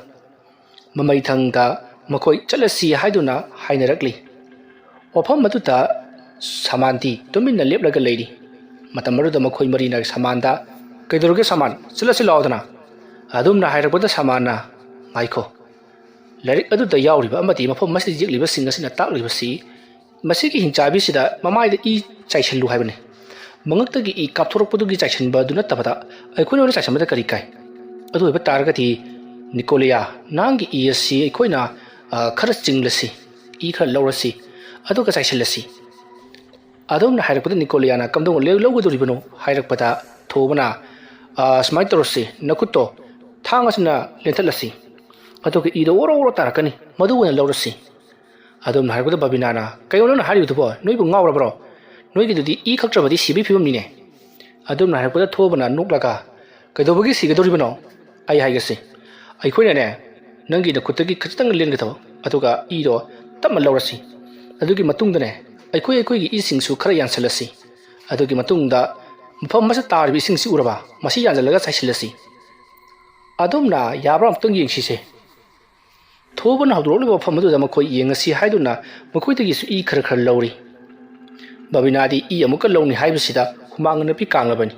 ꯃꯃꯩꯊꯪꯗ ꯃꯈꯣꯏ ꯆꯠꯂꯁꯤ ꯍꯥꯏꯗꯨꯅ ꯍꯥꯏꯅꯔꯛꯂꯤ꯫ ꯋꯥꯐꯝ ꯑꯗꯨꯗ ꯁꯃꯥꯟꯗꯤ ꯇꯨꯃꯤꯟꯅ ꯂꯦꯞꯂꯒ ꯂꯩꯔꯤ꯫ ꯃꯇꯝ ꯑꯗꯨꯗ ꯃꯈꯣꯏ ꯃꯔꯤꯅ ꯁꯃꯥꯟꯗ, "ꯀꯩꯗꯧꯔꯒꯦ ꯁꯃꯥꯟ? ꯆꯠꯂꯁꯤ ꯂꯥꯛꯑꯣꯗꯅ꯫" ꯑꯗꯨꯝꯅ ꯍꯥꯏꯔꯛꯄꯗ ꯁꯃꯥꯟꯅ, "ꯉꯥꯏꯈꯣ, ꯂꯥꯏꯔꯤꯛ ꯑꯗꯨꯗ ꯌꯥꯎꯔꯤꯕ ꯑꯃꯗꯤ ꯃꯐꯝ ꯑꯁꯤꯗ ꯌꯦꯛꯂꯤꯕꯁꯤꯡ ꯑꯁꯤꯅ ꯇꯥꯛꯂꯤꯕꯁꯤ, ꯃꯁꯤꯒꯤ ꯍꯤꯡꯆꯥꯕꯤꯁꯤꯗ ꯃꯃꯥꯏꯗ ꯏ ꯆꯥꯏꯁꯤꯜꯂꯨ ꯍꯥꯏꯕꯅꯤ꯫ ꯃꯉꯛꯇꯒꯤ ꯏ ꯀꯥꯞꯊꯣꯔꯛꯄꯗꯨꯒꯤ ꯆꯥꯏꯁꯤꯟꯕ ꯑꯗꯨ ꯅꯠꯇꯕꯗ ꯑꯩꯈꯣꯏꯅ ꯑꯣꯏꯅ ꯆꯥꯏꯁꯤꯟꯕꯗ ꯀꯔꯤ ꯀꯥꯏ? ꯑꯗꯨ ꯑꯣꯏꯕ ꯇꯥꯔꯒꯗꯤ, ꯅꯤꯀꯣꯂꯤꯌꯥ, ꯅꯍꯥꯛꯀꯤ ꯏ ꯑꯁꯤ ꯑꯩꯈꯣꯏꯅ, ꯑ, ꯈꯔ ꯆꯤꯡꯂꯁꯤ, ꯏ ꯈꯔ ꯂꯧꯔꯁꯤ, ꯑꯗꯨꯒ ꯆꯥꯏꯁꯤꯜꯂꯁꯤ꯫" ꯑꯗꯨꯝꯅ ꯍꯥꯏꯔꯛꯄꯗ ꯅꯤꯀꯣꯂꯤꯌꯥꯅ, "ꯀꯝꯗꯧꯅ ꯂꯧꯒꯗꯧꯔꯤꯕꯅꯣ?" ꯍꯥꯏꯔꯛꯄꯗ ꯊꯣꯕꯅ, "ꯑ, ꯁꯨꯃꯥꯏꯅ ꯇꯧꯔꯁꯤ, ꯅꯈꯨꯠꯇꯣ ꯊꯥꯡ ꯑꯁꯤꯅ ꯂꯦꯟꯊꯠꯂꯁꯤ, ꯑꯗꯨꯒ ꯏꯗꯣ ꯑꯣꯔꯣ ꯑꯣꯔꯣ ꯇꯥꯔꯛꯀꯅꯤ, ꯃꯗꯨ ꯑꯣꯏꯅ ꯂꯧꯔꯁꯤ꯫" ꯑꯗꯨꯝꯅ ꯍꯥꯏꯔꯛꯄꯗ ꯕꯕꯤꯅꯥꯅ, "ꯀꯩꯅꯣ ꯅꯪꯅ ꯍꯥꯏꯔꯤꯕꯗꯨꯕꯣ? ꯅꯣꯏꯕꯨ ꯉꯥꯎꯔꯕ꯭ꯔꯣ? ꯅꯣꯏꯒꯤꯗꯨꯗꯤ ꯏ ꯈꯛꯇ꯭ꯔꯕꯗꯤ ꯁꯤꯕꯒꯤ ꯐꯤꯕꯝꯅꯤꯅꯦ꯫" ꯑꯗꯨꯝꯅ ꯍꯥꯏꯔꯛꯄꯗ ꯊꯣꯕꯅ ꯅꯣꯛꯂꯒ, "ꯀꯩꯗꯧꯕꯒꯤ ꯁꯤꯒꯗꯧꯔꯤꯕꯅꯣ? ꯑꯩ ꯍꯥꯏꯒꯦꯁꯦ꯫ ꯑꯩꯈꯣꯏꯅꯅꯦ, ꯅꯪꯒꯤ ꯅꯈꯨꯠꯇꯒꯤ ꯈꯖꯤꯛꯇꯪ ꯂꯦꯟꯒꯗꯕ, ꯑꯗꯨꯒ ꯏꯗꯣ ꯇꯞꯅ ꯂꯧꯔꯁꯤ꯫ ꯑꯗꯨꯒꯤ ꯃꯇꯨꯡꯗꯅꯦ, ꯑꯩꯈꯣꯏ ꯑꯩꯈꯣꯏꯒꯤ ꯏꯁꯤꯡꯁꯨ ꯈꯔ ꯌꯥꯟꯁꯤꯜꯂꯁꯤ꯫ ꯑꯗꯨꯒꯤ ꯃꯇꯨꯡꯗ ꯃꯐꯝ ꯑꯃꯁꯤꯗ ꯇꯥꯔꯤꯕ ꯏꯁꯤꯡꯁꯤ ꯎꯔꯕ? ꯃꯁꯤ ꯌꯥꯟꯁꯤꯜꯂꯒ ꯆꯥꯏꯁꯤꯜꯂꯁꯤ꯫ ꯑꯗꯨꯝꯅ ꯌꯥꯕ꯭ꯔꯥ ꯑꯃꯨꯛꯇꯪ ꯌꯦꯡꯁꯤꯁꯦ꯫" ꯊꯣꯕꯅ ꯍꯧꯗꯣꯔꯛꯂꯤꯕ ꯃꯐꯝ ꯑꯗꯨꯗ ꯃꯈꯣꯏ ꯌꯦꯡꯉꯁꯤ ꯍꯥꯏꯗꯨꯅ ꯃꯈꯣꯏꯗꯒꯤꯁꯨ ꯏ ꯈꯔ ꯈꯔ ꯂꯧꯔꯤ꯫ ꯕꯕꯤꯅꯥꯗꯤ ꯏ ꯑꯃꯨꯛꯀ ꯂꯧꯅꯤ ꯍꯥꯏꯕꯁꯤꯗ ꯍꯨꯃꯥꯡ ꯅꯨꯄꯤ ꯀꯥꯡꯂꯕꯅꯤ꯫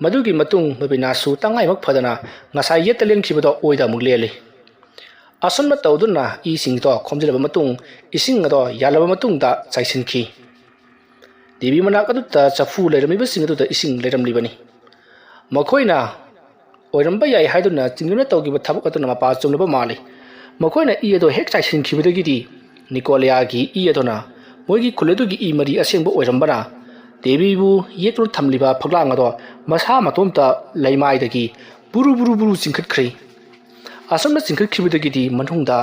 ꯃꯗꯨꯒꯤ ꯃꯇꯨꯡ ꯕꯕꯤꯅꯥꯁꯨ ꯇꯉꯥꯏꯃꯛ ꯐꯗꯅ ꯉꯁꯥꯏ ꯌꯦꯠꯇ ꯂꯦꯟꯈꯤꯕꯗꯣ ꯑꯣꯏꯗ ꯑꯃꯨꯛ ꯂꯦꯜꯂꯤ꯫ ꯑꯁꯨꯝꯅ ꯇꯧꯗꯨꯅ ꯏꯁꯤꯡꯗꯣ ꯈꯣꯝꯖꯤꯜꯂꯕ ꯃꯇꯨꯡ, ꯏꯁꯤꯡ ꯑꯗꯣ ꯌꯥꯜꯂꯕ ꯃꯇꯨꯡꯗ ꯆꯥꯏꯁꯤꯟꯈꯤ꯫ ꯇꯤꯚꯤ ꯃꯅꯥꯛ ꯑꯗꯨꯗ ꯆꯐꯨ ꯂꯩꯔꯝꯃꯤꯕꯁꯤꯡ ꯑꯗꯨꯗ ꯏꯁꯤꯡ ꯂꯩꯔꯝꯂꯤꯕꯅꯤ꯫ ꯃꯈꯣꯏꯅ ꯑꯣꯏꯔꯝꯕ ꯌꯥꯏ ꯍꯥꯏꯗꯨꯅ ꯆꯤꯡꯗꯨꯅ ꯇꯧꯈꯤꯕ ꯊꯕꯛ ꯑꯗꯨꯅ ꯃꯄꯥ ꯆꯨꯝꯂꯕ ꯃꯥꯜꯂꯤ꯫ ꯃꯈꯣꯏꯅ ꯏ ꯑꯗꯣ ꯍꯦꯛ ꯆꯥꯏꯁꯤꯟꯈꯤꯕꯗꯒꯤꯗꯤ ꯅꯤꯀꯣꯂꯤꯌꯥꯒꯤ ꯏ ꯑꯗꯨꯅ ꯃꯣꯏꯒꯤ ꯈꯨꯜ ꯑꯗꯨꯒꯤ ꯏ ꯃꯔꯤ ꯑꯁꯦꯡꯕ ꯑꯣꯏꯔꯝꯕꯅ ꯗꯦꯕꯤꯕꯨ ꯌꯦꯛꯇꯨꯅ ꯊꯝꯂꯤꯕ ꯐꯛꯂꯥꯡ ꯑꯗꯣ ꯃꯁꯥ ꯃꯇꯣꯝꯇ ꯂꯩꯃꯥꯏꯗꯒꯤ ꯕꯨꯔꯨ ꯕꯨꯔꯨ ꯕꯨꯔꯨ ꯆꯤꯡꯈꯠꯈ꯭ꯔꯦ꯫ ꯑꯁꯨꯝꯅ ꯆꯤꯡꯈꯠꯈꯤꯕꯗꯒꯤꯗꯤ ꯃꯅꯨꯡꯗ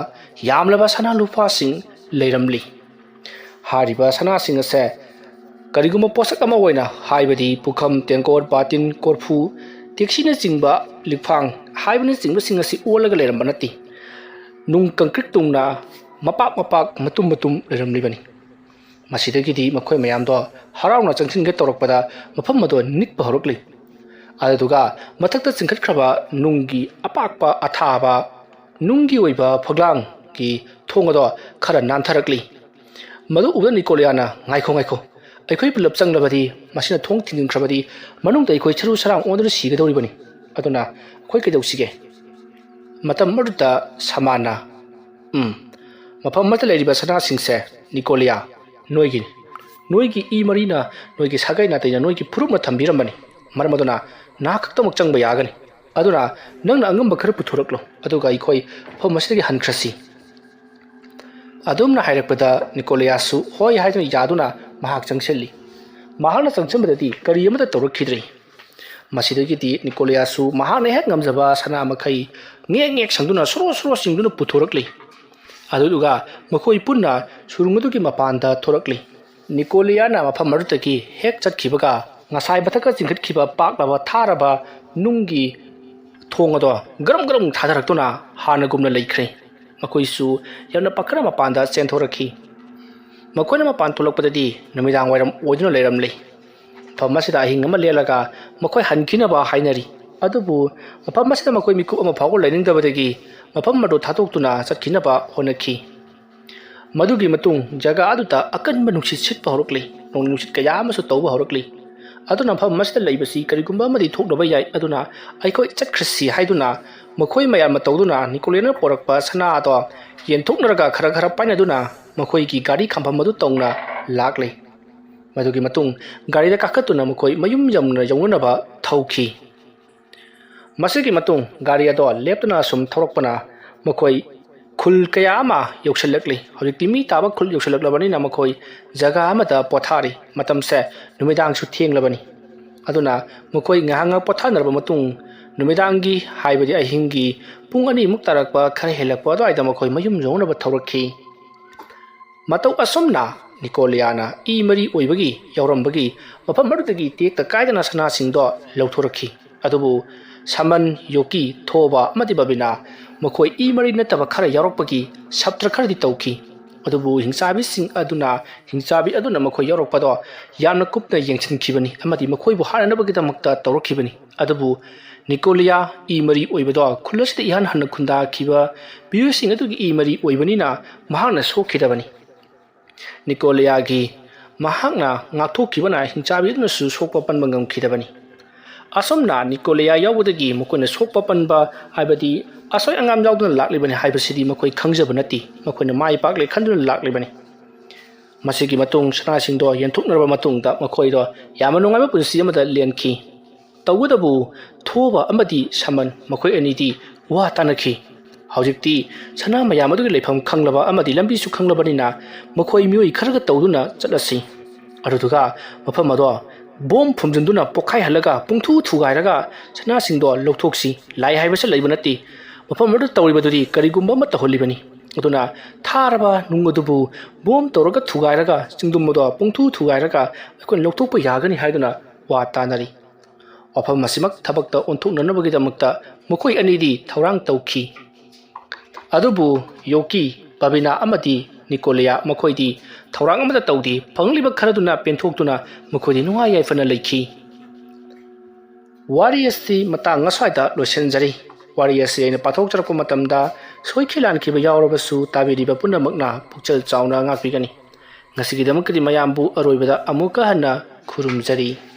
ꯌꯥꯝꯂꯕ ꯁꯅꯥ ꯂꯨꯄꯥꯁꯤꯡ ꯂꯩꯔꯝꯂꯤ꯫ ꯍꯥꯏꯔꯤꯕ ꯁꯅꯥꯁꯤꯡ ꯑꯁꯦ ꯀꯔꯤꯒꯨꯝꯕ ꯄꯣꯠꯁꯛ ꯑꯃ ꯑꯣꯏꯅ, ꯍꯥꯏꯕꯗꯤ ꯄꯨꯈꯝ, ꯇꯦꯡꯀꯣꯠ, ꯕꯥꯇꯤꯟ, ꯀꯣꯔꯐꯨ, ꯇꯦꯛꯁꯤꯅꯆꯤꯡꯕ, ꯂꯤꯛꯐꯥꯡ ꯍꯥꯏꯕꯅꯆꯤꯡꯕꯁꯤꯡ ꯑꯁꯤ ꯑꯣꯜꯂꯒ ꯂꯩꯔꯝꯕ ꯅꯠꯇꯦ꯫ ꯅꯨꯡ ꯀꯪꯀ꯭ꯔꯤꯛ ꯇꯨꯡꯅ ꯃꯄꯥꯛ ꯃꯄꯥꯛ, ꯃꯇꯨꯝ ꯃꯇꯨꯝ ꯂꯩꯔꯝꯂꯤꯕꯅꯤ꯫ ꯃꯁꯤꯗꯒꯤꯗꯤ ꯃꯈꯣꯏ ꯃꯌꯥꯝꯗꯣ ꯍꯔꯥꯎꯅ ꯆꯪꯁꯤꯟꯒꯦ ꯇꯧꯔꯛꯄꯗ ꯃꯐꯝ ꯑꯗꯣ ꯅꯤꯛꯄ ꯍꯧꯔꯛꯂꯤ꯫ ꯑꯗꯨꯗꯨꯒ ꯃꯊꯛꯇ ꯆꯤꯡꯈꯠꯈ꯭ꯔꯕ ꯅꯨꯡꯒꯤ ꯑꯄꯥꯛꯄ ꯑꯊꯥꯕ ꯅꯨꯡꯒꯤ ꯑꯣꯏꯕ ꯐꯛꯂꯥꯡꯒꯤ ꯊꯣꯡ ꯑꯗꯣ ꯈꯔ ꯅꯥꯟꯊꯔꯛꯂꯤ꯫ ꯃꯗꯨ ꯎꯕꯗ ꯅꯤꯀꯣꯂꯤꯌꯥꯅ, "ꯉꯥꯏꯈꯣ, ꯉꯥꯏꯈꯣ, ꯑꯩꯈꯣꯏ ꯄꯨꯂꯞ ꯆꯪꯂꯕꯗꯤ, ꯃꯁꯤꯅ ꯊꯣꯡ ꯊꯤꯡꯖꯤꯟꯈ꯭ꯔꯕꯗꯤ ꯃꯅꯨꯡꯗ ꯑꯩꯈꯣꯏ ꯁꯔꯨ ꯁꯔꯥꯡ ꯑꯣꯟꯗꯨꯅ ꯁꯤꯒꯗꯧꯔꯤꯕꯅꯤ꯫ ꯑꯗꯨꯅ ꯑꯩꯈꯣꯏ ꯀꯩꯗꯧꯁꯤꯒꯦ?" ꯃꯇꯝ ꯑꯗꯨꯗ ꯁꯃꯥꯟꯅ, "ꯎꯝ, ꯃꯐꯝ ꯑꯃꯠꯇ ꯂꯩꯔꯤꯕ ꯁꯅꯥꯁꯤꯡꯁꯦ, ꯅꯤꯀꯣꯂꯤꯌꯥ, ꯅꯣꯏꯒꯤꯅꯤ꯫ ꯅꯣꯏꯒꯤ ꯏ ꯃꯔꯤꯅ, ꯅꯣꯏꯒꯤ ꯁꯥꯒꯩ ꯅꯥꯇꯩꯅ, ꯅꯣꯏꯒꯤ ꯐꯨꯔꯨꯞꯅ ꯊꯝꯕꯤꯔꯝꯕꯅꯤ꯫ ꯃꯔꯝ ꯑꯗꯨꯅ ꯅꯍꯥꯛ ꯈꯛꯇꯃꯛ ꯆꯪꯕ ꯌꯥꯒꯅꯤ꯫ ꯑꯗꯨꯅ ꯅꯪꯅ ꯑꯉꯝꯕ ꯈꯔ ꯄꯨꯊꯣꯔꯛꯂꯣ, ꯑꯗꯨꯒ ꯑꯩꯈꯣꯏ ꯃꯐꯝ ꯑꯁꯤꯗꯒꯤ ꯍꯟꯈ꯭ꯔꯁꯤ"꯫ ꯑꯗꯨꯝꯅ ꯍꯥꯏꯔꯛꯄꯗ ꯅꯤꯀꯣꯂꯤꯌꯥꯁꯨ ꯍꯣꯏ ꯍꯥꯏꯗꯨꯅ ꯌꯥꯗꯨꯅ ꯃꯍꯥꯛ ꯆꯪꯁꯤꯜꯂꯤ꯫ ꯃꯍꯥꯛꯅ ꯆꯪꯁꯤꯟꯕꯗꯗꯤ ꯀꯔꯤ ꯑꯃꯠꯇ ꯇꯧꯔꯛꯈꯤꯗ꯭ꯔꯦ꯫ ꯃꯁꯤꯗꯒꯤꯗꯤ ꯅꯤꯀꯣꯂꯤꯌꯥꯁꯨ ꯃꯍꯥꯛꯅ ꯍꯦꯛ ꯉꯝꯖꯕ ꯁꯅꯥ ꯃꯈꯩ ꯉꯦꯛ ꯉꯦꯛ ꯁꯪꯗꯨꯅ ꯁꯣꯔꯣ ꯁꯣꯔꯣ ꯆꯤꯡꯗꯨꯅ ꯄꯨꯊꯣꯔꯛꯂꯤ꯫ ꯑꯗꯨꯗꯨꯒ ꯃꯈꯣꯏ ꯄꯨꯟꯅ ꯁꯨꯔꯨꯡ ꯑꯗꯨꯒꯤ ꯃꯄꯥꯟꯗ ꯊꯣꯔꯛꯂꯤ꯫ ꯅꯤꯀꯣꯂꯤꯌꯥꯅ ꯃꯐꯝ ꯑꯗꯨꯗꯒꯤ ꯍꯦꯛ ꯆꯠꯈꯤꯕꯒ ꯉꯁꯥꯏ ꯃꯊꯛꯇ ꯆꯤꯡꯈꯠꯈꯤꯕ ꯄꯥꯛꯂꯕ ꯊꯥꯔꯕ ꯅꯨꯡꯒꯤ ꯊꯣꯡ ꯑꯗꯣ ꯒꯔꯝ ꯒꯔꯝ ꯊꯥꯗꯔꯛꯇꯨꯅ ꯍꯥꯟꯅꯒꯨꯝꯅ ꯂꯩꯈ꯭ꯔꯦ꯫ ꯃꯈꯣꯏꯁꯨ ꯌꯥꯝꯅ ꯄꯥꯈꯠꯅ ꯃꯄꯥꯟꯗ ꯆꯦꯟꯊꯣꯔꯛꯈꯤ꯫ ꯃꯈꯣꯏꯅ ꯃꯄꯥꯟ ꯊꯣꯛꯂꯛꯄꯗꯗꯤ ꯅꯨꯃꯤꯗꯥꯡ ꯋꯥꯏꯔꯝ ꯑꯣꯏꯗꯨꯅ ꯂꯩꯔꯝꯂꯦ꯫ ꯃꯐꯝ ꯑꯁꯤꯗ ꯑꯍꯤꯡ ꯑꯃ ꯂꯦꯜꯂꯒ ꯃꯈꯣꯏ ꯍꯟꯈꯤꯅꯕ ꯍꯥꯏꯅꯔꯤ꯫ ꯑꯗꯨꯕꯨ ꯃꯐꯝ ꯑꯁꯤꯗ ꯃꯈꯣꯏ ꯃꯤꯀꯨꯞ ꯑꯃ ꯐꯥꯎꯕ ꯂꯩꯅꯤꯡꯗꯕꯗꯒꯤ ꯃꯐꯝ ꯑꯗꯨ ꯊꯥꯗꯣꯛꯇꯨꯅ ꯆꯠꯈꯤꯅꯕ ꯍꯣꯠꯅꯈꯤ꯫ ꯃꯗꯨꯒꯤ ꯃꯇꯨꯡ ꯖꯒꯥ ꯑꯗꯨꯗ ꯑꯀꯟꯕ ꯅꯨꯡꯁꯤꯠ ꯁꯤꯠꯄ ꯍꯧꯔꯛꯂꯤ꯫ ꯅꯣꯡꯂꯩ ꯅꯨꯡꯁꯤꯠ ꯀꯌꯥ ꯑꯃꯁꯨ ꯇꯧꯕ ꯍꯧꯔꯛꯂꯤ꯫ ꯑꯗꯨꯅ ꯃꯐꯝ ꯑꯁꯤꯗ ꯂꯩꯕꯁꯤ ꯀꯔꯤꯒꯨꯝꯕ ꯑꯃꯗꯤ ꯊꯣꯛꯅꯕ ꯌꯥꯏ, ꯑꯗꯨꯅ ꯑꯩꯈꯣꯏ ꯆꯠꯈ꯭ꯔꯁꯤ ꯍꯥꯏꯗꯨꯅ ꯃꯈꯣꯏ ꯃꯌꯥꯝꯅ ꯇꯧꯗꯨꯅ ꯅꯤꯀꯣꯂꯤꯌꯥꯅ ꯄꯣꯔꯛꯄ ꯁꯅꯥ ꯑꯗꯣ ꯌꯦꯟꯊꯣꯛꯅꯔꯒ ꯈꯔ ꯈꯔ ꯄꯥꯏꯅꯗꯨꯅ ꯃꯈꯣꯏꯒꯤ ꯒꯥꯔꯤ ꯈꯥꯝꯐꯝ ꯑꯗꯨ ꯇꯧꯅ ꯂꯥꯛꯂꯦ꯫ ꯃꯗꯨꯒꯤ ꯃꯇꯨꯡ ꯒꯥꯔꯤꯗ ꯀꯥꯈꯠꯇꯨꯅ ꯃꯈꯣꯏ ꯃꯌꯨꯝ ꯌꯧꯅ ꯌꯧꯅꯅꯕ ꯊꯧꯈꯤ꯫ ꯃꯁꯤꯒꯤ ꯃꯇꯨꯡ ꯒꯥꯔꯤ ꯑꯗꯣ ꯂꯦꯞꯇꯅ ꯁꯨꯝ ꯊꯧꯔꯛꯄꯅ ꯃꯈꯣꯏ ꯈꯨꯜ ꯀꯌꯥ ꯑꯃ ꯌꯧꯁꯤꯜꯂꯛꯂꯤ꯫ ꯍꯧꯖꯤꯛꯇꯤ ꯃꯤ ꯇꯥꯕ ꯈꯨꯜ ꯌꯧꯁꯤꯜꯂꯛꯂꯕꯅꯤꯅ ꯃꯈꯣꯏ ꯖꯒꯥ ꯑꯃꯗ ꯄꯣꯊꯥꯔꯤ꯫ ꯃꯇꯝꯁꯦ ꯅꯨꯃꯤꯗꯥꯡꯁꯨ ꯊꯦꯡꯂꯕꯅꯤ꯫ ꯑꯗꯨꯅ ꯃꯈꯣꯏ ꯉꯥꯏꯍꯥꯛ ꯉꯥꯏꯍꯥꯛ ꯄꯣꯊꯥꯅꯔꯕ ꯃꯇꯨꯡ, ꯅꯨꯃꯤꯗꯥꯡꯒꯤ, ꯍꯥꯏꯕꯗꯤ ꯑꯍꯤꯡꯒꯤ ꯄꯨꯡ ꯑꯅꯤꯃꯨꯛ ꯇꯥꯔꯛꯄ ꯈꯔ ꯍꯦꯜꯂꯛꯄ ꯑꯗꯨꯋꯥꯏꯗ ꯃꯈꯣꯏ ꯃꯌꯨꯝ ꯌꯧꯅꯕ ꯊꯧꯔꯛꯈꯤ꯫ ꯃꯇꯧ ꯑꯁꯨꯝꯅ ꯅꯤꯀꯣꯂꯤꯌꯥꯅ ꯏ ꯃꯔꯤ ꯑꯣꯏꯕꯒꯤ ꯌꯥꯎꯔꯝꯕꯒꯤ ꯃꯐꯝ ꯑꯗꯨꯗꯒꯤ ꯇꯦꯛꯇ ꯀꯥꯏꯗꯅ ꯁꯅꯥꯁꯤꯡꯗꯣ ꯂꯧꯊꯣꯔꯛꯈꯤ꯫ ꯑꯗꯨꯕꯨ ꯁꯃꯟ, ꯌꯣꯀꯤ, ꯊꯣꯕ ꯑꯃꯗꯤ ꯕꯕꯤꯅꯥ ꯃꯈꯣꯏ ꯏ ꯃꯔꯤ ꯅꯠꯇꯕ ꯈꯔ ꯌꯥꯎꯔꯛꯄꯒꯤ ꯁꯞꯇ꯭ꯔ ꯈꯔꯗꯤ ꯇꯧꯈꯤ꯫ ꯑꯗꯨꯕꯨ ꯍꯤꯡꯆꯥꯕꯤꯁꯤꯡ ꯑꯗꯨꯅ, ꯍꯤꯡꯆꯥꯕꯤ ꯑꯗꯨꯅ ꯃꯈꯣꯏ ꯌꯥꯎꯔꯛꯄꯗꯣ ꯌꯥꯝꯅ ꯀꯨꯞꯅ ꯌꯦꯡꯁꯤꯟꯈꯤꯕꯅꯤ ꯑꯃꯗꯤ ꯃꯈꯣꯏꯕꯨ ꯍꯥꯠꯅꯅꯕꯒꯤꯗꯃꯛꯇ ꯇꯧꯔꯛꯈꯤꯕꯅꯤ꯫ ꯑꯗꯨꯕꯨ ꯅꯤꯀꯣꯂꯤꯌꯥ ꯏ ꯃꯔꯤ ꯑꯣꯏꯕꯗꯣ ꯈꯨꯜ ꯑꯁꯤꯗ ꯏꯍꯥꯟ ꯍꯥꯟꯅ ꯈꯨꯟꯗꯥꯈꯤꯕ ꯃꯤꯑꯣꯏꯁꯤꯡ ꯑꯗꯨꯒꯤ ꯏ ꯃꯔꯤ ꯑꯣꯏꯕꯅꯤꯅ ꯃꯍꯥꯛꯅ ꯁꯣꯛꯈꯤꯗꯕꯅꯤ꯫ ꯅꯤꯀꯣꯂꯤꯌꯥꯒꯤ ꯃꯍꯥꯛꯅ ꯉꯥꯛꯊꯣꯛꯈꯤꯕꯅ ꯍꯤꯡꯆꯥꯕꯤ ꯑꯗꯨꯅꯁꯨ ꯁꯣꯛꯄ ꯄꯟꯕ ꯉꯝꯈꯤꯗꯕꯅꯤ꯫ ꯑꯁꯨꯝꯅ ꯅꯤꯀꯣꯂꯤꯌꯥ ꯌꯥꯎꯕꯗꯒꯤ ꯃꯈꯣꯏꯅ ꯁꯣꯛꯄ ꯄꯟꯕ, ꯍꯥꯏꯕꯗꯤ ꯑꯁꯣꯏ ꯑꯉꯥꯝ ꯌꯥꯎꯗꯨꯅ ꯂꯥꯛꯂꯤꯕꯅꯤ ꯍꯥꯏꯕꯁꯤꯗꯤ ꯃꯈꯣꯏ ꯈꯪꯖꯕ ꯅꯠꯇꯦ꯫ ꯃꯈꯣꯏꯅ ꯃꯥꯏ ꯄꯥꯛꯂꯦ ꯈꯟꯗꯨꯅ ꯂꯥꯛꯂꯤꯕꯅꯤ꯫ ꯃꯁꯤꯒꯤ ꯃꯇꯨꯡ ꯁꯅꯥꯁꯤꯡꯗꯣ ꯌꯦꯟꯊꯣꯛꯅꯔꯕ ꯃꯇꯨꯡꯗ ꯃꯈꯣꯏꯗꯣ ꯌꯥꯝꯅ ꯅꯨꯡꯉꯥꯏꯕ ꯄꯨꯟꯁꯤ ꯑꯃꯗ ꯂꯦꯟꯈꯤ꯫ ꯇꯧꯕꯇꯕꯨ ꯊꯣꯕ ꯑꯃꯗꯤ ꯁꯃꯟ ꯃꯈꯣꯏ ꯑꯅꯤꯗꯤ ꯋꯥ ꯇꯥꯅꯈꯤ꯫ ꯍꯧꯖꯤꯛꯇꯤ ꯁꯅꯥ ꯃꯌꯥꯝ ꯑꯗꯨꯒꯤ ꯂꯩꯐꯝ ꯈꯪꯂꯕ ꯑꯃꯗꯤ ꯂꯝꯕꯤꯁꯨ ꯈꯪꯂꯕꯅꯤꯅ ꯃꯈꯣꯏ ꯃꯤꯑꯣꯏ ꯈꯔꯒ ꯇꯧꯗꯨꯅ ꯆꯠꯂꯁꯤ꯫ ꯑꯗꯨꯗꯨꯒ ꯃꯐꯝ ꯑꯗꯣ ꯕꯣꯝ ꯐꯨꯝꯖꯤꯟꯗꯨꯅ ꯄꯣꯈꯥꯏꯍꯜꯂꯒ ꯄꯨꯡꯊꯨ ꯊꯨꯒꯥꯏꯔꯒ ꯁꯅꯥꯁꯤꯡꯗꯣ ꯂꯧꯊꯣꯛꯁꯤ꯫ ꯂꯥꯏ ꯍꯥꯏꯕꯁꯦ ꯂꯩꯕ ꯅꯠꯇꯦ꯫ ꯃꯐꯝ ꯑꯗꯨꯗ ꯇꯧꯔꯤꯕꯗꯨꯗꯤ ꯀꯔꯤꯒꯨꯝꯕ ꯑꯃ ꯇꯧꯍꯜꯂꯤꯕꯅꯤ꯫ ꯑꯗꯨꯅ ꯊꯥꯔꯕ ꯅꯨꯡ ꯑꯗꯨꯕꯨ ꯕꯣꯝ ꯇꯧꯔꯒ ꯊꯨꯒꯥꯏꯔꯒ ꯆꯤꯡꯗꯨꯝ ꯑꯗꯣ ꯄꯨꯡꯊꯨ ꯊꯨꯒꯥꯏꯔꯒ ꯑꯩꯈꯣꯏꯅ ꯂꯧꯊꯣꯛꯄ ꯌꯥꯒꯅꯤ ꯍꯥꯏꯗꯨꯅ ꯋꯥ ꯇꯥꯅꯔꯤ꯫ ꯋꯥꯐꯝ ꯑꯁꯤꯃꯛ ꯊꯕꯛꯇ ꯑꯣꯟꯊꯣꯛꯅꯅꯕꯒꯤꯗꯃꯛꯇ ꯃꯈꯣꯏ ꯑꯅꯤꯗꯤ ꯊꯧꯔꯥꯡ ꯇꯧꯈꯤ꯫ ꯑꯗꯨꯕꯨ ꯌꯣꯀꯤ, ꯕꯕꯤꯅꯥ ꯑꯃꯗꯤ ꯅꯤꯀꯣꯂꯤꯌꯥ ꯃꯈꯣꯏꯗꯤ ꯊꯧꯔꯥꯡ ꯑꯃꯠꯇ ꯇꯧꯗꯦ꯫ ꯐꯪꯂꯤꯕ ꯈꯔꯗꯨꯅ ꯄꯦꯟꯊꯣꯛꯇꯨꯅ ꯃꯈꯣꯏꯗꯤ ꯅꯨꯡꯉꯥꯏ ꯌꯥꯏꯐꯅ ꯂꯩꯈꯤ꯫ ꯋꯥꯔꯤ ꯑꯁꯤ ꯃꯇꯥꯡ ꯑꯁ꯭ꯋꯥꯏꯗ ꯂꯣꯏꯁꯤꯟꯖꯔꯤ꯫ ꯋꯥꯔꯤ ꯑꯁꯤ ꯑꯩꯅ ꯄꯥꯊꯣꯛꯆꯔꯛꯄ ꯃꯇꯝꯗ ꯁꯣꯏꯈꯤ ꯂꯥꯟꯈꯤꯕ ꯌꯥꯎꯔꯕꯁꯨ ꯇꯥꯕꯤꯔꯤꯕ ꯄꯨꯝꯅꯃꯛꯅ ꯄꯨꯛꯆꯦꯜ ꯆꯥꯎꯅ ꯉꯥꯛꯄꯤꯒꯅꯤ꯫ ꯉꯁꯤꯒꯤꯗꯃꯛꯇꯗꯤ ꯃꯌꯥꯝꯕꯨ ꯑꯔꯣꯏꯕꯗ ꯑꯃꯨꯛꯀ ꯍꯟꯅ ꯈꯨꯔꯨꯝꯖꯔꯤ꯫